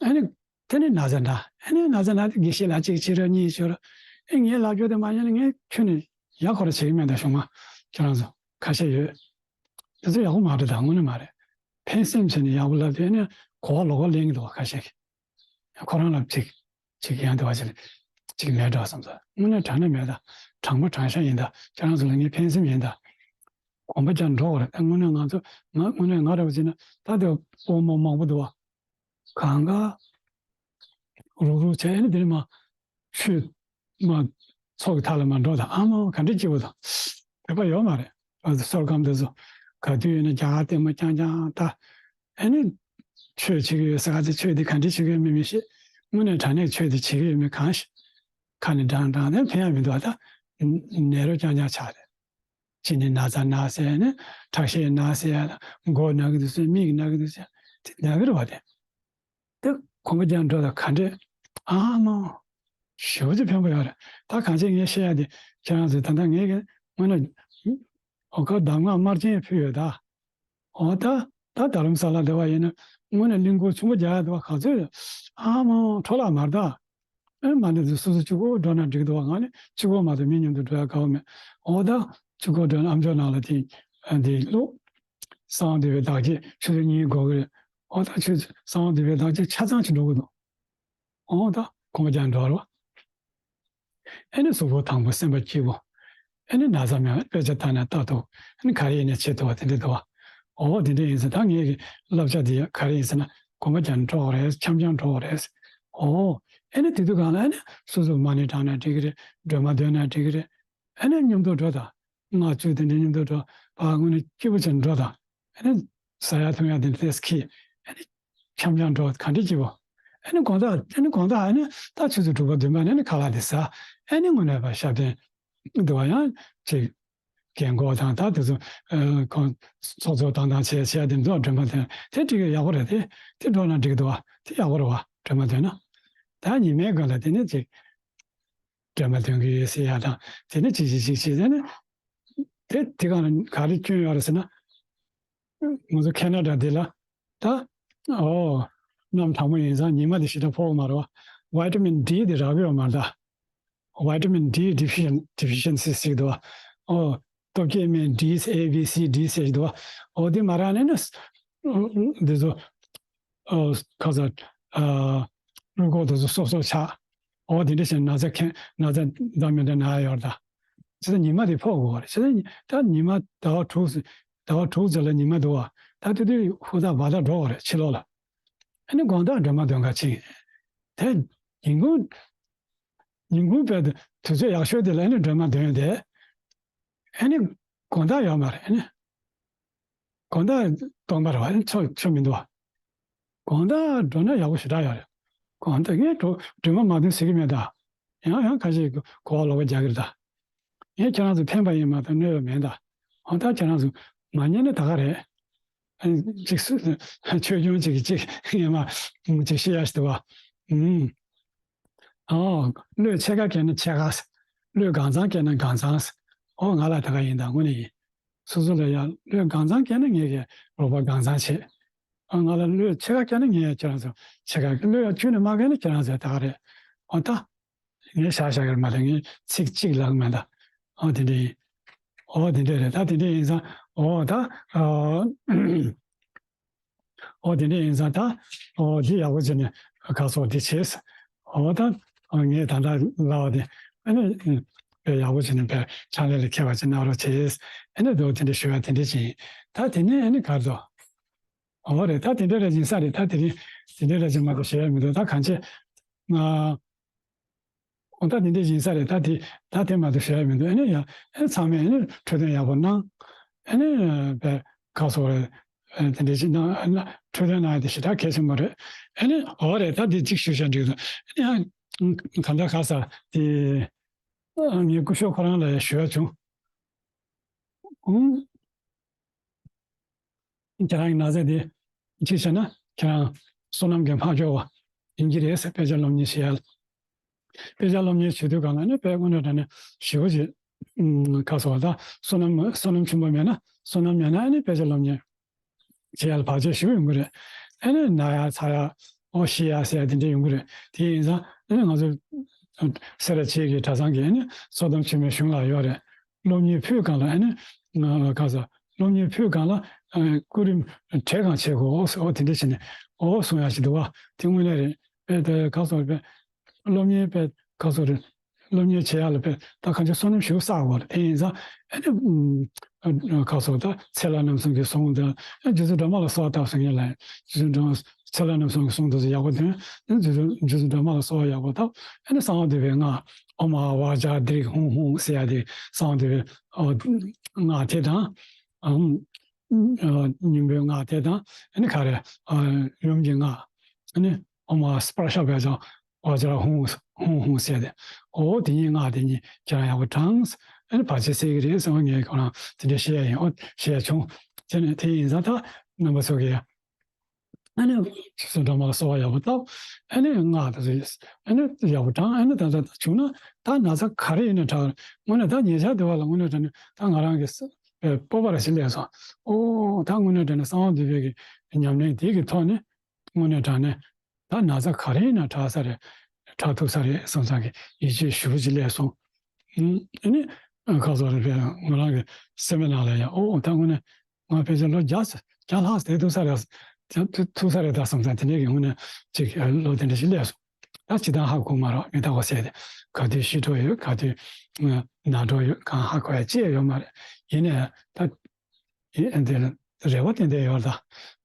ཨ་ནི། དེ་ནི་ན་ཚ་འདྲ། ཨ་ནི་ན་ཚ་འདྲ་དགེ་བཤེས་ལགས་གཅིག་བྱེད་རོགས་གཉིས་བྱེད་རོགས། ཨེ་ངའི་ལབ་རྒྱུ་དེ་མ་ཉན་ན་ངས་ཁྱོན་ནས་ཡག་ཁོ་ར་བྱེད་ཀྱི་མེད་ད་གཞུང་མ། ཁྱོད་རང་ཚོ་ཁ་ཤས་ཡོད། དེ་ཚོ་ཡག་པོ་མ་རེད་ད་དངོས་གནས་མ་རེད། ཕན་སེམས་བྱས་ནས་ཡག་པོ་ལབ་དུས་ཨ་ནི་གོ་བ་ལོག་ག་ལེན་གྱི་འདུག་བ་ཁ་ཤས་ཀྱིས། ཁོ་རང་ལ་ཅིག་ཅིག་ཡང་དེ་བ་ཅིག་ཅིག་མེད་འགྲོ་བསམ་ས། དངོས་གནས་དྲང་གནས་མེད་ད། དྲང་པོ་དྲང་བཞག་ཡིན་ད། ཁྱོད་རང་ཚོ་ལ་ངས་ཕན་སེམས་ཡིན་ད། གོམ་པ་རྒྱག་འགྲོ་བ་རེད་ད། དངོས་གནས་ང་ཚོ་ང་དངོས་གནས་ང་རེ་བ་ཅིག་ན་ད་དེ་དབང་མོ་མང་པོ་འདུག་བ། གང་ག་རུག་རུག་བྱས་ནས་དེ་ནས་མ་ཆོས་མ་ཚོགས་ཀྱི་མཐའ་ལ་མ་འགྲོ་དང་ཨ་མ་ག་འདྲ་སྐྱིད་པོ་དང་བོད་པ་ཡོད་མ་རེད། ཨ་ཙི་སོར་ཁམས་དེ་ཚོ་ག་དུས་ཡོད་ན་རྒྱ་གར་ལྟད་མོ་རྐྱང་རྐྱང་ལྟ། ཨ་ནི་ཆོས་བྱེད་ཀྱི་ཡོད་ཟེར་ག་ཚོད་ཆོས་དེ་ག་འདྲ་བྱེད་ཀྱི་ཡོད་མེད་མི་ཤེས། དངོས་གནས་དྲང་གནས་ཆོས་དེ་བྱེད་ཀྱི་ཡོད་མེད་གང་ཤེས། ཁ་ནས་འགྲང་འགྲང་ནས་ཕན་ཡ་མི་འདུག་ད་ནད་རོ་རྐྱང་རྐྱང་ཆགས་རེད། གཅིན་སྙི་ན་ཚ་ན་ཟེར་ནས་ཁྲག་ཤེད་ན་ཟེར་ཡ་ལ་མགོ་ན་གི་འདུག་ཟེར་མིག་ན་གི་འདུག་ཟེར་དེ་ན་གི་རེད་བ་དེ། དེ་གོམ་པ་རྒྱག་འགྲོ་ད་ག་འདྲས་ཨ་མ་ཞེ་པོ་ཅིག་ཕན་པོ་ཡོད་རེད། ད་གང་ཅི་ངས་བཤད་ཡ་དེ་ཁྱེད་རང་ཚོས་ད་ལྟ་ངས་གི་དངོས་གནས་འོ་ཁ་གདམས་ངག་དམར་རྐྱེན་ཕུལ་ཡོད་ད། འོ་ད་ད་རྡ་རམ་ས་ལ་འདི་བ་ཡིན་ན་དངོས་གནས་གླིང་སྐོར་ཆུང་པོ་རྒྱག་ཡ་འདི་བ་ག་ཚོད་ ཨ་མ་འཕྲོ་བརླག་མ་རེད་ད། ཨེ་མ་ནི་དེ་སོ་སོ་གཅིག་པོ་འགྲོ་ན་འགྲིག་འདུག་བ། ང་ནི་གཅིག་པོ་མ་གཏོགས་མི་མཉམ་དུ་འགྲོ་ཡ་དགའ་བ་མེད། འོ་ད་གཅིག་པོ་འགྲོ་ན་ཨམ་ཅོག་ནང་ལ་དེ་ཨ་དེ་ཀློག་གསང་བ་འདུས་པའི་བདག་བསྐྱེད་ཆུ་ཚོད་གཉིས་འགོར་གི་རེད། འོ་ད་ཆུ་གསང་བ་འདུས་པའི་བདག་བསྐྱེད་ཆ་ཚང་ཅིག་འགྲོ་གི་འདུག་འོ་ད་གོམ་པ་རྒྱག་འགྲོ་རོགས། ཨེ་ནི་གཟུགས་པོ་དྭངས་པོ་སེམས་པ་སྐྱིད་པོ། ཨེ་ནི་ན་ཚ་མེད་པ་དཔེ་ཆ་ལྟ་ན་ལྟ་ཐུབ། ཨེ་ནི་ག་རེ་ཡིན་ན་བྱེད་ཐུབ་པ་དེ་འདྲ་འདུག་བ། འོ་དེ་འདྲ་ཡིན་ཟེར། ད་ངས་ཀྱི་བསླབ་བྱ་དེ་ག་རེ་ཡིན་ཟེར་ན་གོམ་པ་རྒྱག་ནས་འགྲོ་བ་རེད། འཆམ་འཆམ་འགྲོ་བ་རེད། འོ་ཨེ་ནི་དེ་དུས་གང་ལ་ཨེ་ནི་སོ་སོ་མ་ཎི་བགྲང་ན་འགྲིག་གི་རེད། སྒྲོལ་མ་འདོན་ན་འགྲིག་གི་རེད། ཨེ་ནི་མཉམ་དུ་འགྲོ་དང་། སྔགས་བཅུ་དེ་འདྲ་མཉམ་དུ་འགྲོ་བ་དངོས་གནས་སྐྱིད་པོ་བྱས་ནས་འགྲོ་དང་། ཨེ་ནི་ཟ་ཡ་འཐུང་ཡ་དེ་འདྲ་ཏོག་ཙམ་ཁྱེར། ཨེ་ནི་འཆམ་འཆམ་འགྲོ་ག་འདྲ་སྐྱིད་པོ། ཨེ་ནི་དགོང་དག་ཨེ་ནི་དགོང་དག་ཨེ་ནི་ད་ཆུ་ཚོད་དྲུག་པ་བདུན་པ་ནས་ཨེ་ནི་ཁ་ལག་དེ་ཟ། ཨེ་ནི་དངོས་གནས་པ་ཞབས་བརྟན་འདུག་བ། ཡང་ཅིག་རྒན་གོག་དང་ད་དེ་ཚོ་ཨ་ཁོང་ཚོགས་གཙོ་བཏང་བཏང་བྱས་བྱས་དེ་ཚོ་སྒྲོལ་མ་དེ་དེ་འགྲིག་གི་ཡག་པོ་རེད། དེ་དེ་འགྲོ་ན་འགྲིག་འདུག་བ། དེ་ཡག་པོ་རེད་བ། སྒྲོལ་མ་དེ་ན་ད་ཉི་མའི་སྒང་ལ་དེ་ནས་ཅིག་སྒྲོལ་མ་འདོན་གྱི་ཡོད་ཟེར་ཡ་དང་། དེ་ནས་ཅིག་ཅིག་ཅིག་ཅིག་དེ་ནས་དེ་དེ་གང་ལ་ག་རེ་སྐྱོན་ཡོད་རེད་ཟེར་ན། ང་ཚོ་ཁེ་ན་ཌ་འདི་ལ་ད་ཨོ་གནམ་གྲང་མོ་ཡིན་ཙང་ཉི་མ་དེ་ཞེ་དྲག་ཕོག་གི་མ་རེད་བ། ཝི་ཊ་མིན་ཌི་དེ་རག་གི་ཡོད་མ་རེད་ད། ཝི་ཊ་མིན་ཌི་ཌི་ཕི་ཤན་ཌི་ཕི་ཤན་སི་ཟེར་གྱི་འདུག་བ། ཨོ་སྟོབས་སྐྱེད་སྨན་ཌི་ཨེ་བི་སི་ཌི་ཟེར་གྱི་འདུག་བ། ཨོ་དེ་མ་རག་ནས་ན་འདི་ཚོ་ཨོ་ཁ་ས་ཨ་རུས་ཁོག་དེ་ཚོ་སོབ་སོབ་ཆགས། ཨོ་དེ་འདྲ་བྱས་ན་ཚ་ཁེ་ན་ཚ་འདྲ་མི་འདྲ་ན་ཡོད་རེད་ད། བྱས་ཙང་ཉི་མ་དེ་ཕོག་དགོས་པ་རེད། བྱས་ཙང་ད་ཉི་མ་ཟླ་བ་དྲུག་ཟླ་བ་དྲུག་ཙམ་ལ་ཉི་མ་འདུག་བ། ད་དེ་དུས་ཧུར་ཐག་འབད་ཐག་འགྲོ་བ་རེད་ཕྱི་ལོགས་ལ། ཨ་ནི་དགོང་དག་སྒྲོལ་མ་འདོན་ག་ཕྱིན། དེ་ཉིན་གུང་ཉིན་གུང་དཔེ་དུས་ཚོད་ཡག་ཤོས་དེ་ལ་ཨ་ནི་སྒྲོལ་མ་འདོན་དེ། ཨ་ནི་དགོང་དག་ཡོད་མ་རེད། ཨ་ནི་དགོང་དག་སྟོང་པ་རེད་བ། ཨ་ནི་ཆོ་ཆོ་མི་འདུག་བ། དགོང་དག་འགྲོ་ན་ཡག་པོ་ཞེ་དྲག་ཡོད་རེད། དགོང་དག་ངས་འགྲོ་སྒྲོལ་མ་མ་འདོན་ཟེར་གྱི་མེད་ད། ཡང་ཡང་ཁ་ཤས་གོ་བ་ལོག་པ་རྒྱག་གི་རེད་ད། ངས་ཁྱེད་རང་ཚོ་ཕན་པ་ཡིན་མ་གཏོགས་གནོད་པ་མེད་ད། འོ་ད་ཁྱེད་རང་ཚོ་མ་ཉན་ན་ད་ག་རེད། ཨ་ནི་ཅིག་སུ་ཆོས་སྐྱོང་ཅིག་གིས་ཅིག་ངས་མ་ཅིག་བཤད་ཡ་ཞིག་འདུག་བ། ཨུམ། ཨོ། བློས་ཕྱེད་ཀ་བཀལ་ན་ཕྱེད་ཀ། བློས་གང་ཚང་བཀལ་ན་གང་ཚང་། ཨོ་ང་ལ་ད་ག་ཡིན་ད་དངོས་གནས་ཡིན། སོ་སོ་ལ་ཡ་བློས་གང་ཚང་བཀལ་ན་ངས་ཀྱི་རོགས་པ་གང་ཚང་བྱེད། ཨ་ང་ལ་བློས་ཕྱེད་ཀ་བཀལ་ན་ངས་ཡ་ཁྱེད་རང་ཚོ་ཕྱེད་ཀ་བློས་ཡ་ཁྱོན་ནས་མ་བཀལ་ན་ཁྱེད་རང་ཚོ་ད་ག་རེད། ཨོ་ད། ངས་བཞག་བཞག་གི་རེད་མ་གཏོགས་ངས་ཚིག་གཅིག་ལབ་གི་མེད་ད། ཨོ་དེ་འདྲ་ཡིན། ཨོ་དེ་འདྲ་རེད་ད། དེ་འདྲ་ཡིན་ཙང་ཨོ་ད། ཨོ། ཨོ་དེ་འདྲ་ཡིན་ཙང་ད། ཨོ་འདི་ཡག་པོ་བྱས་ནས་ཁ་སོགས་འདི་བྱས། ཨོ་ད། ཨོ་ངས་ད་ལྟ་ལབ་པ་དེ། ཨ་ནི། དཔེ་ཡག་པོ་བྱས་ནས་དཔེ་ཕྱག་ལས་ལ་མཁས་པ་ཅིག་གནང་རོགས་བྱས། ཨ་ནི་འདུག་དེ་འདྲ་ཞུ་བ་དེ་འདྲ་ཅིག་ཡིན། ད་དེ་ནས་ཨ་ནི་ག་རེ་འདུག་ཨོ་རེད་ད། དེ་འདྲ་རེད་ཡིན་ས་རེད་ད། དེ་རིང་དེ་འདྲ་རེད་ཅིག་མ་གཏོགས་བྱེད་ཡ་མི་འདུག་ད་གང་བྱེད། ང་། ཨོ་ད་དེ་འདྲ་ཡིན་ས་རེད་ད། དེ་ད་དེ་མ་གཏོགས་བྱེད་ཡ་མི་འདུག་ཨ་ནི་ཡ་ཨ་ནི་ཚང་མས་ཨ་ནི་འཕྲོད་བསྟེན་ཡག་པོ་གནང་། ཨ་ནི་བས་ཁ་སོགས་རེད། ཨ་དེ་འདྲ་ཞིག་གནང་ཨ་ནི་འཕྲོད་བསྟེན་གནང་ཡ་དེ་ཞེ་དྲག་གལ་ཆེན་པོ་རེད། ཨ་ནི་ཨོ་རེད་ད། དེ་གཅིག་ཞུ་བྱ་འགྲིག་འདུག་ཨ་ནི་ཡང་གང་ལྟར་ཁ་ས་དེ་ངའི་སྐུ་ཞབས་ཁོ་རང་ལ་ཞུ་ཡ་བྱུང་། ཨང་། ཁྱེད་རང་གི་ན་ཚ་དེ་གཅིག་བྱས་ན་ཁྱེད་རང་བསོད་ནམས་ཀྱི་མ་འཇོག་པ་ཡིན་གྱི་རེད་ཟེར། དཔེ་ཆ་སློབ་གཉེར་བྱེད་ཡ་ལ། དཔེ་ཆ་སློབ་གཉེར་བྱེད་དུས་གང་ལ་ནི་དཔེ་དངོས་གནས་དྲང་གནས་ཞེ་པོ་ཅིག་ཨུམ། ཁ་སོགས་ད་བསོད་ནམས་བསོད་ནམས་ཆེན་པོ་མེད་ན་བསོད་ནམས་མེད་ན་ཨ་ནི་དཔེ་ཆ་སློབ་གཉེར་བྱེད་ཡ་ལ་བར་ཆད་ཞེ་པོ་ཡོང་གི་རེད། ཨ་ནི་ན་ཡ་ཚ་ཡ་ཨོ་ཤི་ཡ་ཟེར་ཡ་དེ་འདྲ་ཡོང་གི་རེད། དེ་ཡིན་ཙང་ཨ་ནི་ང་ཚོ་སེ་ར་བྱེས་ཀྱི་གྲྭ་ཚང་གི་ཨ་ནི་བསོད་ནམས་ཆེན་མོའི་གཞུང་ལ་ཡོད་རེད། སློབ་གཉེར་ཕུལ་གང་ལ་ཨ་ནི་ང་ག་ས་སློབ་གཉེར་ཕུལ་གང་ལ་ཨ་སྐུ་རིམ་གྲལ་གང་བྱེད་དགོས་ཨོ་དེ་འདྲ་བྱས་ནས་ཨོ་གསུང་ཡ་ཞིག་འདུག་བ། དེ་དངོས་གནས་རེད། ཨེ་དེ་ག་སོགས་རེད། སློབ་གཉེར་པས་ག་སོགས་རེད། སློབ་གཉེར་བྱེད་ཡ་ལ་དཔེ་ད་གང་ཅི་བསོད་ནམས་ཞིག་བསགས་དགོས་རེད། དེ་ཡིན་ཙང་ཨ་ནི་ཨ་ག་སོགས་ད་ཚེ་ལྷ་རྣམ་གསུམ་གྱི་གསུང་དང་ཨ་རྗེ་བཙུན་སྒྲོལ་མ་ལ་གསོལ་བ་བཏབ་ཟེར་མཁན་ལ་རྗེ་བཙུན་སྒྲོལ་མ་ཚེ་ལྷ་རྣམ་གསུམ་གྱི་གསུང་དེ་ཚོ་ཡག་པོ་ཐོན། ཨ་ནི་རྗེ་བཙུན་རྗེ་བཙུན་སྒྲོལ་མ་ལ་གསོལ་བ་ཡག་པོ་བཏབ། ཨ་ནི་གསང་བ་འདུས་པའི་སྔགས་ཨོཾ་ཨཱཿཧཱུྃ་ཏྲཱིཿཧཱུྃ་ཧཱུྃ་ཟེར་ཡ་དེ་གསང་བ་འདུས་པའི་ཨ་སྔགས་དེ་དང་། ཨམ། ཨ་སྙིང་པོའི་སྔགས་དེ་དང་ཨ་ནི་ག་རེ་ཨ་ཡུམ་གྱི་སྔགས་ཨ་ནི་ཨོཾ་ཨཱཿསྤར་ཤ་བཛྲ་བཛྲ་ཧཱུྃ་ཧཱུྃ་ཧཱུྃ་ཟེར་ཏེ། ཨོ་དེ་གཉིས་སྔགས་དེ་གཉིས་ཁྱེད་རང་ཡག་པོ་བགྲངས། ཨ་ནི་བར་ཆད་སེལ་གྱི་རེད་ཟེར་བ་ངས་ཁོ་རང་དེ་འདྲ་བཤད་ཡ་ཡིན། ཨོ་བཤད་ཡ་བྱུང་། དེ་ནས་དེ་ཡིན་ཙང་ད་རྣམ་པ་ཚོ་གིས་ཨ་ནི་རྗེ་བཙུན་སྒྲོལ་མ་ལ་གསོལ་བ་ཡག་པོ་བཏབ། ཨ་ནི་སྔགས་དེ་ཚོ་ཨ་ནི་ཡག་པོ་བགྲངས། ཨ་ནི་ད་ལྟ་བྱུང་ན་ད་ན་ཚ་ག་རེ་ཡིན་ན་དྲག་དངོས་གནས་ད་ཉེ་ཆར་དེ་བ་ལ་དངོས་གནས་དྲང་གནས་ད་ང་རང་གི་སྤོབས་པ་ར་ཞིག་སླེབས་སོང་། ཨོ་ད་དངོས་གནས་དྲང་གནས་གསང་བ་འདུས་པའི་གི་ཉམས་ལེན་དེ་གི་ཐོག་ནས་དངོས་གནས་དྲང་གནས། ད་ན་ཚ་ག་རེ་ཡིན་ན་དྲག་ས་རེད། དྲག་ཐུབ་ས་རེད་བསམ་ས་གི་ཡིད་ཆེས་ཞེ་པོ་ཅིག་སླེབས་སོང་། ཨ་ནི་ཁ་སོགས་རེད་པས། ང་རང་གི་སེམས་པའི་ནང་ལ་ཡང་ཨོ་ད་དངོས་གནས་ང་ཕལ་ཆེར་ལོ་བརྒྱ་བརྒྱ་ལྷག་བསྡད་ཐུབ་ས་རེད། ཐུབ་ཐུབ་ས་རེད་ད་བསམ་ས་དེ་འདྲའི་གི་དངོས་གནས་ཅིག་བློ་དེ་འདྲ་ཞིག་སླེབས་སོང་། ད་ཇི་ལྟར་ཧ་གོ་མ་རོགས་མི་ལྟ་བ་ཟེར་ཏེ། ག་དུས་ཤི་འགྲོ་ཡོད། ག་དུས་ན་འགྲོ་ཡོད། གང་ཧ་གོ་ཡ་ཅི་ཡང་ཡོད་མ་རེད། ཡིན་ནའི་ད་ཡིན་དེ་རེ་བ་ཏན་ཏན་ཡོད་ད།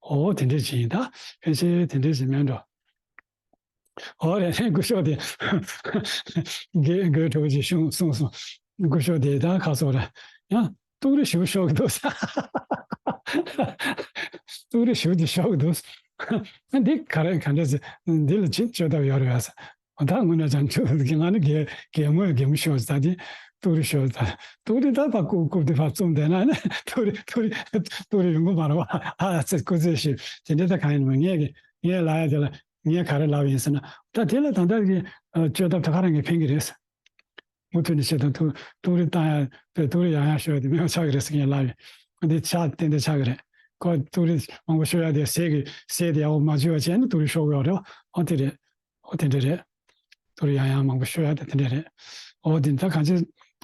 ཨོ་དེ་འདྲས་ཅིག་ཡིན་ད། ཕལ་ཆེར་དེ་འདྲས་ཅིག་མིན་འགྲོ། ཨོ་རེད། སྐུ་ཞབས་དེ་དགེ་དགེ་གྲོགས་ཅིག་གསུངས་གསུངས་སོང་། སྐུ་ཞབས་དེ་ད་ཁ་སོགས་རེད། ཡང་ཏོག་རེ་ཞིབ་ཤོག་གི་འདུག་ས། ཏོག་རེ་ཞིབ་ཅིག་ཤོག་གི་འདུག་འདི་ག་རེ་ག་འདྲ་ཟེར། འདི་ལ་ཅི་བཅོས་ཐབས་ཡོད་རེད་ཟེར། ད་དངོས་གནས་ཀྱང་ཁྱོད་ཀྱི་ང་ནི་རྒན་རྒན་མོ་ཡང་རྒན་མོ་ཤོག་ཟེར། ད་དེ་ཏོག་རེ་ཤོག་ད་ཏོག་རེ་ད་ཕར་རྐུབ་རྐུབ་དེ་ཕར་བཙུམ་བསྡད་ན་ནི་ཏོག་རེ་ཏོག་རེ་ཏོག་རེ་ཡོང་གི་མ་རེད་བ། ཨ་ཙི་སྐུ་ཚེ་ཞིག་དེ་འདྲ་ད་གང་ཡིན་མ་ངས་ཀྱི་ངས་ལབ་ཡ་དེ་ལ་ངས་ག་རེ་ལབ་ཡིན་ཟེར་ན། ད་དེ་ལ་ད་ལྟ་གི་བཅོས་ཐབས་ད་ག་རང་གིས་ཕན་གྱི་རེད། མུ་མཐུད་ནས་བཤད་དང་ཏོག་ཏོག་རེ་བཏང་ཡ་དེ་ཏོག་རེ་ཡང་ཡང་ཤོག་དེ་མེད་པ་ཆགས་ཀྱི་རེད་ཟེར་ངས་ལབ་ཡིན། འདི་ཆགས་ཏན་ཏན་ཆགས་ཀྱི་རེད། ཁོ་ཏོག་རེ་མང་པོ་ཤོག་ཡ་དེ་ཟས་ཀྱི་ཟས་དེ་ཡག་པོ་མ་བཅོས་པ་བྱས་ན་ཏོག་རེ་ཤོག་གི་ཡོད་རེད། ཨོ་དེ་རེད། ཨོ་དེ་འདྲ་རེད། ཏོག་རེ་ཡང་ཡང་མང་པོ་ཤོག་ཡ་དེ་དེ་འདྲ་རེད། ཨོ་དེ་ད་གང་ཅི་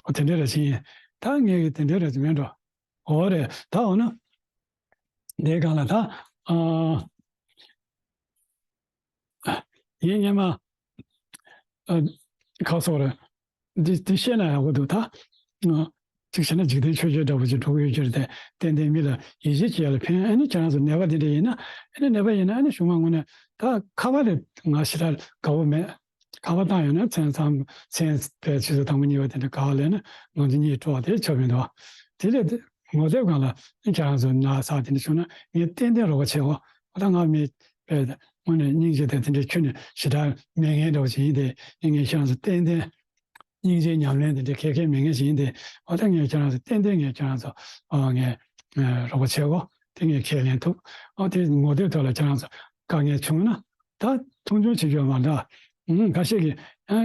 ཨོ་དེ་འདྲ་རེད་ཅི་ཡིན། ད་ངས་གི་དེ་འདྲ་རེད་ཅི་མེད་འགྲོ། ཨོ་རེད་ད་འོ་ན། དེའི་སྒང་ལ་ད་ཨ། ཡིན་སྔོན་མ། ཨ། ཁ་སོགས་རེད། འདི་འདི་བཤད་ན་ཡག་པོ་འདུག་ད། ཨ། གཅིག་བྱས་ན་འཇིག་རྟེན་ཆོས་བརྒྱད་འདྲ་པོ་ཅིག་འགྲོ་གི་ཡོད་ཀྱི་རེད་དེ། ཏན་ཏན་མི་ལ་ཡིད་ཆེས་བྱེད་ཡ་ལ་ཕན། ཨ་ནི་ཁྱེད་རང་ཚོ་ནད་པ་འདི་འདྲ་ཡིན་ན། ཨ་ནི་ནད་པ་ཡིན་ན་ཨ་ནི་གཞུག་མ་དངོས་གནས་ད་ཁ་པར་དེ་ང་ཞེ་དྲག་དགའ་པོ་མེད། ཁ་པར་བཏང་ཡོང་ན་མཚན་མཚམས་མཚན་དཔེ་ཆུ་ཚོད་དང་པོ་གཉིས་པ་དེ་འདྲ་དགའ་བ་ལས་ན་ང་ཚོ་གཉིད་དཀྲོག་དེ་ཆོག་མི་འདུག་དེ་ལས་དེ་ངོ་དེབ་སྒང་ལ་ཁྱེད་རང་ཚོ་ན་ཚ་དེ་འདྲ་བྱུང་ན་ངས་ཏན་ཏན་རོགས་པ་བྱེད་གོ། ཨ་ད་ང་མི་དཔེ་དངོས་གནས་སྙིང་རྗེ་དང་དེ་འདྲའི་ཁྱོད་ནི་ཞེ་དྲག་མེད་མཁན་འདྲ་བོ་ཞིག་ཡིན་ཏེ། ངས་ཁྱེད་རང་ཚོ་ཏན་ཏན་སྙིང་རྗེའི་ཉམས་ལེན་དེ་འདྲ་ག་གེ་མེད་མཁན་ཞིག་ཡིན་ཏེ། ཨ་ད་ངས་ཁྱེད་རང་ཚོ་ཏན་ཏན་ངས་ཁྱེད་རང་ཚོ་ཨ་ངས་ཨ་རོགས་པ་བྱེད་གོ། དེ་ངས་ཁས་ལེན་ཐུབ། ཨ་དེ་ངོ་དེབ་ཐོག་ལ་ཁྱེད་རང་ཚོ་དཀའ་ངལ་བྱུང་ན་ད་མཐོང་ཆུང་བྱེད་རྒྱུ་མ་འདྲ། ཨང་ཁ་ཤས་ཀྱིས་ཨ་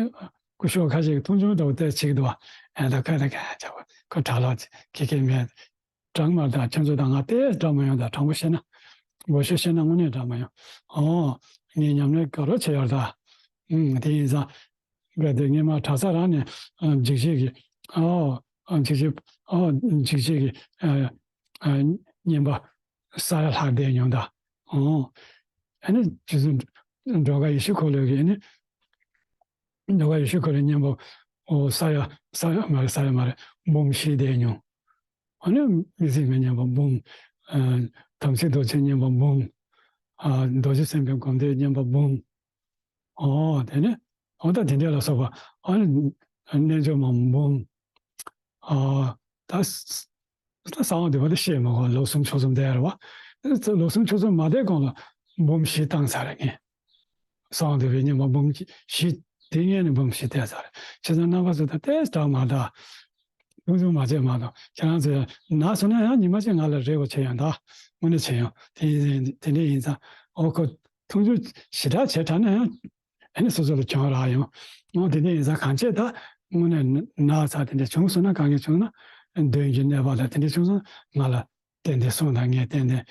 སྐུ་ཞབས་ཁ་ཤས་ཀྱིས་མཐོང་ཆུང་འདྲ་བོ་དེ་བྱེད་ཀྱི་འདུག་བ། ཨ་ད་ཁ་ད་ཁ་བྱ་བ་ཁོ་དྲག་ལོག་ཁྱི་ཁྱི་མེད། དྲང་མ་དང་ཁྱོད་ཚོ་དང་ང་དཔེ་འདྲ་མ་ཡོང་། ད་དྲང་པོ་བཤད་ན། འོ་ཤོད་བཤད་ན་དངོས་གནས་འདྲ་མ་ཡོང་། ཨོ་ངས་ཉམས་ལེན་དགའ་རབ་བྱས་ཡོད་ད། ཨང་དེ་ཡིན་ཙང་། རྦད་དེ་སྔོན་མ་གྲྭ་ས་རང་ནས་ཨ་འཇིགས་བྱེད་ཀྱི་ཨོ་ཨ་འཇིགས་བྱེད་ཨོ་འཇིགས་བྱེད་ཀྱི་ཨ་ཨ་བསྙེན་པ་ས་ཡ་ལྷག་བསྡད་མྱོང་ད། ཨོ་ཨ་ནི་རྗེ་བཙུན་སྒྲོལ་དཀར་ཡེ་ཤེས་འཁོར་ལོ་གི་ཨ་ནི་སྒྲོལ་དཀར་ཡེ་ཤེས་འཁོར་ལོའི་བསྙེན་པ་ཨོ་ས་ཡ་ས་ཡ་མ་རེད། ས་ཡ་མ་རེད། འབུམ་བཞི་བསྡད་མྱོང་། ཨ་ནི་མི་ཚེ་མའི་བསྙེན་པ་འབུམ། ཨ་དམ་ཚིག་རྡོ་རྗེའི་བསྙེན་པ་འབུམ། ཨ་རྡོ་རྗེ་སེམས་དཔའི་སྒོམ་བཟླས་བསྙེན་པ་འབུམ། ཨོ་དེ་ནས་ཨོ་ད་དེ་འདྲ་ལ་སོགས་པ་ཨ་ནི་རྣལ་འབྱོར་མ་འབུམ། ཨ་ད་ས་ད་གསང་བ་འདུས་པ་དེ་བཤད་མི་དགོས། ལོ་གསུམ་ཕྱོགས་གསུམ་བསྡད་རེད་བ། ལོ་གསུམ་ཕྱོགས་གསུམ་མ་བསྡད་གོང་ལ་འབུམ་བཞི་བཏང་ཚར་རེད་ངས། གསང་བ་འདུས་པའི་བསྙེན་པ་འབུམ་བཞི་དེ་སྔོན་ནས་འབུམ་བཞི་བསྡད་ཚར་རེད། བྱས་ཙང་རྣམ་པ་ཚོ་ད་ཏོག་ཙམ་མ་ད། མཐོང་ཆུང་མ་བྱེད་མ་གཏོགས། ཁྱེད་རང་ཚོས་ན་སོང་ན་ཡང་ཉི་མ་གཅིག་ང་ལ་རེ་བ་བྱེད་ཡོང་ད། དངོས་གནས་བྱེད་ཡོང་། དེ་ཡིན་དེ་འདྲ་ཡིན་ཙང་ཨོ་ཁོ་མཐོང་ཆུང་ཞེ་དྲག་བྱས་དྲགས་ན་ཡང་ཨ་ནི་སོ་སོ་ལ་གྱོང་རག་ཡོང་། ཨོ་དེ་འདྲ་ཡིན་ཙང་གང་བྱེད་ད་དངོས་གནས་ན་ཚ་དེ་འདྲ་བྱུང་སོང་ན་དཀའ་ངལ་བྱུང་ན་གདོན་གྱི་གནོད་པ་ལ་དེ་འདྲ་བྱུང་སོང་ང་ལ་ཏན་ཏན་གསུངས་དང་ངས་ཏན་ཏན་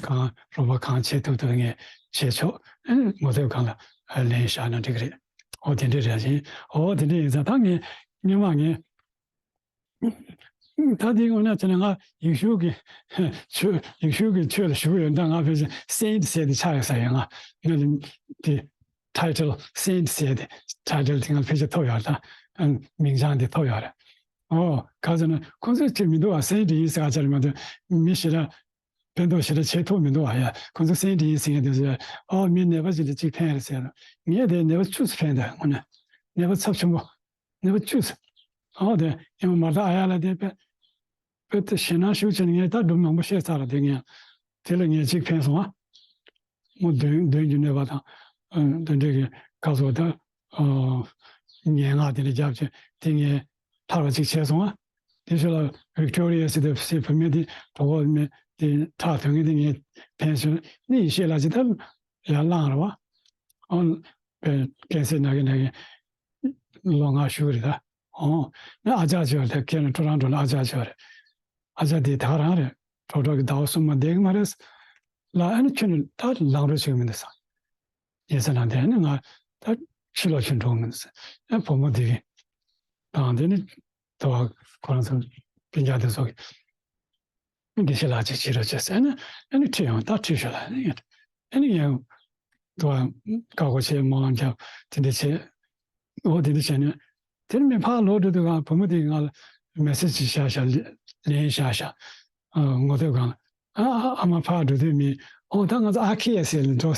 གང་རོགས་པ་གང་བྱེད་ཐུབ་ཐུབ་ངས་བྱེད་ཆོག་ཨ་ནི་ངོ་དེབ་སྒང་ལ་ལན་བཞག་ན་འགྲིག་གི་རེད། ཨོ་དེ་འདྲ་རེད་ཅིང་ཨོ་དེ་འདྲ་ཡིན་ཙང་ད་ངས་སྔོན་མ་ངས། ད་འདི་དངོས་གནས་བྱས་ན་ང་ཡེ་ཤུ་གི་ཆོས་ཡེ་ཤུ་གི་ཆོས་ལ་ཞུགས་ཡོད། ད་ང་ཕལ་ཆེར་སེན་ཊི་ཟེར་ཏེ་ཆགས་ཡོད་ས་ཡོད། ང་ང་དེ་ཊའི་ཊལ་སེན་ཊི་ཟེར་ཏེ་ཊའི་ཊལ་དེ་ང་ཕལ་ཆེར་ཐོབ་ཡོད་རེད། ད་མིང་བྱང་དེ་ཐོབ་ཡོད་རེད། ཨོ་ག་ཟེར་ན་ཁོང་ཚོས་ཅིག་མི་འདུག་བ། སེན་ཊི་ཡིན་ཟེར་ག་ཅིག་རེད་མ་གཏོགས་མི་ཞེ་དྲག་ཕན་ཐོགས་ཞེ་དྲག་བྱེད་ཐུབ་མི་འདུག་བ། ཡ་ཁོང་ཚོ་སེན་ཊི་ཡིན་ཟེར་མཁན་དེ་ཚོས་ཨོ་མི་ནད་པ་ཅིག་ལ་ཅིག་ཕན་རེད་ཟེར། ངས་དེ་ནད་པ་བཅུ་ཙམ་ཕན་ད་དངོས་གནས་ནད་པ་ཚབས་ཆེན་པོ། ནད་པ་བཅུ་ཙམ། ཨོ་དེ་ཡང་མ་ད་ཨ་ཡ་ལ་དེ་དཔེ་དཔེ་དེ་ཞེད་སྣང་ཤུགས་ཆེ་ནས་ངས་ད་སྒྲུང་མང་པོ་བཤད་ཚར་ལ་དེ་ངས་དེ་ལ་ངས་ཅིག་ཕན་སོང་ཨ། མོ་གདོན་གདོན་གྱི་གནོད་པ་དང་། ཨ་དེ་འདྲའི་གི་ག་ཚོད་ད། ཨ་ངན་སྔགས་དེ་འདྲ་བརྒྱབ་བྱས་དེ་ངས་ཐར་བ་ཅིག་བྱས་སོང་ཨ། དེ་ཤུལ་ལ་ཝིག་ཊོ་རི་ཡ་ཟེར་དེ་ཟེར་བུད་མེད་དེ་གྲོགས་པོ་མེད་དེ་ཁྲག་དོན་མཁན་དེ་ངས་ཕན་སོང་ནི་ཡེ་ཤེས་ལགས་ཅིག་ད་ཡར་ལངས་རེད་བ། ཨ་པའི་ཀན་སར་ན་གི་ན་གི་ལོ་ལྔ་བཞུགས་རེད་ད། ཨོ། ན་ཨ་ཅག་ཅིག་ཡོད་རེད། ད་ཁྱེད་རང་ཊོ་རོན་ཊོ་ལ་ཨ་ཅག་ཅིག་ཡོད་རེད། ཨ་ཅག་དེ་ད་ག་རང་རེད། ཊོག་ཊོག་གི་ཟླ་བ་གསུམ་མ་བསྡད་གི་མ་རེད། ལ་ཨ་ནི་ཁྱོད་ནི་ད་ལངས་རོགས་བྱེད་གི་མི་འདུག་ས། ཉལ་ས་ནང་དེ་ནི་ང་ད་ཕྱི་ལོགས་ཕྱིན་འགྲོ་མིན་ཟེར། ཡང་བུ་མོ་དེ་གིས་དང་དེ་ནི་དོ་ཁོ་རང་ཚོ་སྤུན་ཀྱག་དེ་ཚོ་གིས་དགེ་བཤེས་ལགས་ཅིག་བྱེད་རོགས་བྱས་ཟེར་ནས། ཨ་ནི་ཁྲིད་ཡོང་། ད་ཁྲིད་ཤོག་ལ་ཨ་ནི་ཡང་དོ་བཀའ་བསྒོ་བྱས། སྨོན་ལམ་བརྒྱབ། དེ་འདྲ་བྱས། འོ་དེ་འདྲ་བྱས་ནས་དེ་ནི་མི་ཕར་ལོག་འགྲོ་དུས་སྒང་བུ་མོ་དེ་གིས་ང་ལ་མེ་སེ་ཇི་བཞག་བཞག་ལན་བཞག་བཞག་ཨ། ངོ་དེབ་སྒང་ཨ། ཨ། ཨ་མ་ཕར་འགྲོ་དུས་མི། ཨོ་ད་ང་ཚོ་ཨར་ཁེ་ཨེས་ཨེ་ལ་འགྲོ།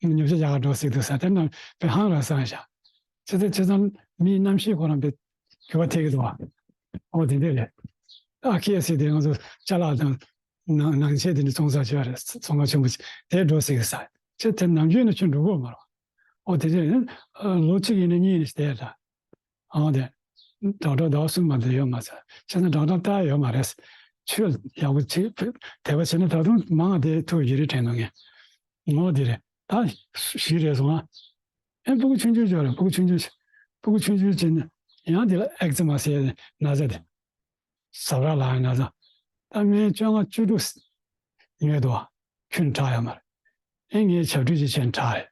ཉོ་ཆ་རྒྱག་ག་འགྲོ་ཟེར་འདུག་ཟེར། དེ་ནང་དཔེ་ཧང་རང་སང་བཞག་བྱས་ཙང་བྱས་ཙང་མིའི་རྣམ་ཤེས་ཁོ་རང་དཔེ་འགྱུར་བ་ཐེབས་ཀྱི་འདུག་བ། ཨོ་དེ་འདྲ་རེད། ཨར་ཁེ་ཨེས་ཨེ་དེ་ང་ཚོ་ཅ་ལག་དང་ནང་ནང་ཆས་དེ་འདྲ་བཙོང་ས་བྱས་པ་རེད། ཚོང་ཁང་ཆེན་པོ་ཅིག་དེར་འགྲོ་ཟེར་གྱི་ཟེར། བྱས་དེ་ནམ་རྒྱུན་ནས་ཁྱོད་འགྲོ་གི་ཡོད་མ་རེད། ཨོ་དེ་འདྲ་རེད། ལོ་གཅིག་ཡིན་ན་གཉིས་ནས་བསྡད་ད། ཨང་དེ། ཌོག་ཊར་ཟླ་བ་གསུམ་མ་གཏོགས་ཡོད་མ་རེད། བྱས་ཙང་ཌོག་ཊར་ལྟ་ཡ་ཡོད་མ་རེད། ཆོས་ཡག་པོ་བྱེད་དད་པ་བྱས་ན་ད་དུང་མང་བ་དེ་ཐུག་ཡོད་རེད་དྲན་འདུག་ངས། ངོ་དེ་རེད། ད་བཞི་རེད་སོང་ཨ། ཨེ་སྤུ་གུ་ཆུང་ཆུང་ཅིག་ཡོད་རེད། སྤུ་གུ་ཆུང་ཆུང་ཅིག་སྤུ་གུ་ཆུང་ཆུང་ཅིག་ནི་ཡང་དེ་ལ་ཨེག་ཛི་མ་ཟེར་ཡ་ན་ཚ་དེ། ཟ་འཕྲུག་ལངས་ཡ་ན་ཚ། ད་སྨན་བཅོ་ལྔ་བཅུ་དྲུག་ཉོས་འདུག་ཁྱོན་དྲག་ཡོད་མ་རེད། ཨེ་ངས་ཞབས་བྲོ་ཅིག་བྱས་ནས་དྲག་རེད།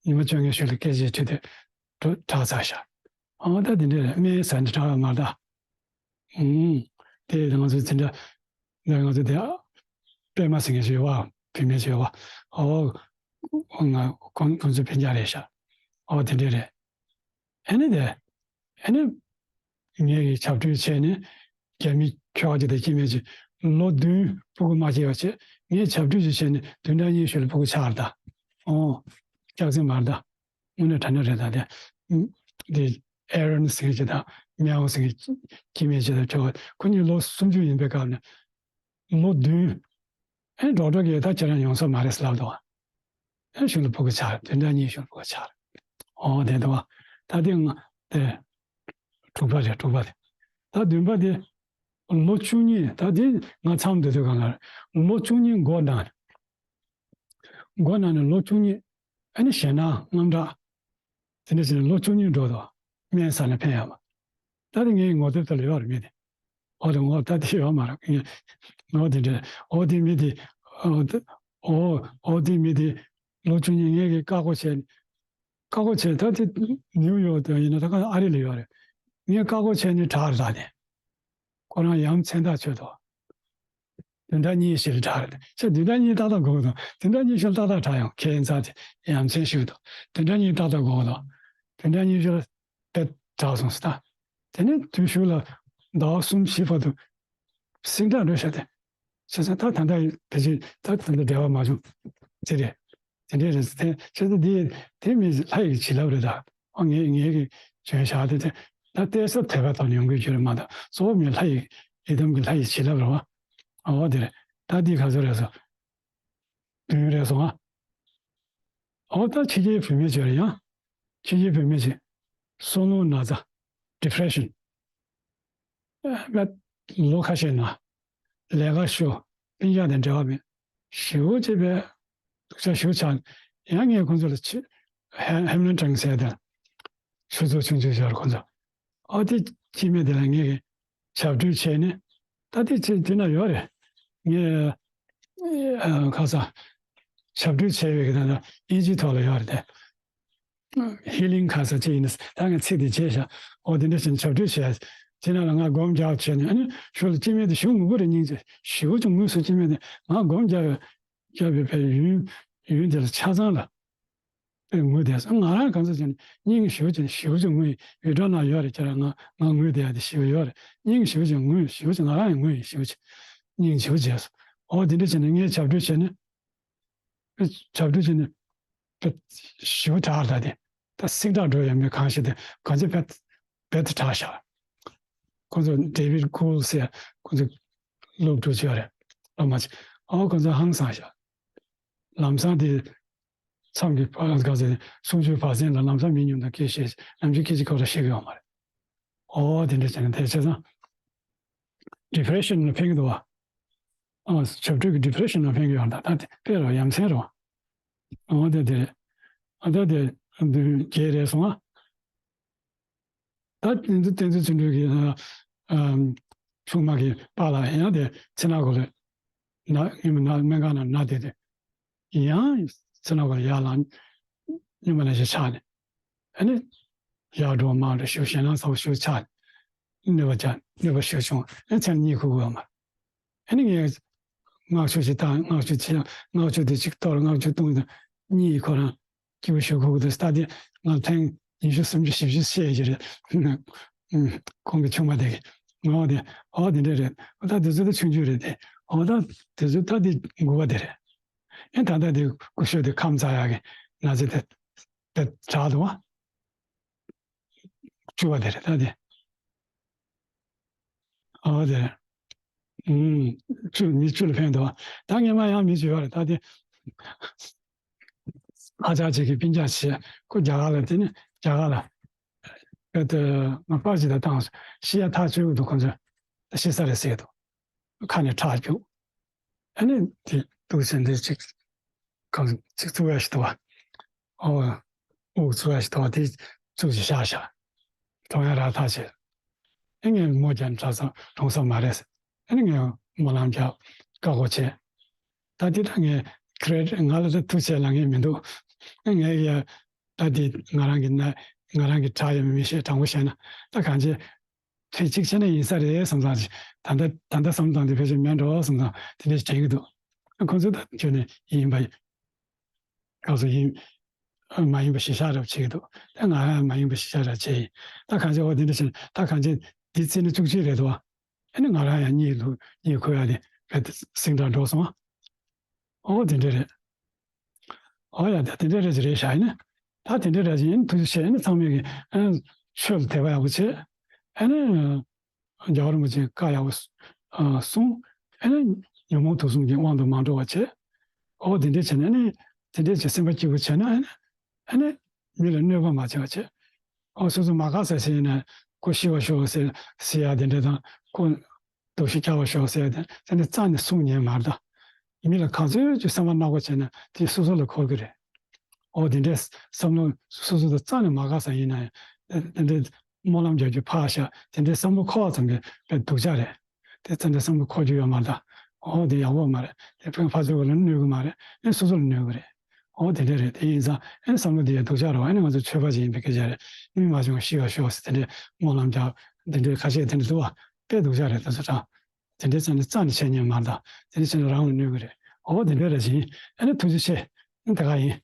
ཉི་མ་བཅོ་ལྔའི་གཞུག་ལ་སྐད་ཆ་དྲིས་དུས་གྲོ་དྲག་ཚར་ཤག་ཨ་ད་དེ་འདྲ་རེད། སྨན་ཟ་ནས་དྲག་ཡོད་མ་རེད་ད། ཨུམ། དེ་ང་ཚོ་དེ་འདྲ། ང་ཚོ་དེ་པད་མ་ཟེར་མཁན་ཞིག་ཡོད་པ། བུད་མེད་ཞིག་ཡོད་པ། ཨོ། ང་ཁོང་ཁོང་ཚོའི་སྤུན་ཀྱག་རེད་ཤག་ཨོ་དེ་འདྲ་རེད། ཨ་ནི་དེ། ཨ་ནི། ངས་ཞབས་བྲོ་བྱས་ནས་རྒྱ་མི་ཁྱོ་ག་ཅིག་དང་སྐྱེ་དམན་ཅིག་ལོ་བདུན་སྤུ་གུ་མ་སྐྱེས་པ་བྱས། ངས་ཞབས་བྲོ་ཅིག་བྱས་ནས་བདུན་ཕྲག་གཉིས་ཤུལ་ལ་སྤུ་གུ་ཆགས་རེད་ད། ཨོ། སྐྱག་རྫུན་མ་རེད་ད། དངོས་གནས་དྲང་གནས་རེད་ད་དེ། དེ་ཨེ་རོན་ཟེར་མཁན་ཅིག་དང་མེའོ་ཟེར་མཁན་སྐྱེ་དམན་ཅིག་དང་ཁྱོ་ག་ཁོ་གཉིས་ལོ་སུམ་ཅུ་ཡིན་པའི་སྐབས་ནས། ལོ་བདུན། ཨེ་ཌོག་ཊར་གྱིས་ད་ཁྱེད་རང་ཡོང་ས་མ་རེད་ལབ་འདུག་ཨེ་གཞུག་ལ་སྤུ་གུ་ཆགས། བདུན་ཕྲག་གཉིས་གཞུག་ལ་སྤུ་གུ་ཆགས། ཨོ་དེ་འདུག་བ། ད་དེ་ང་དེ། དྲུག་པ་རེད། དྲུག་པ་རེད། ད་བདུན་པ་དེ། ལོ་བཅུ་གཉིས། ད་དེ་ང་མཚམས་འདི་དུས་གང་ལ་ལོ་བཅུ་གཉིས་མགོ་ན། མགོ་ན་ནས་ལོ་བཅུ་གཉིས། ཨ་ནི་ཞེད་སྣང་དངངས་སྐྲག་དེ་འདྲ་བྱས་ནས་ལོ་བཅུ་གཉིས་འགྲོ་འདུག་སྨན་ཟ་ན་ཕན་ཡོད་མ། ད་དེ་ངའི་ངོ་དེབ་ཐོག་ལ་ཡོད་རེད་མི་དེ། ཨོ་དེ་ངོ་ད་དེ་ཡོད་མ་རེད། ངས་ངོ་དེ་འདྲ། ཨོ་དེ་མི་དེ། ཨོ་དེ། ཨོ་ཨོ་དེ་མི་དེ། ལོ་བཅུ་གཉིས་ངས་ཀྱི་བཀའ་བསྒོ་བྱས། བཀའ་བསྒོ་བྱས། ད་དེ་ནིའུ་ཡོག་དུ་ཡིན་ན་ད་ག་ཨ་རི་ལ་ཡོད་རེད། ངས་བཀའ་བསྒོ་བྱས་ནས་དྲག་རེད་ད་དེ། ཁོ་རང་ཡ་མཚན་ཐག་ཆོད་དོ། བདུན་ཕྲག་གཉིས་ཤིག་ལ་དྲག་རེད། ཁྱེད་བདུན་ཕྲག་གཉིས་ཏག་ཏག་འགོར་གི་འདུག་བདུན་ཕྲག་གཉིས་ཤིག་ལ་ཏག་ཏག་དྲག་ཡོང་། ཁྱད་མཚར་དེ་ཡ་མཚན་ཞིག་འདུག་བདུན་ཕྲག་གཉིས་ཏག་ཏག་འགོར་གི་འདུག་བདུན་ཕྲག་གཉིས་ཤིག་ལ་དཔེ་དྲག་སོང་ཟེར་ད། དེ་ནས་དུས་ཤུགས་ལ་ཟླ་བ་གསུམ་བཞི་བར་དུ་སིང་དྲག་འགྲོ་ཤག་དེ། བྱས་ཙང་ད་ད་ལྟ་ཕལ་ཆེར་ད་ད་ལྟ་འབྲེལ་བ་མ་བྱུང་། དེ་རེད། དེ་འདྲས་རེད། དེ་བྱས་ཙང་དེ་དེ་མི་ལྷ་ཡི་བྱིན་རླབས་རེད་ད། ཨ་ངས་ངས་ཀྱི་བྱོན་བཞག་དེ་དེ་ད་གཏད་ས་དད་པ་དང་ཡོང་གི་རྒྱུ་རེད་མ་གཏོགས་གཙོ་བོ་མི་ལྷ་ཡི་ཡི་དམ་གྱི་ལྷ་ཡི་བྱིན་རླབས་རེད་བ། ཨོ་དེ་རེད། ད་འདི་ག་ཚོད་རེད་སོ། བདུན་རེད་སོང་ཨ། ཨོ་ད་ཕྱི་རྒྱལ་བུད་མེད་ཅིག་རེད་ཡང་། ཕྱི་རྒྱལ་བུད་མེད་ཅིག་སོ་ནུ་ན་ཚ། ཌི་པི་རེ་ཤན། ལོ་ཁ་ཤས་ནང་ལས་ཀ་ཤོར། སྤུན་ཀྱག་དང་འབྲེལ་བ་མེད། ཞེ་པོ་ཅིག་པའི་སྡུག་ཅག་ཞེ་པོ་ཆགས། ཡང་ངས་ཁོང་ཚོ་ལ་ཆེ་ཧེ་ཧེ་མ་ལན་ཀྲང་ཟེར་དང་། ཆུ་ཚོད་ཆུང་ཆུང་ཤར་ཁོང་ཚོ། ཨ་དེ་སྐྱེ་དམན་དེ་ལ་ངས་ཞབས་བྲོ་བྱས་ནས། ད་དེ་ཅི་དེ་ན་ཡོད་རེད། ངས་ཨ་ཁ་ས་ཞབས་བྲོ་བྱས་པའི་གི་ད་ད་ཨིན་ཇི་ཐོག་ལ་ཡོད་རེད་དེ། ཧི་ལིང་ག་ས་ཅི་ཡིན་ན་ད་ངས་ཚིག་དེ་བརྗེད་བཞག་ཨོ་དེ་འདྲ་བྱས་ནས་ཞབས་བྲོ་བྱས། དེ་ན་ལ་ང་སྒོམ་རྒྱག་བྱས་ནས་ཨ་ནི་ཞོར་ལ་སྐྱེ་དམན་དེ་ཞེ་པོ་ངུ་གི་རེད། སྙིང་རྗེ་ཞེ་པོ་ཅིག་ངུས་སོང་། སྐྱེ་དམན་དེ་ང་སྒོམ་རྒྱག་རྒྱག་པའི་ཕའི་ཡུན་ཡུན་དེ་ལ་ཆ་ཚང་ལ་དཔེ་ངུ་བསྡད་སོང་། ང་རང་གང་ཟག་ཅིག་ནི་སྙིང་ཞེ་པོ་ཅིག་ཞེ་པོ་ཅིག་ངུ་ཡི་ཡོད་འགྲོ་ན་ཡོད་རེད། ཁྱེད་རང་ང་ང་ངུ་བསྡད་ཡ་དེ་ཞེ་པོ་ཡོད་རེད། སྙིང་ཞེ་པོ་ཅིག་ངུ་ཞེ་པོ་ཅིག་ང་རང་ཡང་ངུ་ཡི་ཞེ་པོ་ཅིག་སྙིང་ཞེ་པོ་རྗེ་སོང་། ཨོ་དེ་འདྲ་བྱས་ནས་ངས་ཞབས་བྲོ་བྱས་ནས། ཞབས་བྲོ་བྱས་ནས་ཞེ་པོ་དྲག་ད་དེ། ད་སིང་དྲག་འགྲོ་ཡ་མེད་གང་ཞིག་དེ་གང་ཚེ་བེད་བེད་དྲག་ཤག་ཁོ་ཚོ་ཌེ་བིད་ཀུལ་ཟེར་ཁོ་ཚོ་སློབ་ཕྲུག་ཅིག་ཡོད་རེད། སློབ་མ་ཅིག་ཨོ་ཁོ་ཚོ་ཧང་སང་ཤག་ལམ་སང་དེ་མཚམས་ཀྱི་ཕ་ག་ཚོད་སུམ་ཅུ་པར་སེན་ལ་ལམ་སང་མི་ཉུང་དུ་སྐད་བཤད། ནམ་རྒྱུན་སྐད་ཅིག་ཁོ་ར་བཤད་གི་ཡོད་མ་རེད། ཨོ་དེ་འདྲ་བྱས་ནས་དེ་བྱས་ཙང་། ཌི་པི་རེ་ཤན་ལ་ཕན་གྱི་འདུག་བ། ཨ་ཞབས་བྲོ་གི་ཌི་པི་རེ་ཤན་ལ་ཕན་གྱི་ཡོད་ད། ད་དེ་དཔེ་རོ་ཡ་མཚན་རོ། ཨོ་དེ་དེ་རེད། ཨ་ད་དེ་བདུན་བརྒྱད་རེད་སོང་ཨ། ད་དེ་ཚོ་དེ་ཚོ་ཚུར་འགྲོ་གི་ཨ་ཨམ་ཆུང་མ་གི་པཱ་ལགས་ཡང་དེ་ཚེ་ན་གོ་ལེ་ན་ངེད་མི་ན་སྨན་ཁང་ནང་ན་བསྡད་དེ། ཡང་ཚེ་ན་གོ་ལེ་ཡར་ལངས། གཉུག་མ་ལ་ཞིག་ཆགས་ནས། ཨ་ནི་ཡར་འགྲོ་མར་འགྲོ་ཞུ་ཞེད་སྣང་ཚ་པོ་ཞིག་ཆགས་ནས། གནོད་པ་བྱ་གནོད་པ་ཞིག་བྱུང་། ཨ་ནི་མཚན་གཉིད་ཁུག་གི་ཡོད་མ་རེད། ཨ་ནི་ངས་སྔགས་ཆུ་ཞིག་བཏང་། སྔགས་ཆུ་ཕྱིས། སྔགས་ཆུ་དེ་གཅིག་གཏོར། སྔགས་ཆུ་བཏུང་དུས་གཉིད་ཁོ་རང་སྐྱིད་པོ་ཞིག་ཁུག་གི་འདུག། ད་དེ་ང་ཐེངས་ཉི་ཤུ་སུམ་ཅུ་བཞི་བཅུ་བཤད་ཀྱི་རེད། ཁོང་གི་ཆུང་མ་དེ་གིས། ངོ་དེ་ཨོ་དེ་འདྲ་རེད། ཨོ་ད་དེ་ཚོ་ད་ཆུང་ཆུང་རེད་དེ། ཨོ་ད་དེ་ཚོ་ད་དེ་དགུ་པ་དེ་རེད། ཨེ་ད་ལྟ་དེ་ཀུ་ཤུ་དེ་ཁམས་ཚ་ཡག་གི་ན་ཚ་དེ་དེ་དྲག་འདུག་བ། བཅུ་པ་དེ་རེད་ད་དེ། ཨོ་དེ་རེད། ཨུམ། བཅུ། མི་བཅུ་ལ་ཕན་འདུག་བ། ད་ངས་མ་ཡང་མི་བཅུ་པ་རེད་ད་དེ། ཨ་ཅག་ཅིག་གིས་སྤུན་ཀྱག་བྱས། ཁོ་རྒྱ་གར་ལ། དེ་ནི་རྒྱ་གར་ལ། ཨེ་ད་ང་པར་ཅིག་ད་བཏང་སོང་། ཤི་ཡ་ཐག་ཆོད་ཀྱི་འདུག། ཁོ་ཚོས་ཤི་ས་རེད་ཟེར་གྱི་འདུག། ཁ་ནས་ཁྲག་རྒྱུག། ཨ་ནི་དེ་འདུག་ཟེར། འདི་ཅིག་གང་ཅིག་བཙུགས་ཡ་ཞིག་འདུག་བ། ཨོ། དབུགས་བཙུགས་ཡ་ཞིག་འདུག་བ། དེ་བཙུགས་ཅིག་བཞག་བཞག། གྲོངས་ཡ་རག་ཐག་ཆོད། ཨ་ངས་མོ་རྒྱག་ནས་དྲག་ཙང་གྲོངས་ས་མ་རེད་ཟེར། ཨ་ནི་ངས་སྨོན་ལམ་རྒྱག། བཀའ་བསྒོ་བྱས། ད་དེ་ད་ངས་ཁྲེ་ང་ལ་ད་ཐུགས་ཆེ་ལ་ངས་མི་འདུག། ཨ་ངས་ཡ་ད་དེ་ང་རང་གི་ན་ང་རང་གི་དྲག་ཡ་མི་ཤེས། དྲང་པོ་བཤད་ན་ད་གང་ཅི། དེ་གཅིག་བྱས་ན་ཡིན་ས་རེད་བསམ་བསམ་ཞིག། ད་ལྟ་ད་ལྟ་བསམ་བློ་བཏང་དུས་ཕལ་ཆེར་མེད་འགྲོ་བསམ་བསམ་དེ་འདྲ་ཞིག་དྲན་གྱི་འདུག། ཁོ་ཚོ་ད་ཁྱོད་ནས་ཡིན་པ་ག་ཚོད་ཡིན། མ་ཡིན་པ་གཞི་བཞག་རབ་བྱེད་ཀྱི་འདུག། ད་ང་རང་ཡང་མ་ཡིན་པ་གཞི་བཞག་རབ་བྱེད་ཡིན། ད་གང་ཅི་འོ་དེ་འདྲ་བྱས་ན། ད་གང་ཅི་འདི་བརྩིས་ན་བཅུ་གཅིག་རེད་འདུག། ཨ་ནི་ང་རང་ཡང་གཉིད་ལུག། གཉིད་ཁུག་ཡ་དེ་བས་ཟིང་དྲག་འགྲོ་སོང་། ཨོ་དེ་འདྲ་རེད། ཨོ་ཡ་ད་དེ་འདྲ་རེད་ཅེས་རེད་བཞག་ཡིན་ན། ད་དེ་འདྲ་རེད་ཅེས་ཡིན། ཐུགས་རྗེ་ཆེ། ཨ་ནི་ཚང་མས་ཀྱི་ཨ་ནི་ཆོས་ལ་དད་པ་ཡག་པོ་བྱེད། ཨ་ནི་རྒྱལ་བ་རིན་པོ་ཆེའི་བཀའ་ཡག་པོ་ཨ་གསུང་། ཨ་ནི་ཉོན་མོངས་དུག་གསུམ་གྱི་དབང་དུ་མ་འགྲོ་བ་བྱེད། ཨོ་དེ་འདྲ་བྱས་ནས། ཨ་ནི་དེ་འདྲ་བྱས་སེམས་པ་སྐྱིད་པོ་བྱས་ན། ཨ་ནི་ཨ་ནི་མི་ལ་གནོད་པ་མ་བྱེད་པ་བྱེད། ཨོ་སོ་སོ་མ་དགའ་ས་ཞིག་ཡིན་ན་ཁོ་ཤི་བར་ཤོག་ཟེར་ཟེར་ཡ་དེ་འདྲ་དང་། ཁོ་སྡུག་ཤི་སྐྱོ་བར་ཤོག་ཟེར་ཡ་དེ་དེ་འདྲ་རྩ་ནས་གསུང་ཉན་མ་རེད་ད། མི་ལ་ག་ཚོད་ཀྱི་སེམས་པ་ནག་པོ་བྱས་ན་དེ་སོ་སོ་ལ་འཁོར་གི་རེད། ཨོ་དེ་འདྲའི་བསམ་བློ་སོ་སོ་དང་རྩ་ནས་མ་དགའ་ས་ཡིན་ན་ཡང་། དེ་འདྲའི་སྨོན་ལམ་རྒྱག་རྒྱུ་ཕར་བཞག། དེ་འདྲའི་བསམ་བློ་འཁོར་བ་ཙམ་གྱིས་དཔེ་སྡུག་ཅག་རེད། དེ་ཙམ་གྱིས་བསམ་བློ་འཁོར་རྒྱུ་ཡོད་མ་རེད་ད། ཨོ་དེ་ཡག་པོ་མ་རེད། དེ་ཕན་ཕ་ཚོའི་བ་ལ་གནོད་གི་མ་རེད། ཨེ་སོ་སོ་ལ་གནོད་གི་རེད། ཨོ་དེ་འདྲ་རེད། དེ་ཡིན་ཙང་ཨེ་བསམ་བློ་དེ་ཡང་སྡུག་ཅག་རེད་བ། ཨེ་ནི་ང་ཚོ་ཆོས་པ་ཞིག་ཡིན་པའི་སྐད་ཆ་རེད། མི་མ་བྱུང་ཤི་བར་ཤོག་ཟེར་དེ་འདྲའི་སྨོན་ལམ་རྒྱག། དེ་འདྲའི་ཁ་ཤས་དེ་འདྲ་འདུག་བ། དཔེ་སྡུག་ཅག་རེད། དེ་ཚོ་དྲང་། དེ་འདྲའི་ཚེ་ནི་རྩ་ནས་བྱས་ཉན་མ་རེད་ད། དེ་འདྲ་བྱས་ན་རང་ལ་གནོད་གི་རེད། ཨོ་དེ་འདྲ་རེད་ཅེས་ཡིན། ཨེ་ནི་ཐུགས་རྗེ་ཆེ། ཨེ་ནི་དེ་ག་ཡིན།